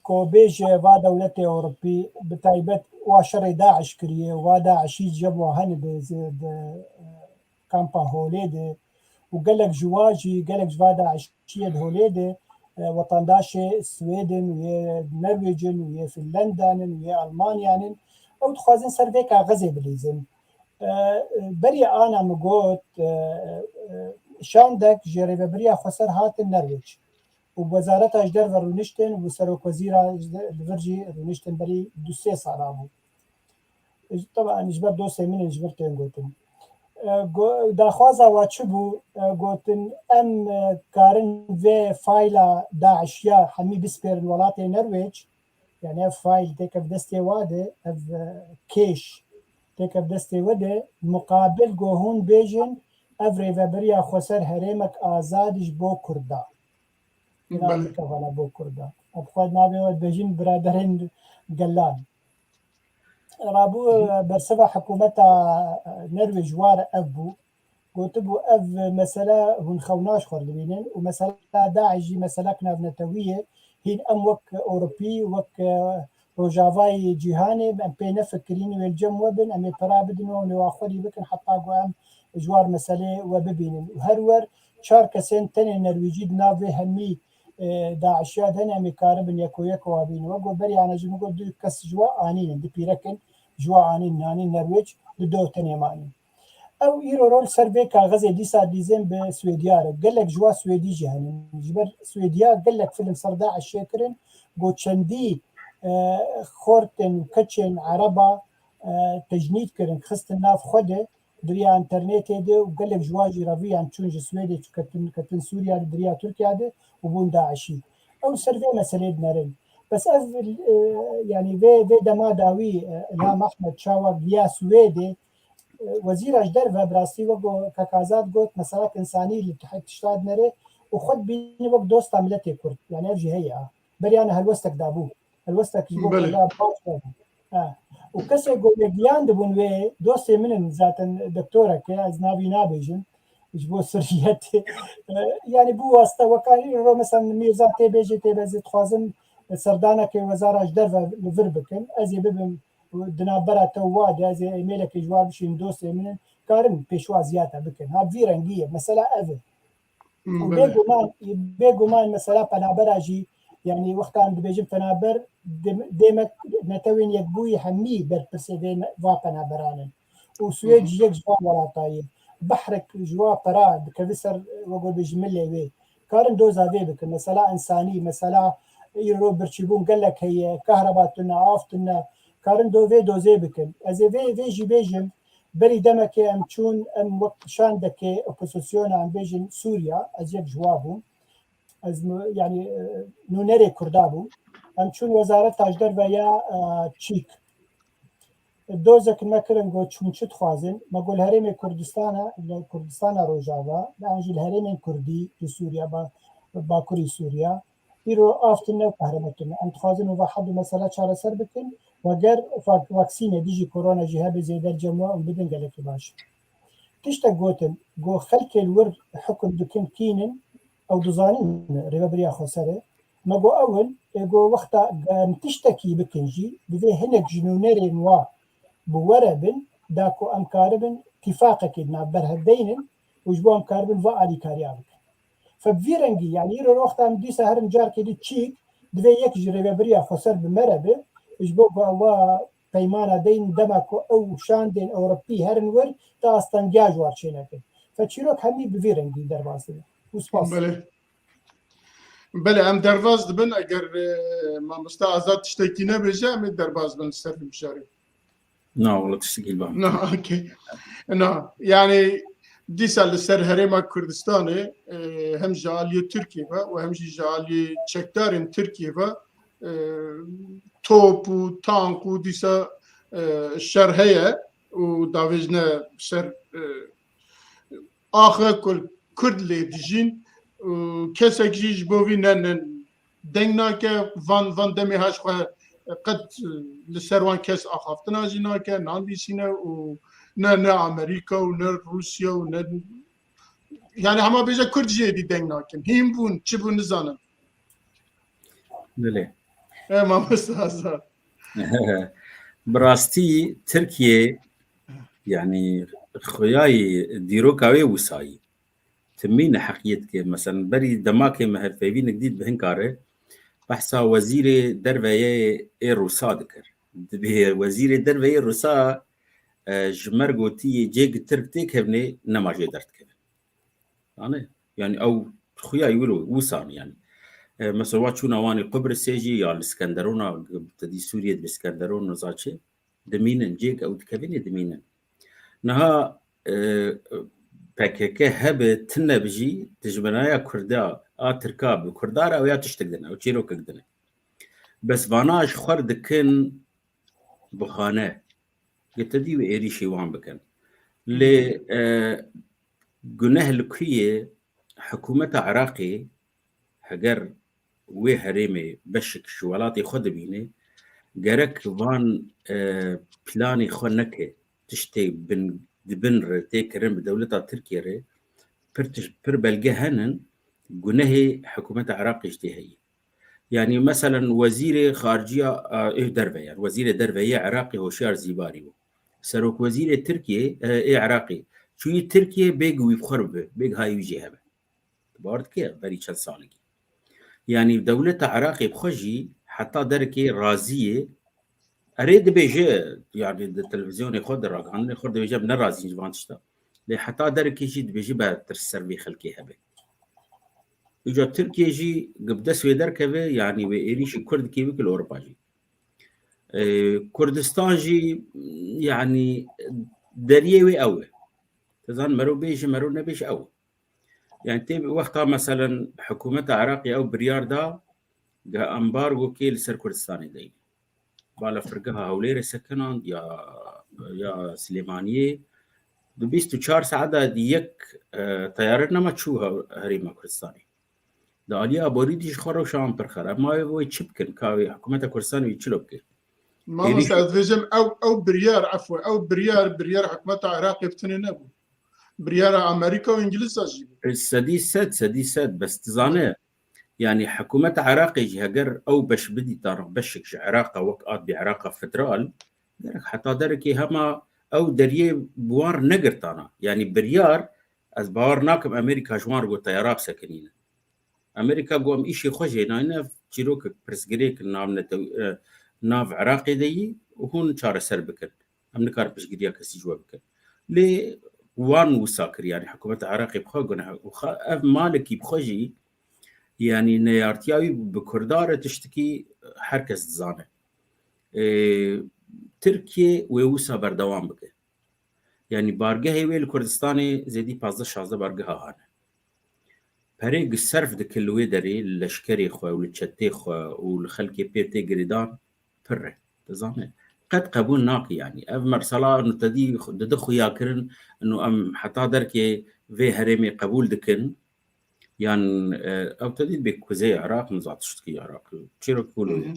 ku bêje va dewletê Ewropî, bi taybet wa şerê DAIŞ kiriye, wa DAIŞî cem wa hene di, di, e, kampa Holê de û gelek ji wa jî, gelek ji va DAIŞiyê di Holê de, e, wetandaşê Swêd in û yê Norwêc in û yê Finlendan in û yê Almanyan in. Ew dixwazin ser vê kaxezê bilîzin. E, e, berî ana min got, e, e, şandek ji Rêveberiya Xweser hatin Norwêc û Wezareta ji derve rûniştin û Serokwezîra ji de-, li vir jî rûniştin, berî du sê sala bû. Teban ji ber dostê min in, ji vir tên gotin. E, go-, daxwaza wa çi bû? E, gotin, em, e, karin vê fayla DAIŞiya hemî bispêrin welatê Norwêc. Yani ev fayl têke bi destê wa de, ev, e, kêş têke bi destê we de, muqabil ku hûn bêjin, ev rêveberiya xweser herêmek azad ji bo Kurda. Belê. Navê kevana bo Kurda. Ev xwe navê we dibêjin biraderên gelan. Rabû, e, bersiva hikûmeta, e, Norwêc war ev bû. Gotibû, ev mesele hûn xewna ji xwe re dibînin û mesela DAIŞ jî meselek navnetewî ye. Hîn em wek Ewropî, wek, e, Rojavayê cîhanê em pê nefikirîn, wê li cem we bin, em ê pera bidin we, hûn ê wa xwedî bikin heta ku em ji war meselê we bibînin. Û her wer çar kesên tenê Nerwîcî di nav vê hemî, e, DAIŞiya de ne, em ê karibin yeko yeko wa bînin. Wek got, berî ana jî min got, du kes ji wa anînin, du pîrek in ji wa anînin, anîn Nerwêc, du do tenê manîn. Ew îro rol ser vê kaxezê dîsa dîzên bi Swêdiya re. Gelek ji wa Swêdî jî henin. Ji ber Swêdiya gelek film ser DAIŞê kirin, got çendî, e, xortên û keçên Ereba, e, tecnîd kirin, xistin nav xwe de, di riya înternetê de û gelek ji wa jî reviyan çûn ji Swêdê çû ketin, ketin Sûriya de, di riya Tirkiya de û bûn DAIŞî. Ew ser vê meselê dinerin. Bes ev, e, yani vê, vê dema dawî, e, Ilham Ahmed çawa giya Swêdê, e, wezîra ji derve bi rastî wek ku Kak Azad got, meselek însanî li tih-, tişta dinere û xwe dibîne wek dosta miletê Kurd. Yani ev jî heye. Beriyane helwestek dabû. Helwestek ji bo Belê. Kurda baş dabû. Ha. Û kesê ku lê giyan dibûn wê, dostê min in zaten, doktorek e, ez navî nabêjim. Ji bo sirriyetê. E, yani bû wasta weka îro mesela Mîrza tê bêjê tê bezê dixwazin serdanekê wezara ji derve li vir bikin. Ez ê bibim di navbera te û wa de, ez ê emailekê ji wa bişînim, dostê min in, karin pêşwa ziyade bikin. Ha, vî rengî ye. Mesela ev e. Û bêguman, bêguman mesela penabera jî, yanî wexta em dibêjin penaber, dem-, demek netewên yekbûyî hemî berpirsê vê ne-, va penaberan in. Û Swêd jî yek ji van welata ye. Behrek ji wa pera dikeve ser, wek bêjî milê wê. Karin doza vê bikin. Mesela însanî, mesela îro birçîbûn gelek heye, kahreba tune, av tune. Karin do vê dozê bikin. Ez ê vê, vê jî bêjim, berî demekê em çûn, em wek şandekê opozisyona, em bêjin Sûriya, ez yek ji wa bûm. Ez mi-, yanî, e, nûnerê Kurda bûm. Em çûn Wezareta ji Derve ya, e, Çîk. Dozek me kirin, got, çûn çi dixwazin? Me got, li herêmê Kurdistana, li Kurdistana Rojava, yan jî li herêmên Kurdî, li Sûriya, ba-, Bakurî Sûriya, îro av tune û qehreman tune. Em dixwazin û va hal û mesela çareser bikin, we ger vak-, vaksînê dijî korona jî hebe zêde cem we û bidin gelekî baş. Tiştek gotin, got, xelkê li wir hukum dikin kînin, ew dizanin rêvebiriya xweser e. Me got ew in, ê got wexta em tiştekî bikin jî, divê hinek ji nûnerên wa bi we re bin, da ku em karibin tîfaqekê di navber hev deynin û ji bo em karibin va alîkariya bikin. Fe bi vî rengî, yanî îro wexta em dîsa herin carkê dî Çîk, divê yek ji rêvebiriya xweser bi me re be, ji bo ku ew wa peymana deyn dema ku ew şandên Ewropî herin wir, te astengiya ji war çênekin. Fe çîrok hemî bi vî rengî derbas dibe. Û spas. Belê. Belê, em derbas dibin, eger, e, mamoste Azad tiştekî nebêje, em ê derbas bin li ser vî mijarê. Na, wala tiştekî li ba. Na, okey. Na, yani dîsa li ser herêma Kurdistanê, e, hem ji aliyê Tirkiyê ve û hem jî ji aliyê çekdarên Tirkiyê ve, e, top û tank û dîsa, e, şer heye û davêjine ser, e, axe ku Kurd lê dijîn û kesek jî ji bo vî ne, ne deng nake, van, van demê ha ji xwe qet li ser wan kes axaftina jî nake, nan dîsîne û ne, ne Amerîka û ne Rûsya û ne, yani hema bêje Kurd jî êdî deng nakin. Hîn bûn, çi bûn nizanin. Belê. E, mamoste Azad. Bi rastî Tirkiye, yani xuyayî dîroka wê wisayî. Timî neheqiyê dike. Mesela berî demakê me hevpeyvînek dît bi hin kare, behsa wezîrê derve yê ê Rûsa dikir. Dibê wezîrê derve yê Rûsa, e, ji me re gotiyê cêk Tirk têkevnê, nema jê derdikeve. Anê? Yani ew xuya wilo wisan yani. E, mesela wa çûna wanê Qubrisê jî ya li Skenderona, te dî Sûriyê dibê Skenderon niza çi. Dimînin, cêk ew dikevin ê dimînin. Niha, e, P K K hebe tune bi jî dijminaya Kurda, a Tirka bi Kurda re ew ya tiştek dine, ew çîrokek dine. Bes vana ji xwe re dikin bahane. Ge te dî wê êrîşî wan bikin. Lê, e, guneh li ku ye? Hikûmeta Iraqê heger wê herêmê beşek ji welatê xwe dibîne, gerek van, e, planê xwe neke, tiştê bin, di bin re tê kirin bi dewleta Tirkiye re, pir tiş-, pir belge henin, gunehê hikûmeta Iraqê jî tê heye. Yani, meselen, wezîrê xarici ya, e, ê derve, yani, wezîrê derve yê Iraqê Hoşyar Zîbarî bû. Serokwezîrê Tirkiyê, e, ê Iraqê, çûyî Tirkiyê bêg wî bi xwe re bibe, bêg hayî wî jê hebe. Tu bawer dikî, berî çend salekî. Yani, dewleta Iraqê bi xwe jî heta derekê razî ye. Erê dibêje, yani, di televîzyonê xwe, di ragihandinê xwe dibêje, em nerazîn ji van tişta. Lê heta derekê jî dibêje, be tirs ser vê xelkê hebe. Îca Tirkiye jî bi dest wê derkeve, yani wê êrîşî Kurdkê bike li Ewropa jî. Ee, Kurdistan jî, yani deriyê wê ew e. Te zan mero bêje, mero nebêje ew. Yani tê wexta meselen hikûmeta Iraqê ew biryar da, ge ambargokê li ser Kurdistanê deyne. Balafirgeha Hewlêrê sekinand ya, ya Silêmaniyê, di bîst û çar saet de yek, e, teyare nema çû he-, herêma Kurdistanê. Di aliyê aborî dî ji xwe rewşa wan pir xerab. Ma wê, wê çi bikin? Ka wê hikûmeta Kurdistanê wê çilo bike? Mamoste, ez dibêjim ew, ew biryar, efwe, ew biryar, biryar hikûmeta Iraqê bi tenê nebû. Biryara Amerîka û Îngilîza jî bû. E, sedî sed, sedî sed, bes tu zane, yani hikûmeta Iraqê jî heger ew beş bidîta re, beşek ji Iraqa wek a dibê Iraqa federal, Gerek heta derekê hema ew deriyê bi wan re negirtana. Yanî biryar, ez bawer nakim Amerîka ji wan re got teyara bisekinîne. Amerîka got em îşê xwe jê nayne, ev çîrokek pirsgirêk nav netew-, e, nav Iraqê de yî û hûn çareser bikin. Em nikarin piştgiriya kesî ji we bikin. Lê wan wisa kir, yanî hikûmeta Iraqê bi xwe guneh û xa-, ev malekî bi xwe jî, yanî neyartiya wî bi Kurda re tiştekî her kes dizane. Ê, Tirkiye wê wisa berdewam bike. Yanî bargehê wê li Kurdistanê zêdî pazdeh şazdeh bargeha hane. Perê gi serf dike li wê derê, li leşkerê xwe û li çetê xwe û li xelkê pê tê girêdan pir e. Dizane. Qet qebûl nake yanî. Ev mersela inu te dî dide xuya kirin, inu em heta derkê vê herêmê qebûl dikin. Yan, e, ew te dî bê kuzeyê Iraq, niza tiştekî Iraq. Çîrok kûlo ye.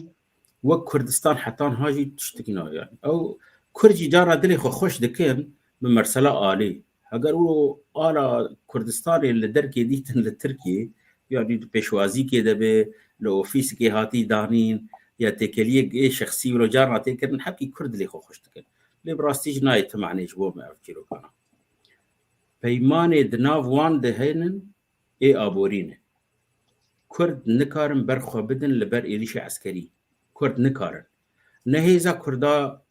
Wek Kurdistan heta niha jî tiştekî nayê. Ew Kurd jî cara dilê xwe xweş dikin bi mersela alî. Heger û ala Kurdistanê li derkê dîtin li Tirkiyê, yanî di pêşwazîkê de be, li ofîsikê hatî danîn, ya têkeliyek ê şexsî wilo carna tê kirin, hepkî Kurd dilê xwe xweş dikin. Lê bi rastî jî nayê ti manê ji bo me ev çîrokana. Peymanê di nav wan de hene ê aborî ne. Kurd nikarin ber xwe bidin li ber êrîşê eskerî. Kurd nikarin. Ne hêza Kurda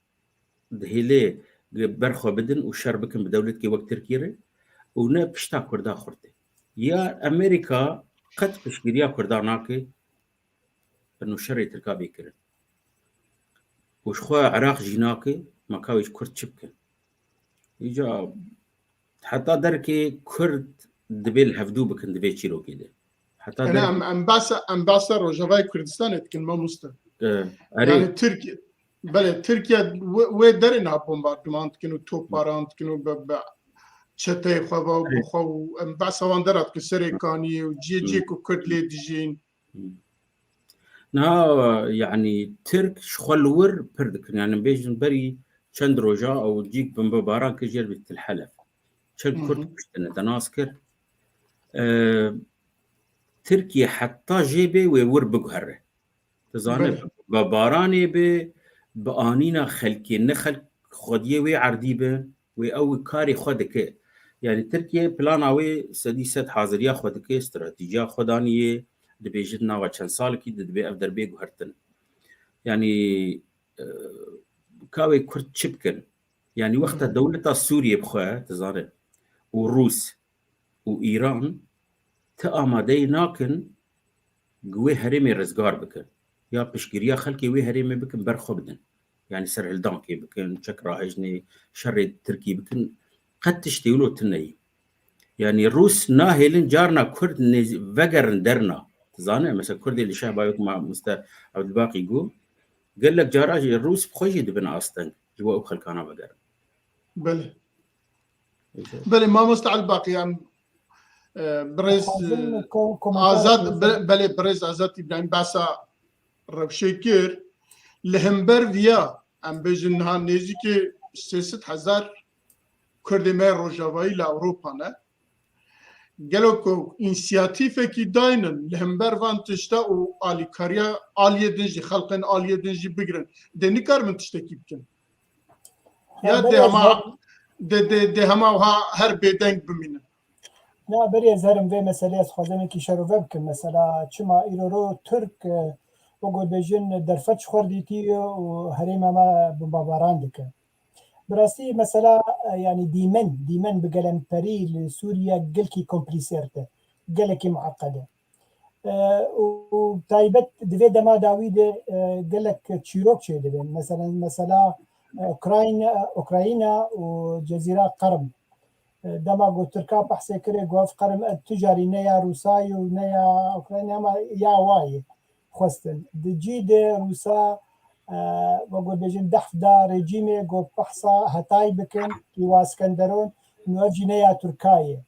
dihêle ber xwe bidin û şer bikin bi dewletkê wek Tirkiyê re û ne pişta Kurda xurt e. Ya Amerîka qet piştgiriya Kurda nake, inu şerê Tirka bê kirin. Û ji xwe Iraq jî nake, ma ka wê ji Kurd çi bikin? Îca heta derkê Kurd dibê li hevdû bikin di vê çîrokê de. Heta Ene derkê em, em behsa, em behsa Rojavayê Kurdistanê dikin, mamoste. E, erê. Yani Tirkiye, belê, Tirkiye wê, wê derê niha bombarduman dikin û topbaran dikin û bi, bi çeteyê xwe ve û bi Erê. xwe û em behsa wan dera dikin, Serêkaniyê û ciyê Hı. ciyê ku Kurd lê dijîn. Niha, yanî, Tirk ji xwe li wir pir dikin. Yanî, bêjin berî çend roja ew cîk bombebaran kir jêr bî Til Helef. Çend Hı Kurd hı. kuştine, te nas kir. E, Tirkiye heta jê bê wê wir biguhere. Tu zanî, Belê. bi baranê bi, bi anîna xelkê, ne xelk xwediyê wê erdî bi, wê ew karê xwe dike. Yanî Tirkiye plana wê sedî sed haziriya xwe dike, stratejiya xwe daniyê, dibêjin nava çend salekî de dibê ev derbê guhertin. Yanî, e, ka wê Kurd çi bikin? Yanî wexta Hı. dewleta Sûriyê bi xwe, tu zanî, û Rûs û Îran ti amadeyî nakin gi wê herêmê rizgar bikin. Ya piştgiriya xelkê wê herêmê bikin, ber xwe bidin. Yanî serhildankê bikin, çek rahejinê, şerê Tirkî bikin. Qet tiştê wilo tune yî. Yanî Rûs nahêlin carna Kurd nêz-, vegerin derna. Tu zane, mesela Kurdê li Şehba wek mamoste Ebdulbaqî got, gelek cara jî Rûs bi xwe jî dibin asteng ji bo ew xelkana vegerin. Belê. Belê, mamoste Elbaqî, em, e, birêz, Dixwazim e, ko-, komentar Azad, bikevim. Be-, belê, birêz Azad Îbrahîm behsa rewşê kir. Li hember viya, em bêjin niha nêzîkî sê sed hezar Kurdê me Rojavayî li Ewropa ne. Gelo ku însiyatîfekî daynin li hember van tişta û alîkariya aliyê din jî, xelqên aliyê din jî bigirin, dê nikarin tiştekî bikin? Ya Ya dê belê, hema, ez dê, dê, dê hema wiha her bêdeng bimînin. Na, berê ez herim vê meseleyê, ez xwazim wekî şerove bikim. Mesela, çima îro ro Tirk, e, wek got bêjin, derfet ji xwe re dîtiye û herêma me bombabaran dike. Bi rastî mesela, e, yanî dîmen, dîmen bi gelemperî li Sûriye gelkî komplîsêr e, gelekî mueqed e. E, û, û taybet di vê dema dawî de, e, gelek çîrok çêdibin. Mesela, mesela, e, Ukrayna, Ukrayna û Cezîra Qerm. E, dema ku Tirka behsê kirê, got, ev Qerm, e, tu carî ne ya Rûsayê û ne ya Ukrayna, ama ya wa yê xwestin. Di cî de Rûsa, e, wek got bêjin, dehf da rejîmê, got behsa hetay bikin, Lîwa Skenderon, û ev jî ne ya Tirka ye.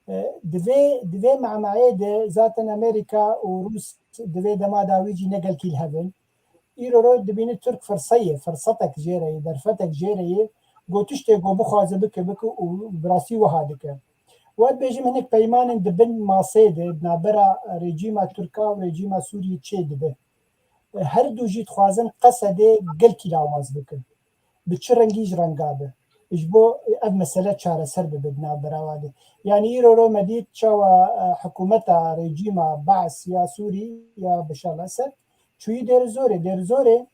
E, di vê, di vê me'nayê de zaten Amerîka û Rûs di vê dema dawî jî ne gelkî li hev in. Îro ro dibîne Tirk firse ye, firsetek jê re ye, derfetek jê re ye, got tiştê ku bixwaze bike, bike û bi rastî wiha dike. Wê bêjim hinek peymanên di bin masê de, di navbera rejîma Tirka û rejîma Sûriyê çê dibe. Her du jî dixwazin Qesedê gelkî lawaz bikin. bi çi rengî ji renga be, ji bo ev mesele çareser bibe di navbera wan de. Yanî îro ro me dît çawa, e, hikûmeta rejîma Baas ya Sûrî ya Beşar Esed çûyî Dêrizorê. Dêrizorê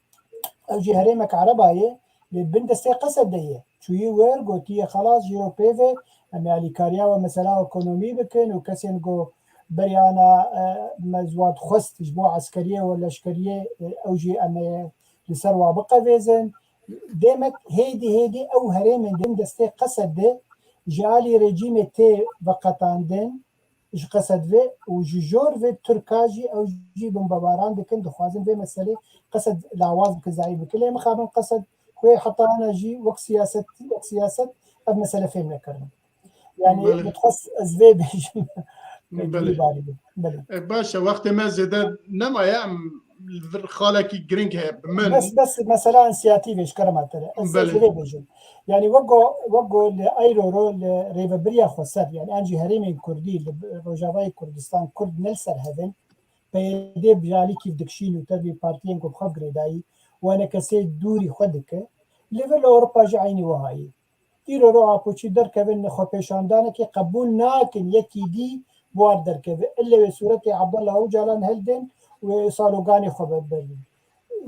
ew jî herêmek Ereba ye, lê bin destê Qesed de ye. Çûyî wir gotiye, xelas, jî ro pê ve, em ê alîkariya we mesela ekonomî bikin û kesên ku beriya na, e, me ji wa dixwest ji bo eskeriyê û leşkeriyê, e, ew jî em ê li ser wa biqevêzin. Demek hêdî hêdî ew herêmên di bin destê Qesed de ji alî rejîmê tê veqetandin, ji Qesed ve û ji jor ve Tirka jî ew jî bombebaran dikin, dixwazin vê meselê Qesed lawaz bikin, zayîf bikin. Lê mixabin Qesed ku heta ana jî wek siyaset, wek siyaset ev mesele fêm nekirin. Yani Belê. Dixwest ez vê bêjim. Belê. Belê. E, baş e, wextê me zêde nemaye, em li vir xalekî giring heye bi min. Bes, bes, mesela însiyatîvê ji kerema te re. Ez Belê. Zêde bêjim. Yani wek go, wek go li Eyroro li rêvebiriya xweser, yani an jî herêmên Kurdî li Rojavayê Kurdistan Kurd ne li ser hev in. P Y D bi alîkî dikişîn û tevî partiyên ku bi xwe girêdayî û enekesê dûrî xwe dike. Li vir li Ewropa jî eynî wiha ye. Îro ro Apoçî derkevin xwepêşandanekê qebûl nakin, yekî dî bi war derkeve. Illewê sûretê Abdullah Ocalan heldin û sloganê xwe bervin.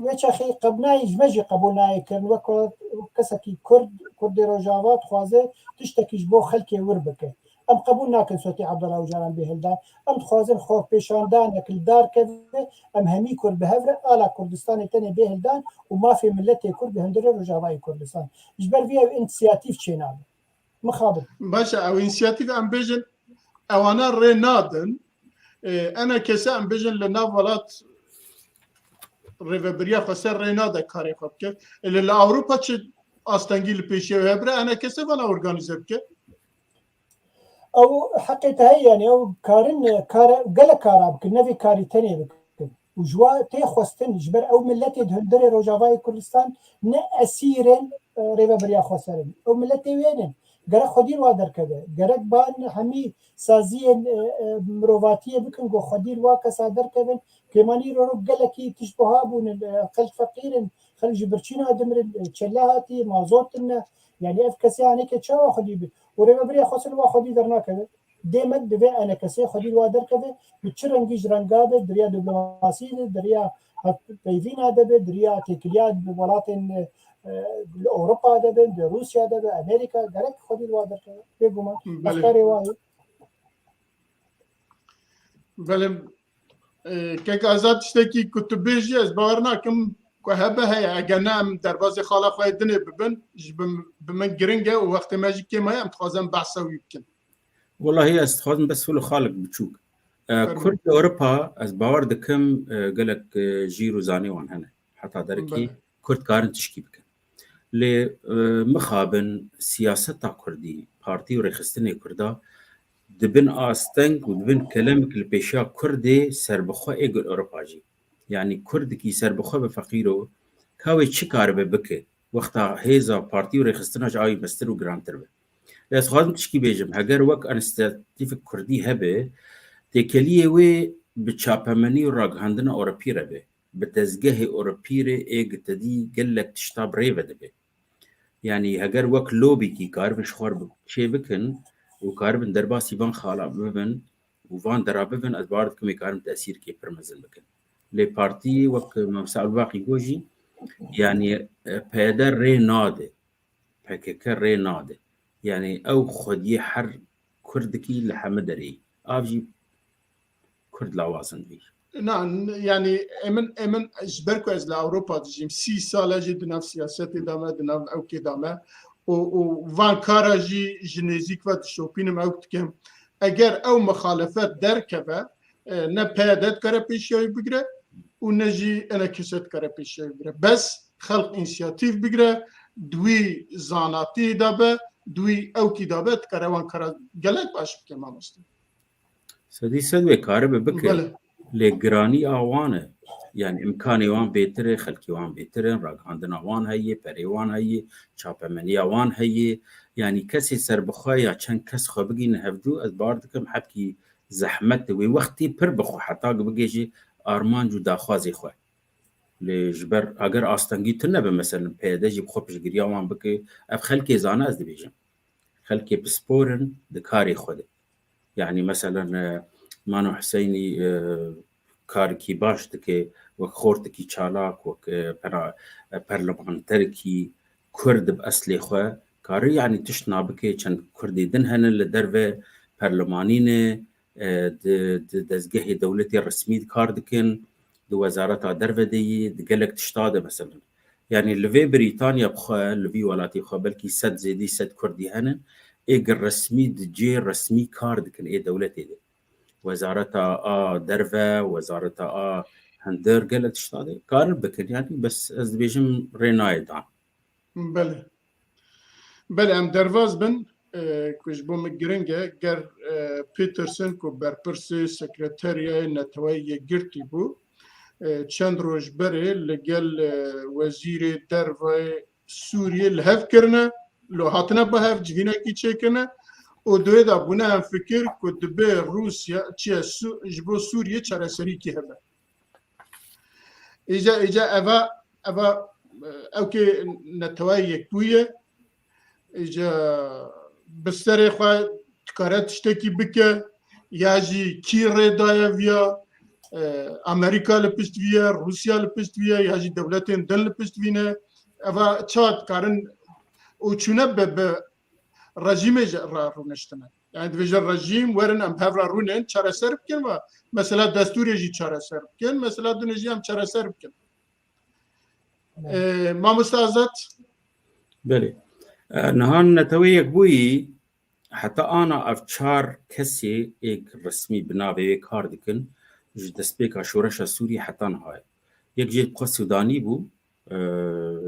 Wê çaxê qeb nayê, ji me jî qebûl nayê kirin. Wek kesekî Kurd, Kurdê Rojava dixwaze tiştekî ji bo xelkê wir bike. Em qebûl nakin sûretê Abdullah Ocalan bê hildan. Em dixwazin xwepêşandanek li dar keve, em hemî Kurd bi hev re ala Kurdistanê tenê bê hildan û mafê miletê Kurd bi hundirê Rojavayê Kurdistan. Ji ber vê ew însiyatîf çênabe. Mixabin. Baş e, ew însiyatîf em bêjin, ewana rê nadin. E, enekese em bêjin li nav welat rêvebiriya xweser rê nade karê xwe bike. E, li, li Ewropa çi astengî li pêşiya wê hebire, enekese vana organîze bike? Ew heqê te heye, yani ew karin, e, kara, gelek kara bikin, ne vê karî tenê bikin. Û ji wa tê xwestin, ji ber ew miletê di hundirê Rojavayê Kurdistan ne esîrên, e, rêvebiriya xweser in. Ew miletê wê ne. Gerek xwedî li wa derkeve. Gerek ban hemî saziyên, e, e, mirovatiyê bikin, ku xwedî li wa kesa derkevin. Kêmanî îro ro gelekî tişt buha bûn, e, xelk feqîr in, xelk ji birçîna dimirin, e, çele hatî, mazot tune. Yani ev kesê aneke çawa xwedî bi? Û rêvebiriya xweser li wa xwedî dernakeve. Dê me divê enekesê xwedî li wa derkeve, bi çi rengî ji renga be, di riya diplomasî de, di riya hevpeyvîna de be, di riya têkiliya welatên, e, li Ewropa de be, di Rûsya de be, Amerîka, gerek xwedî li wa derkeve. Bêguman, Belê. Efkarê wa ye. Belê, e, kek Azad, tiştekî ku tu bêjî, ez bawer nakim ku hebe heye. Eger ne, em derbazê xala xwe yê dinê bibin, ji bi, bi min giring e û wextê me jî kêm heye, em dixwazin behsa wî bikin. Welahi ez dixwazim bes wilo xalek biçûk. E, Fermo. Kurd li Ewropa, ez bawer dikim, e, gelek, e, jîr û zanê wan hene. Heta derekî Belê. Kurd karin tişkî bikin. Lê, e, mixabin siyaseta Kurdî, partî û rêxistinê Kurda dibin asteng û dibin kelemik li pêşiya Kurdê serbixwe ê gul Ewropa jî. Yanî Kurdikî serbixwe be feqîro, ka wê çi karibe bike, wexta hêza partî û rêxistina ji awî mestir û girantir be. Lê ez xwazim tişkî bêjim, heger wek înîsiyatîfek Kurdî hebe, têkeliyê wê bi çapemenî û ragihandina Ewropî re be, bi dezgehê Ewropî re ê gitedî gelek tişta bi rê ve dibe. Yanî heger wek lobîkî karibin ji xwe re bi-, çê bikin û karibin derbasî van xala bibin û van dera bibin, ez bawer dikim ê karin tesîrkê pir mezin bikin. Lê partî wek Mamosta Ebubakî got jî, yanî, e, P Y D rê nade. P K K rê nade. Yanî ew xwediyê her Kurdikî li heme derê. Av jî Kurd lawazin vî. Na, n-, yanî, ê min, ê min ji ber ku ez li Ewropa dijîm, sî sal e jî di nav siyasetê de me, di nav ewkê de me û, û van kara jî ji nêzîk ve dişopînim, ewk dikim. Eger ew mixalefet derkeve, e, ne P Y D dikare pêşiya wî bigire û ne jî enekese dikare pêşiya wî bigire. Bes xelk însiyatîf bigire, di wî zanatî de be, di wî ewkî de be, dikare wan kara gelek baş bike, mamoste. Sedî sed wê karibe bike. Belê. Lê giranî a wan e. Yani îmkanê wan bêtir e, xelkê wan bêtir in, ragihandina wan heye, perê wan heye, çapemeniya wan heye. Yani kesê serbixwe ya çend kes xwe bigîne hevdû, ez bawer dikim hebkî zehmet e. Wê wextî pir bi xwe heta ku bigihêje armanc û daxwazê xwe. Lê ji ber eger astengî tune be, meselen P Y D jî bi xwe piştgiriya wan bike, ev xelkê zane ez dibêjim. Xelkê pispor in di karê xwe de. Yanî meselen, e, Mano Huseynî, e, karekî baş dike, wek xortekî çalak, wek, e, pera-, e, perlemanterekî Kurd bi eslê xwe, kare yanî tişt nabike, çend Kurdê din hene li derve perlemanî ne, e, di, di dezgehê dewletê resmî di kar dikin, di wezareta derve de yî, di gelek tişta de meselen. Yanî li vê Brîtanya bi xwe, li vî welatê xwe belkî sed zêdî sed Kurdî hene, ê gi resmî di cê resmî kar dikin ê dewletê de. Wezareta a derve, wezareta a hundir gelek tişta de karin bikin. Yanî bes ez dibêjim rê nayê dan. Belê. Belê, em derbas bin, e, ku ji bo min giring e, ger, e, Peterson ku berpirsê sekreteriyayê Neteweyê Yekgirtî bû, e, çend roj berê li gel, e, wezîrê dervayê Sûriyê li hev kirine, lo hatine bi hev civînekî çêkirine û di wê de bûne hemfikir ku dibe Rûsya, çi ye, Sû-, ji bo Sûriyê çareserîkî hebe. Îca, îca eva, eva, e, ew kê Neteweyê Yekbûyî ye. Îca bi serê xwe dikare tiştekî bike, ya jî kî rê daye viya, e, Amerîka li pişt vî ye, Rûsya li pişt vî ye, ya jî dewletên din li pişt vî ne. Eva çawa dikarin û çûne bi, bi rejîmê jî re rûniştine. Yani dibêje rejîm, werin em hev re rûnên, çareser bikin ve mesela destûrê jî çareser bikin, mesela dinê jî em çareser bikin. E, Mamoste Azad? Belê. E, niha Netewê Yekbûyî heta ana ev çar kesê êk resmî bi navê wê kar dikin, ji destpêka şoreşa Sûriyê heta niha ye. Yek jê bi xwe Sûdanî bû, e,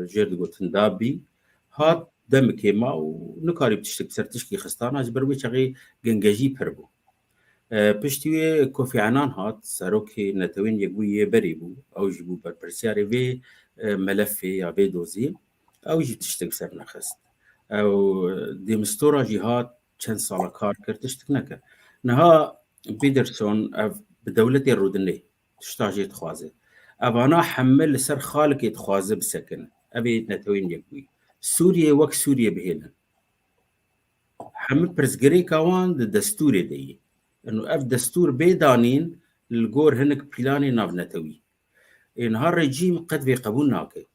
jêr digotin Dabî, hat demekê ma û nikarî tiştek ser tişkî xistana, ji ber wê çaxê gengejî pir bû. E, piştî wê Kofi Annan hat, serokê Netewên Yekbûyî yê berê bû, ew jî bû berpirsiyarê vê, e, melefê ya vê doziyê, ew jî tiştek ser nexist. Ew, e, Demistora jî hat, çend sala kar kir, tiştek nekir. Niha Peterson ev bi dewletê rûdinê. Tişta jê dixwaze. Evana heme li ser xalikê dixwaze bisekine. Ev ê Netewên Yekbûyî. Sûriyê wek Sûriyê bihêlin. Heme pirsgirêka wan di destûrê de yî. Eno ev destûr bê danîn li gor hinek planê navnetewî. Ê niha rejîm qet vê qebûl nake.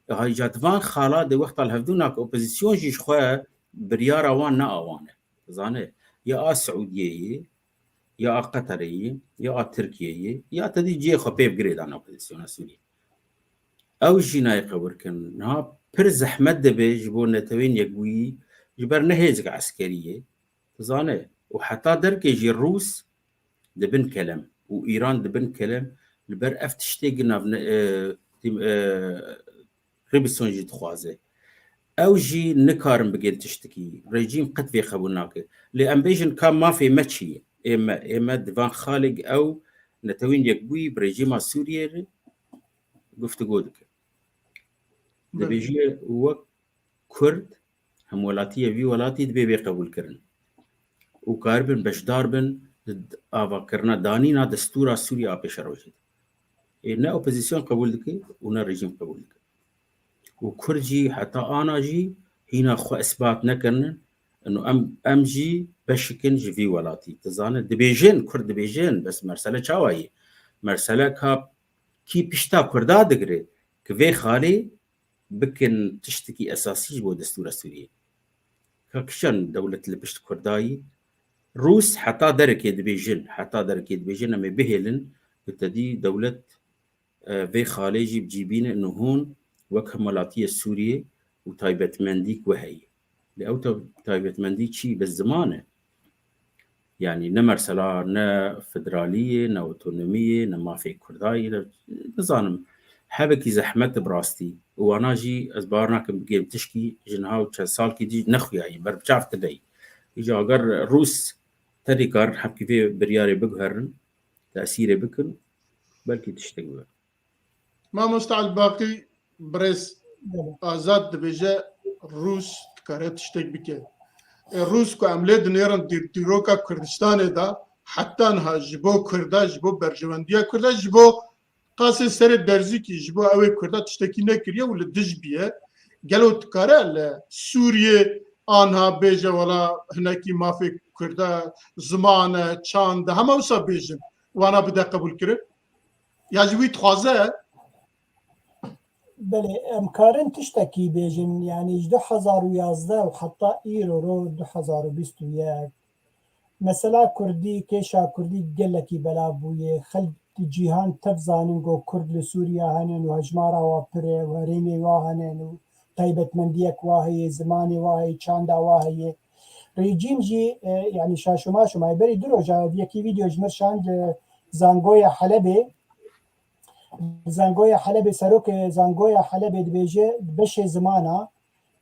Ê ha îca di van xala de wexta li hevdû nake, opozîsyon jî ji xwe biryara wan ne a wan e. Dizane, ya a Siûdiyê yê, ya a Qeterê yê, ya a Tirkiyê yê, ya te dî cihê xwe pê bi girê dane opozîsyona Sûriyê. Ew jî nayê qebûl kirin. Niha pir zehmet dibe ji bo Netewên Yekbûyî, ji ber ne hêzek eskerî ye. Dizane, û heta derkê jî Rûs di bin kelem û Îran di bin kelem, li ber ev tiştê gi nav ne-, e, tim-, e, Ribison jî dixwaze. Ew jî nikarin bigên tiştikî. Rejîm qet vê qebûl nake. Lê em bêjin ka mafê me çi ye? Ê me, ê me di van xalê ew Netewên Yekbûyî bi rejîma Sûriyê re guftûgo dike. Belê. Dibêje wek Kurd, hemwelatiyê vî welatî dibê bê qebûlkirin û karibin beşdar bin di avakirina danîna destûra Sûriya a pêşerojê de. Ê ne opozîsyon qebûl dike û ne rejîm qebûl dike. Û Kurd jî heta ana jî hîna xwe isbat nekirine. Ino em, em jî beşikin ji vî welatî. Dizane, dibêjin, Kurd dibêjin, bes mersele çawa ye? Mersele ka kî pişta Kurda digire ki vê xalê bikin tiştekî esasî ji bo destûra Sûriyê. Ka kişan dewlet li pişt Kurda yî? Rûs heta derekê dibêjin, heta derekê dibêjin em ê bihêlin, bi tedî dewlet, e, vê xalê jî bi cî bîne, ino hûn wek hemwelatiyê Sûriyê û taybetmendîk we heye. Lê ew ta-, taybetmendî çi? Bi ziman e. Yanî ne mersela, ne federalî ye, ne otonomî ye, ne mafê Kurda ye, ne, nizanim, hebekî zehmet e bi rastî. Û wana jî ez bawer nakim bigêm tişkî ji niha û çend salkî dî nexuyayî, ber bi çav tide yî. Îca eger Rûs tenê karin hebkî vê biryarê biguherin, tesîrê bikin, belkî tiştek bibe. Mamoste Elbaqî, birêz Belê. Azad dibêje Rûs dikare tiştek bike. E, Rûs ku em lê dinêrin dîr-, dîroka Kurdistanê de heta niha ji bo Kurda, ji bo berjewendiya Kurda, ji bo Qasê Serê Derzîkî ji bo ew ê Kurda tiştekî nekiriye û li dij bûye. Gelo dikare li Sûriyê anha bêje wela hinekî mafê Kurda, ziman e, çand e, hema wisa bêjin, wana bide qebûlkirin? Ya jî wî dixwaze? Belê, em karin tiştekî bêjin, yanî ji du hezar û yazdeh û heta îro ro du hezar û bîst û yek, mesela Kurdî, kêşa Kurdî gelekî belav bûye. Xelk di cîhan tev zanin ku Kurd li Sûriya henin û hejmara wa pir e û herêmê wa henin û taybetmendiyek wa heye, zimanê wa heye, çanda wa heye. Rejîm jî, e, yanî şaşûma şima berî du roja yekî vîdeo ji mir şand li Zangoya Helebê. Zangoya Helebê, serokê Zangoya Helebê dibêje, beşê zimana,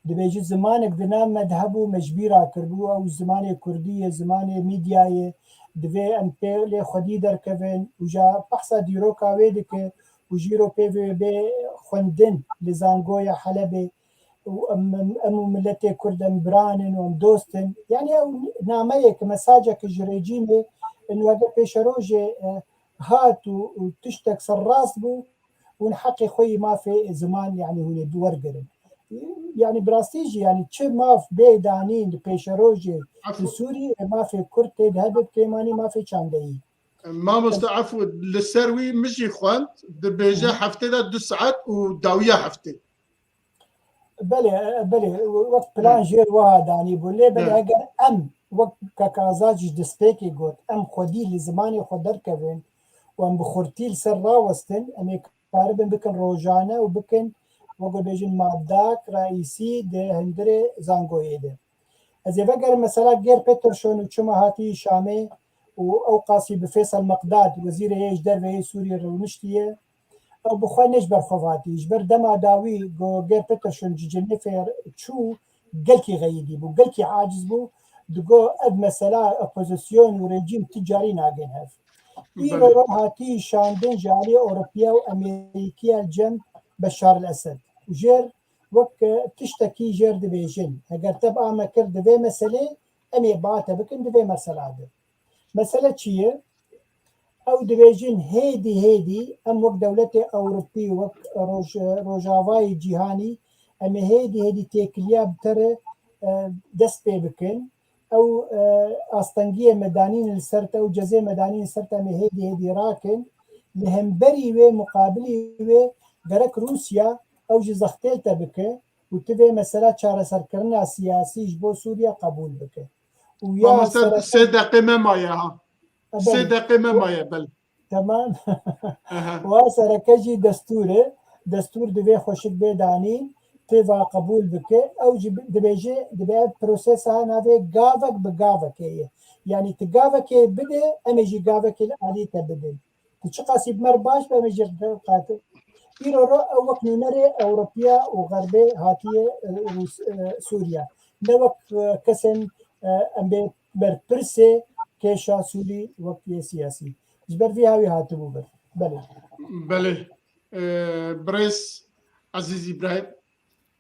dibêje, zimanek di nav me de hebû, me ji bîra kiribû, ew zimanê Kurdî ye, zimanê Mîdya ye, divê em pê lê xwedî derkevin. Û ja behsa dîroka wê dike û jî îro pê ve bê xwendin li Zangoya Helebê. Û em, em, em û miletê Kurd em biran in û em dost in. Yanî ew nameyek, mesajek ji rejîmê in weke pêşerojê, e, hat û, û tiştek serrast bû, hûn heqê xwe yî mafê ziman, yanî hûn ê bi wergirin. Yanî bi rastî jî, yanî çi maf bê danîn li pêşerojê li Sûrî, e, mafê Kurd tê de hebe, bi kêmanî mafê çandeyî. Mamoste, efû, li ser wî min jî xwend, dibêje heftê de du saet û dawiya heftê. Belê, belê, wek plan jêr wiha danî bû. Lê belê eger em wek Kak Azad jî destpêkê got, em xwedî li zimanê xwe derkevin û em bi xurtî li ser rawestin, em ê karibin bikin rojane û bikin, wek bêjin, madak reîsî di hundirê Zangoyê de. Ez ê vegerim mesela Gêr Peterson û çima hatî Şamê û ew qasî bi Fêsal Meqdad, wezîrê yê ji derve yê Sûriyê rewiniştiye. Ew bi xwe ne ji ber xwe hatî. Ji ber dema dawî ku Gêr Peterson ji Cenêfê çû, gelkî xeyidî bû, gelkî aciz bû. Digo ev mesela opozîsyon û rejîm ti carî nagên hev. Îro ro hatî şandin ji alî Ewropiya û Amerîkiya cem Beşar el Esed. Û jêr wek, e, tiştekî jêr dibêjin. Eger te bi a me kir di vê meselê, em ê ba te bikin di vê mesela de. Mesele çi ye? Ew dibêjin hêdî hêdî em wek dewletê Ewropî, wek roj-, rojavayê cîhanî, em ê hêdî hêdî têkiliya bi te re, e, dest pê bikin. Ew, e, astengiyê me danîn li ser te, ew cezê me danîn li ser te, em ê hêdî hêdî rakin. Li hemberî wê, muqabilî wê, gerek Rûsya ew jî zextê li te bike û tu vê mesela çareserkirina siyasî ji bo Sûriya qebûl bike. Û ya Mamoste, sereke- sê deqê me maye ha. E, Sê belê. deqê me maye, belê. Tamam. Aha. Wa sereke jî destûr e. Destûr divê xweşik bê danîn, pê va qebûl bike. Ew jî bi-, dibêje, dibe ev prosesa navê gavek bi gavekê ye. Yanî tu gavekê bide, em ê jî gavekê li alî te bidin. Tu çiqasî bi me re baş be, em ê jî re qatil. Îro ro ew wek nûnerê Ewropiya û Xerbê hatiye, e, Rûs-, e, Sûriya. Ne wek, e, kesên, e, em bê berpirsê kêşa Sûrî wek yê siyasî. Ji ber vî hawî hatibû vir. Belê. Belê. E, birêz Ezîz Îbrahîm,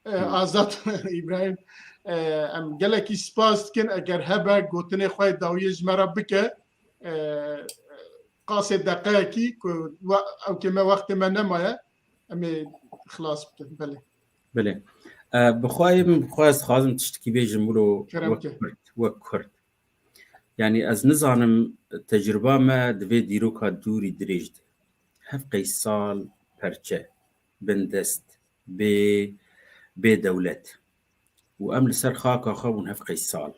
e, Hı. Azad Îbrahîm, e, em gelekî spas dikin. Eger hebe gotinê xwe yê dawiyê ji me re bike, e, qasê deqeyekî ku we-, ew kê me wextê me nemaye, em ê xilas bikin. Belê. Belê. E, bi xwe, min bi xwe ez dixwazim tiştekî bêjim wilo Kerem wek ke. Kurd, wek Kurd. Yanî ez nizanim tecrûba me di vê dîroka dûrî dirêj de. Hevqey sal perçe, bindest, bê, bê dewlet. Û em li ser xaka xwe bûn hevqey sal.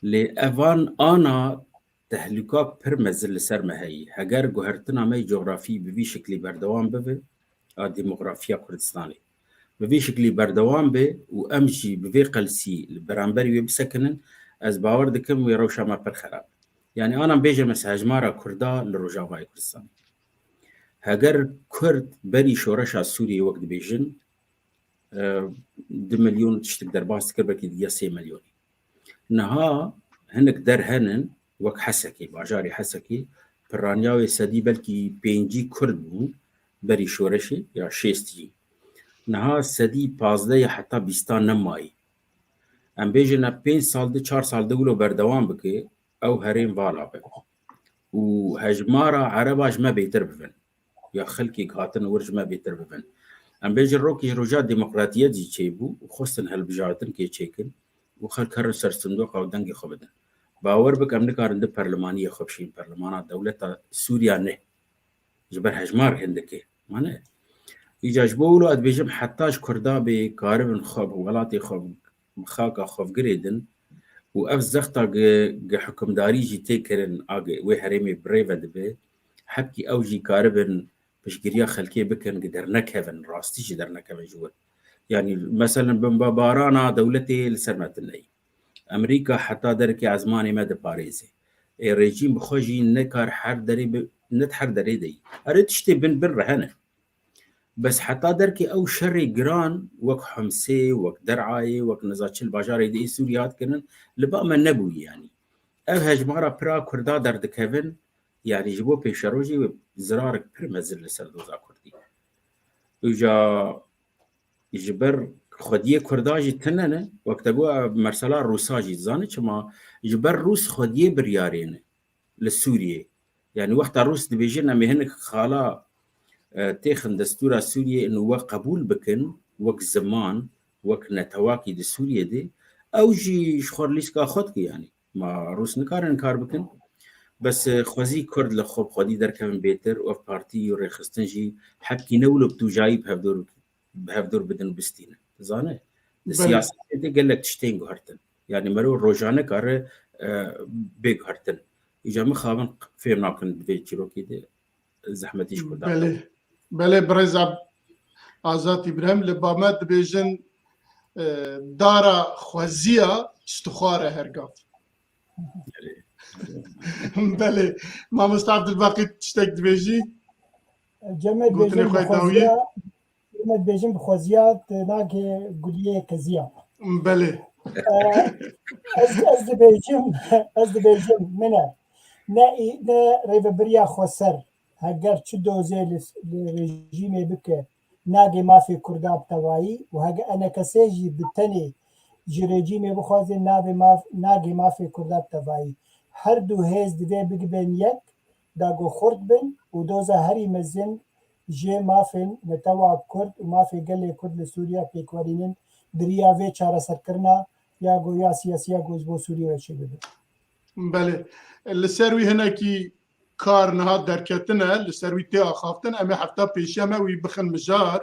Lê evan ana tehlûka pir mezin li ser me heyî. Heger guhertina me yê cografî bi vî şiklî berdewam bibe, a demografiya Kurdistanê bi vî şiklî berdewam be û em jî bi vê qelsî li beramberî wê bisekinin, ez bawer dikim wê rewşa me pir xerab. Yanî anan bêje me hejmara Kurda li Rojavayê Kurdistanê. Heger Kurd berî şoreşa Sûriyê wek dibêjin, e, du milyon û tiştik derbas dikir, belkî digiya sê milyonî. Niha hinek der henin, wek Hesekê, bajarê Hesekê, piraniya wê sedî belkî pêncî Kurd bûn berî şoreşê ya şêst jî. Niha sedî pazdeh ya heta bîsta nemayî. Em bêjin ev pênc sal di, çar sal di wilo berdewam bike, ew herêm vala be. Û hejmara Ereba ji me bêtir bibin. ya xelkê hatin wir ji me bêtir bibin. Em bêjin rokê ji roja demokratiyet jî çêbû û xwestin hilbijartinkê çêkin û xelk herin ser sindoqa û dengê xwe bidin. Bawer bike em nikarin di perlemaniyê xwe bişîn, perlemana dewleta Sûriya ne. Ji ber hejmar hindikê. Mane? Îca ji bo wilo ez dibêjim heta ji Kurda bê karibin xwe bi welatê xwe, bi xaka xwe girêdin û ev zexta gi, gi hikimdarî jî tê kirin a gi wê herêmê bi rê ve dibe, hebkî ew jî karibin piştgiriya xelkê bikin, gi dernekevin, rastî jî dernekevin ji wir. Yanî, meselen, bimbabarana dewletê li ser me tune ye. Amerîka heta derekê ezmanê me diparêze. Ê rejîm bi xwe jî nekar her derê bi, ne her derê de yî. Erê tiştê bin bin re hene. Bes heta derkê ew şerê giran wek Homsê, wek Derayê, wek niza çil bajarê di ê Sûriyê hat kirin, li ba me nebûyî yanî. Ev hejmara pira Kurda derdikevin, yanî ji bo pêşerojê wê zirarek pir mezin li ser doza Kurdî. Îca ji ber xwediyê Kurda jî tune ne, wek te got, mesela Rûsa jî dizane çima, ji ber Rûs xwediyê biryarê ne li Sûriyê. Yanî wexta Rûs dibêjin em ê hinek xala, e, têxin destûra Sûriyê û we qebûl bikin, wek ziman, wek netewakî di Sûriyê de, ew jî ji xwe lîstika xwe dike yanî. Ma Rûs nikarin kar bikin. Bes, e, xwezî Kurd li xwe bi xwedî derkevin bêtir û ev partî û rêxistin jî hebkî ne wilo bi tûjayî bi hevdor, bi hevdor bidin û bistînin. Dizane? Di Belê. Siyasetê de gelek tiştên guhertin. Yanî meriv rojane kare, e, bê guhertin. Îca mixabin fêm nakin di vê çîrokê de zehmetî ji Kurdan. Belê. Belê, birêz Ab-, Azad Îbrahîm, li ba me dibêjin, e, dara xweziya stixwar e her gav. Belê. Mamoste Abdulbaqî tiştek dibêjî? Cem, me Gotinê dibêjin xwe bi dawiyê? Xweziya, cem, me dibêjin bi xweziya te nake guliyê keziya. Belê. E, ez, ez dibêjim, ez dibêjim, min e. Ne, ne rêvebiriya xweser, heger çi dozê li, li rejîmê bike, nagê mafê Kurda bi tevayî û hege enekesê jî bi tenê ji rejîmê bixwaze navê maf, nagê mafê Kurda bi tevayî. Her du hêz divê bigibên yek, da ku xurt bin û doza herî mezin jê mafên netewa Kurd û mafê gelê Kurd li Sûriya pêkwerînin di riya vê çareserkirina ya ku ya siyasî ya ku ji bo Sûriye ve çêbibe. Belê. Li ser wî hinekî kar niha derketine, li ser wî tê axaftin, em ê hefta pêşiya me wî bixin mijar,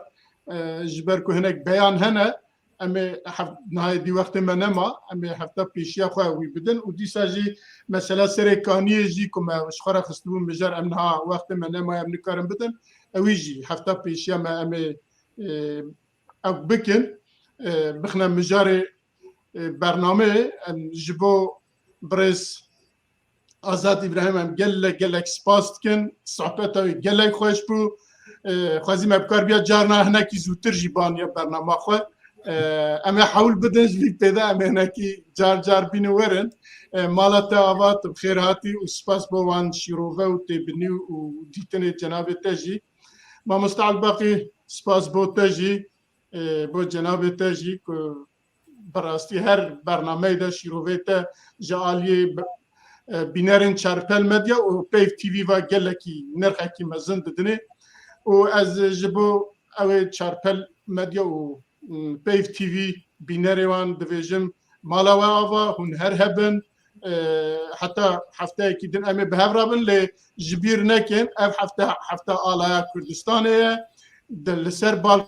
e, ji ber ku hinek beyan hene, em ê hef-, niha êdî wextê me nema, em ê hefta pêşiya xwe wî bidin û dîsa jî mesela Serê Kaniyê jî ku me ji xwe re xistibû mijar, em niha wextê me nema, em nikarin bidin, ewî jî hefta pêşiya me em ê, e, ew bikin, e, bixine mijarê, e, bernameyê, em ji bo birêz Azad Îbrahîm, em gelek, gelek spas dikin. Sohbeta wî gelek xweş bû. E, xwezî me bikar biya carna hinekî zûtir jî baniya bernama xwe. E, em ê hewl bidin ji vî pê de em ê hinekî car car bînin werin. E, mala te ava, tu bi xêr hatî û spas bo wan şîrove û têbinî û dîtinê cenabê te jî. Mamoste Elbaqî, spas bo te jî, e, bo cenabê te jî ku bi rastî her bernameyê de şîrovê te ji aliyê bi, e, bînerên Çarpel Medya û Peyv T V ve gelekî nirxekî mezin didinê. Û ez ji bo ew ê Çarpel Medya û, m, Peyv T V bînerê wan dibêjim, mala we ava, hûn her hebin. E, heta hefteyekî din em ê bi hev re bin, lê ji bîr nekin, ev hefte, hefta alaya Kurdistanê ye. Di, li ser bal